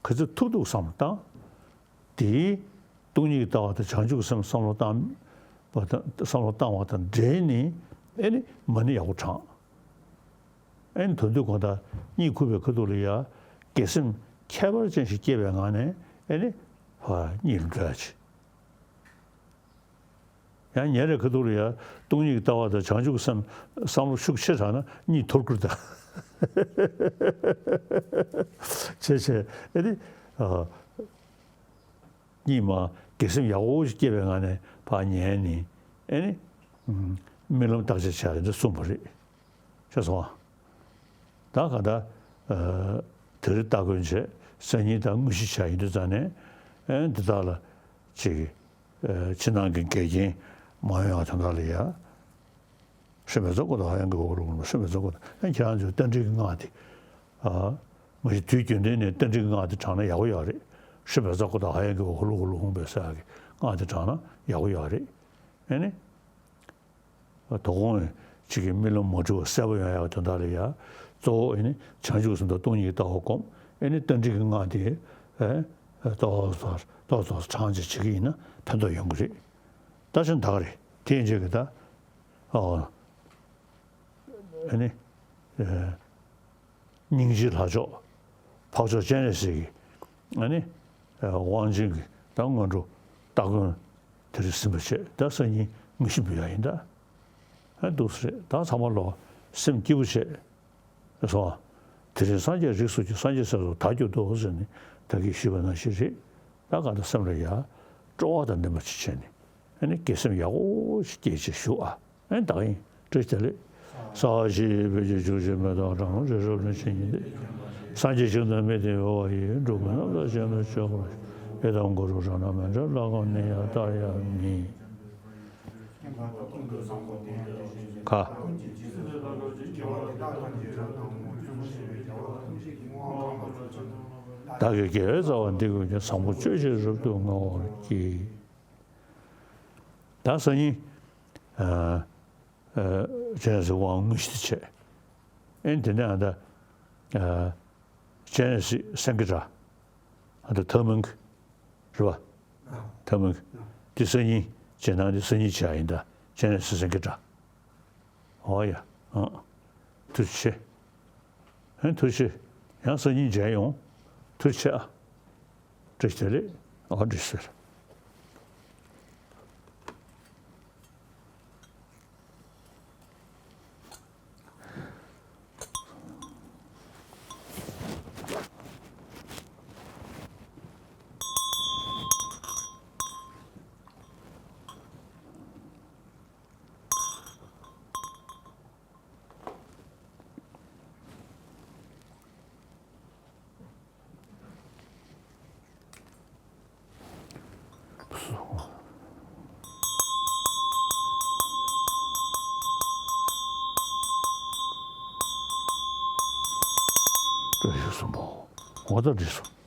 ག་ཚོད་ཐུབ་ཐུབ་བསམ་བློ་བཏང་། དེའི་སྟོང་ཉིད་ཀྱི་ལྟ་བ་དང་བྱང་ཆུབ་སེམས་བསམ་བློ་བཏང་བ་དང་བསམ་བློ་བཏང་བ་དང་འབྲེལ་ནས་ཨེ་ནི་མ་ཎི་ཡག་པོ་བགྲང་། ཨེ་ནི་དོན་དུ་གང་ལྟར་གཉིད་ཁུག་པའི་ཁ་ཐུག་ལ་ཡ་དགེ་སེམས་ཁྱད་པར་ཅན་ཞིག་སྐྱེས་པའི་ངང་ནས་ཨེ་ནི་ཕར་གཉིད་ལ་འགྲོ་ཡ་ཆེ། ཡང་ཉལ་རེ་ཁ་ཐུག་ལ་ཡ་སྟོང་ཉིད་ཀྱི་ལྟ་བ་དང་བྱང་ཆུབ་སེམས་བསམ་བློ་ཤུགས་ཆེ་དྲགས་ན་གཉིད་འཐོར་ཀི་རེད་ད། བྱས་བྱས་ཨེ་ནི། གཉིད་མ་དགེ་སེམས་ཡག་པོ་ཞིག་སྐྱེས་པའི་ངང་ནས་ཕར་ཉལ་ནས་ཨེ་ནི། རྨི་ལམ་བརྟག་དཔྱད་བྱ་ཡི་འདི་གསུངས་པ་རེད། ཤེས་སོང་ཨ། ད་ག་ད། དེ་རིང་སྟ་གོན་བྱས་སང་ཉིན་ད་དངོས་གཞི་བྱ་ཡི་འདི་ཙང་ནས་ཨེ་འདི་དག་ལ་ཅིག་ཕྱི་ནང་གི་འགལ་རྐྱེན་མ་ཡོང་ཡག་དོན་དག་ལ་ཡ། ཧྲཱིཿ་མེ་ཙོ་ཀོ་ཏ་ཧ་ཡང་གི་འོག་ལུགས་ལ་ཧྲཱིཿ་མེ་ཙོ་ཀོ་ཏ། ཨ་ཁྱེད་རང་ཚོའི་རྟ་མགྲིན་གྱི་སྔགས་དེ། ཨ་མ་གཞི་དུས་རྒྱུན་ལྡན་ནས་རྟ་མགྲིན་གྱི་སྔགས་དེ་བགྲངས་ན་ཡག་པོ་ཡོད་རེད། ཧྲཱིཿ་མེ་ཙོ་ཀོ་ཏ་ཧ་ཡང་གི་འོག་ལུགས་ལུགས་ཧཱུྃ་ཕཊ་ཟེར་ཡག་གི་སྔགས་དེ་བགྲངས་ན་ཡག་པོ་ཡོད་རེད། ཨ་ནི། དོ་དགོང་ཅིག་གི་རྨི་ལམ་མ་འཁྲུལ་བ་གསལ་པོ་ཡོང་ཡག་གི་དོན་དག་ལ་ཡ། གཙོ་བོ་ཨ་ནི་བྱང་ཆུབ་སེམས་དང་སྟོང་ཉིད་ཀྱི་ལྟ་བ་སྒོམ། ཨ་ནི་རྟ་མགྲིན་གྱི་སྔགས་དེ། ཨ་ཏོག་ཙམ་ཏོག་ཙམ་བགྲངས་བྱས་བྱེད་ཀྱི་ཡིན་ན་ཕན་ཐོགས་ཡོང་གི་རེད། ད་ཕྱིན་ད་ག་རེད། དེ་ཡིན་ཆོག་གི་ད། ཨོ། ཨ་ནི། ཨེ། སྙིང་རྗེའི་ལྷ་མཆོག་འཕགས་མཆོག་སྤྱན་རས་གཟིགས་ཀྱི་ཨ་ནི། ཨེ། དབང་ཆེན་གྱི་ད་སྔོན་འགྲོ་སྟ་གོན་དེ་རིང་ཟིན་པ་བྱས་ད་སང་ཉིན་དངོས་གཞི་འབུལ་ཡག་ཡིན་ད། ཨ་འདུག་སེ་རེད། ད་ཚང་མ་ལོ་སེམས་སྐྱིད་པོ་བྱས། སོང་། དེ་རིང་སངས་རྒྱས་རིགས་སུ་སྐྱེས། སངས་རྒྱས་སྲས་སུ་བདག་གྱུར་ཏོ་ཟེར་ནས་ད་གིན་ཞུས་པ་ནང་བཞིན་རེད། ད་ག་ད་སེམས་ལ་ཡ་སྤྲོ་བ་དང་ལྡན་པ་ཞིག་བྱས་ནས་ཨ་ནི་དགེ་སེམས་ཡག་པོ་ཞིག་སྐྱེད་ཅིག་ཞུ་ཨ། ཨ་ནི་ད་གིན་བཀྲ་ཤིས་བདེ་ལེགས། ས་གཞི་བོད་ཀྱི་ཆུ་བཞི་མེ་ཏོག་གྲང་རེག་རབ་ནི་ཆོས་ཉིད་དེ། སངས་རྒྱས་ཞིང་དུ་མི་དེ་འོ་བ་ཡི། འགྲོ་ཀུན་རྣམ་དག་ཞིང་དུ་སྤྱོད་པར་ཤོག་ཡི་དམ་གུ་རུ་གྲངས་མེད་མི་འབྲལ། ལྷ་ཁང་ནི་ཡང་བལྟ་ཡང་མིན། ཁ། བདག་གི་དགེ་བའི་རྩ་བ་འདི་ཀུན་ཀྱང་། བཟང་པོ་སྤྱོད་ཕྱིར་རབ་ཏུ་བསྔོ་བར་བགྱི། ད་སང་ཉིན། ཨ། ཨ། སྤྱན་རས་གཟིགས་དབང་དངོས་གཞི་དེ་བྱས། ཨེ་དེ་ནས་ཨ་ད། ཨ། སྤྱན་རས་གཟིགས་སེང་གེ་སྒྲ། ཨ་ད་ཐ་མིང་གི། རེད་པ། ཐ་མིང་གི། དེ་སང་ཉིན་རྗེས་གནང་དེ་སང་ཉིན་བྱ་ཡིན་ད། སྤྱན་རས་གཟིགས་སེང་གེ་སྒྲ། ཨོ་ཡ། ཨ། ཐུགས་རྗེ་ཆེ། ཨ་ཐུགས་རྗེ་ཆེ། ཡང་སང་ཉིན་མཇལ་ཡོང་། ཐུགས་རྗེ་ཆེ་ཨ། བཀྲ་ཤིས་བདེ་ལེགས། ཨོ་བཀྲ་ཤིས་བདེ་ལེགས། འོ་ད་འགྲིག་སོང་།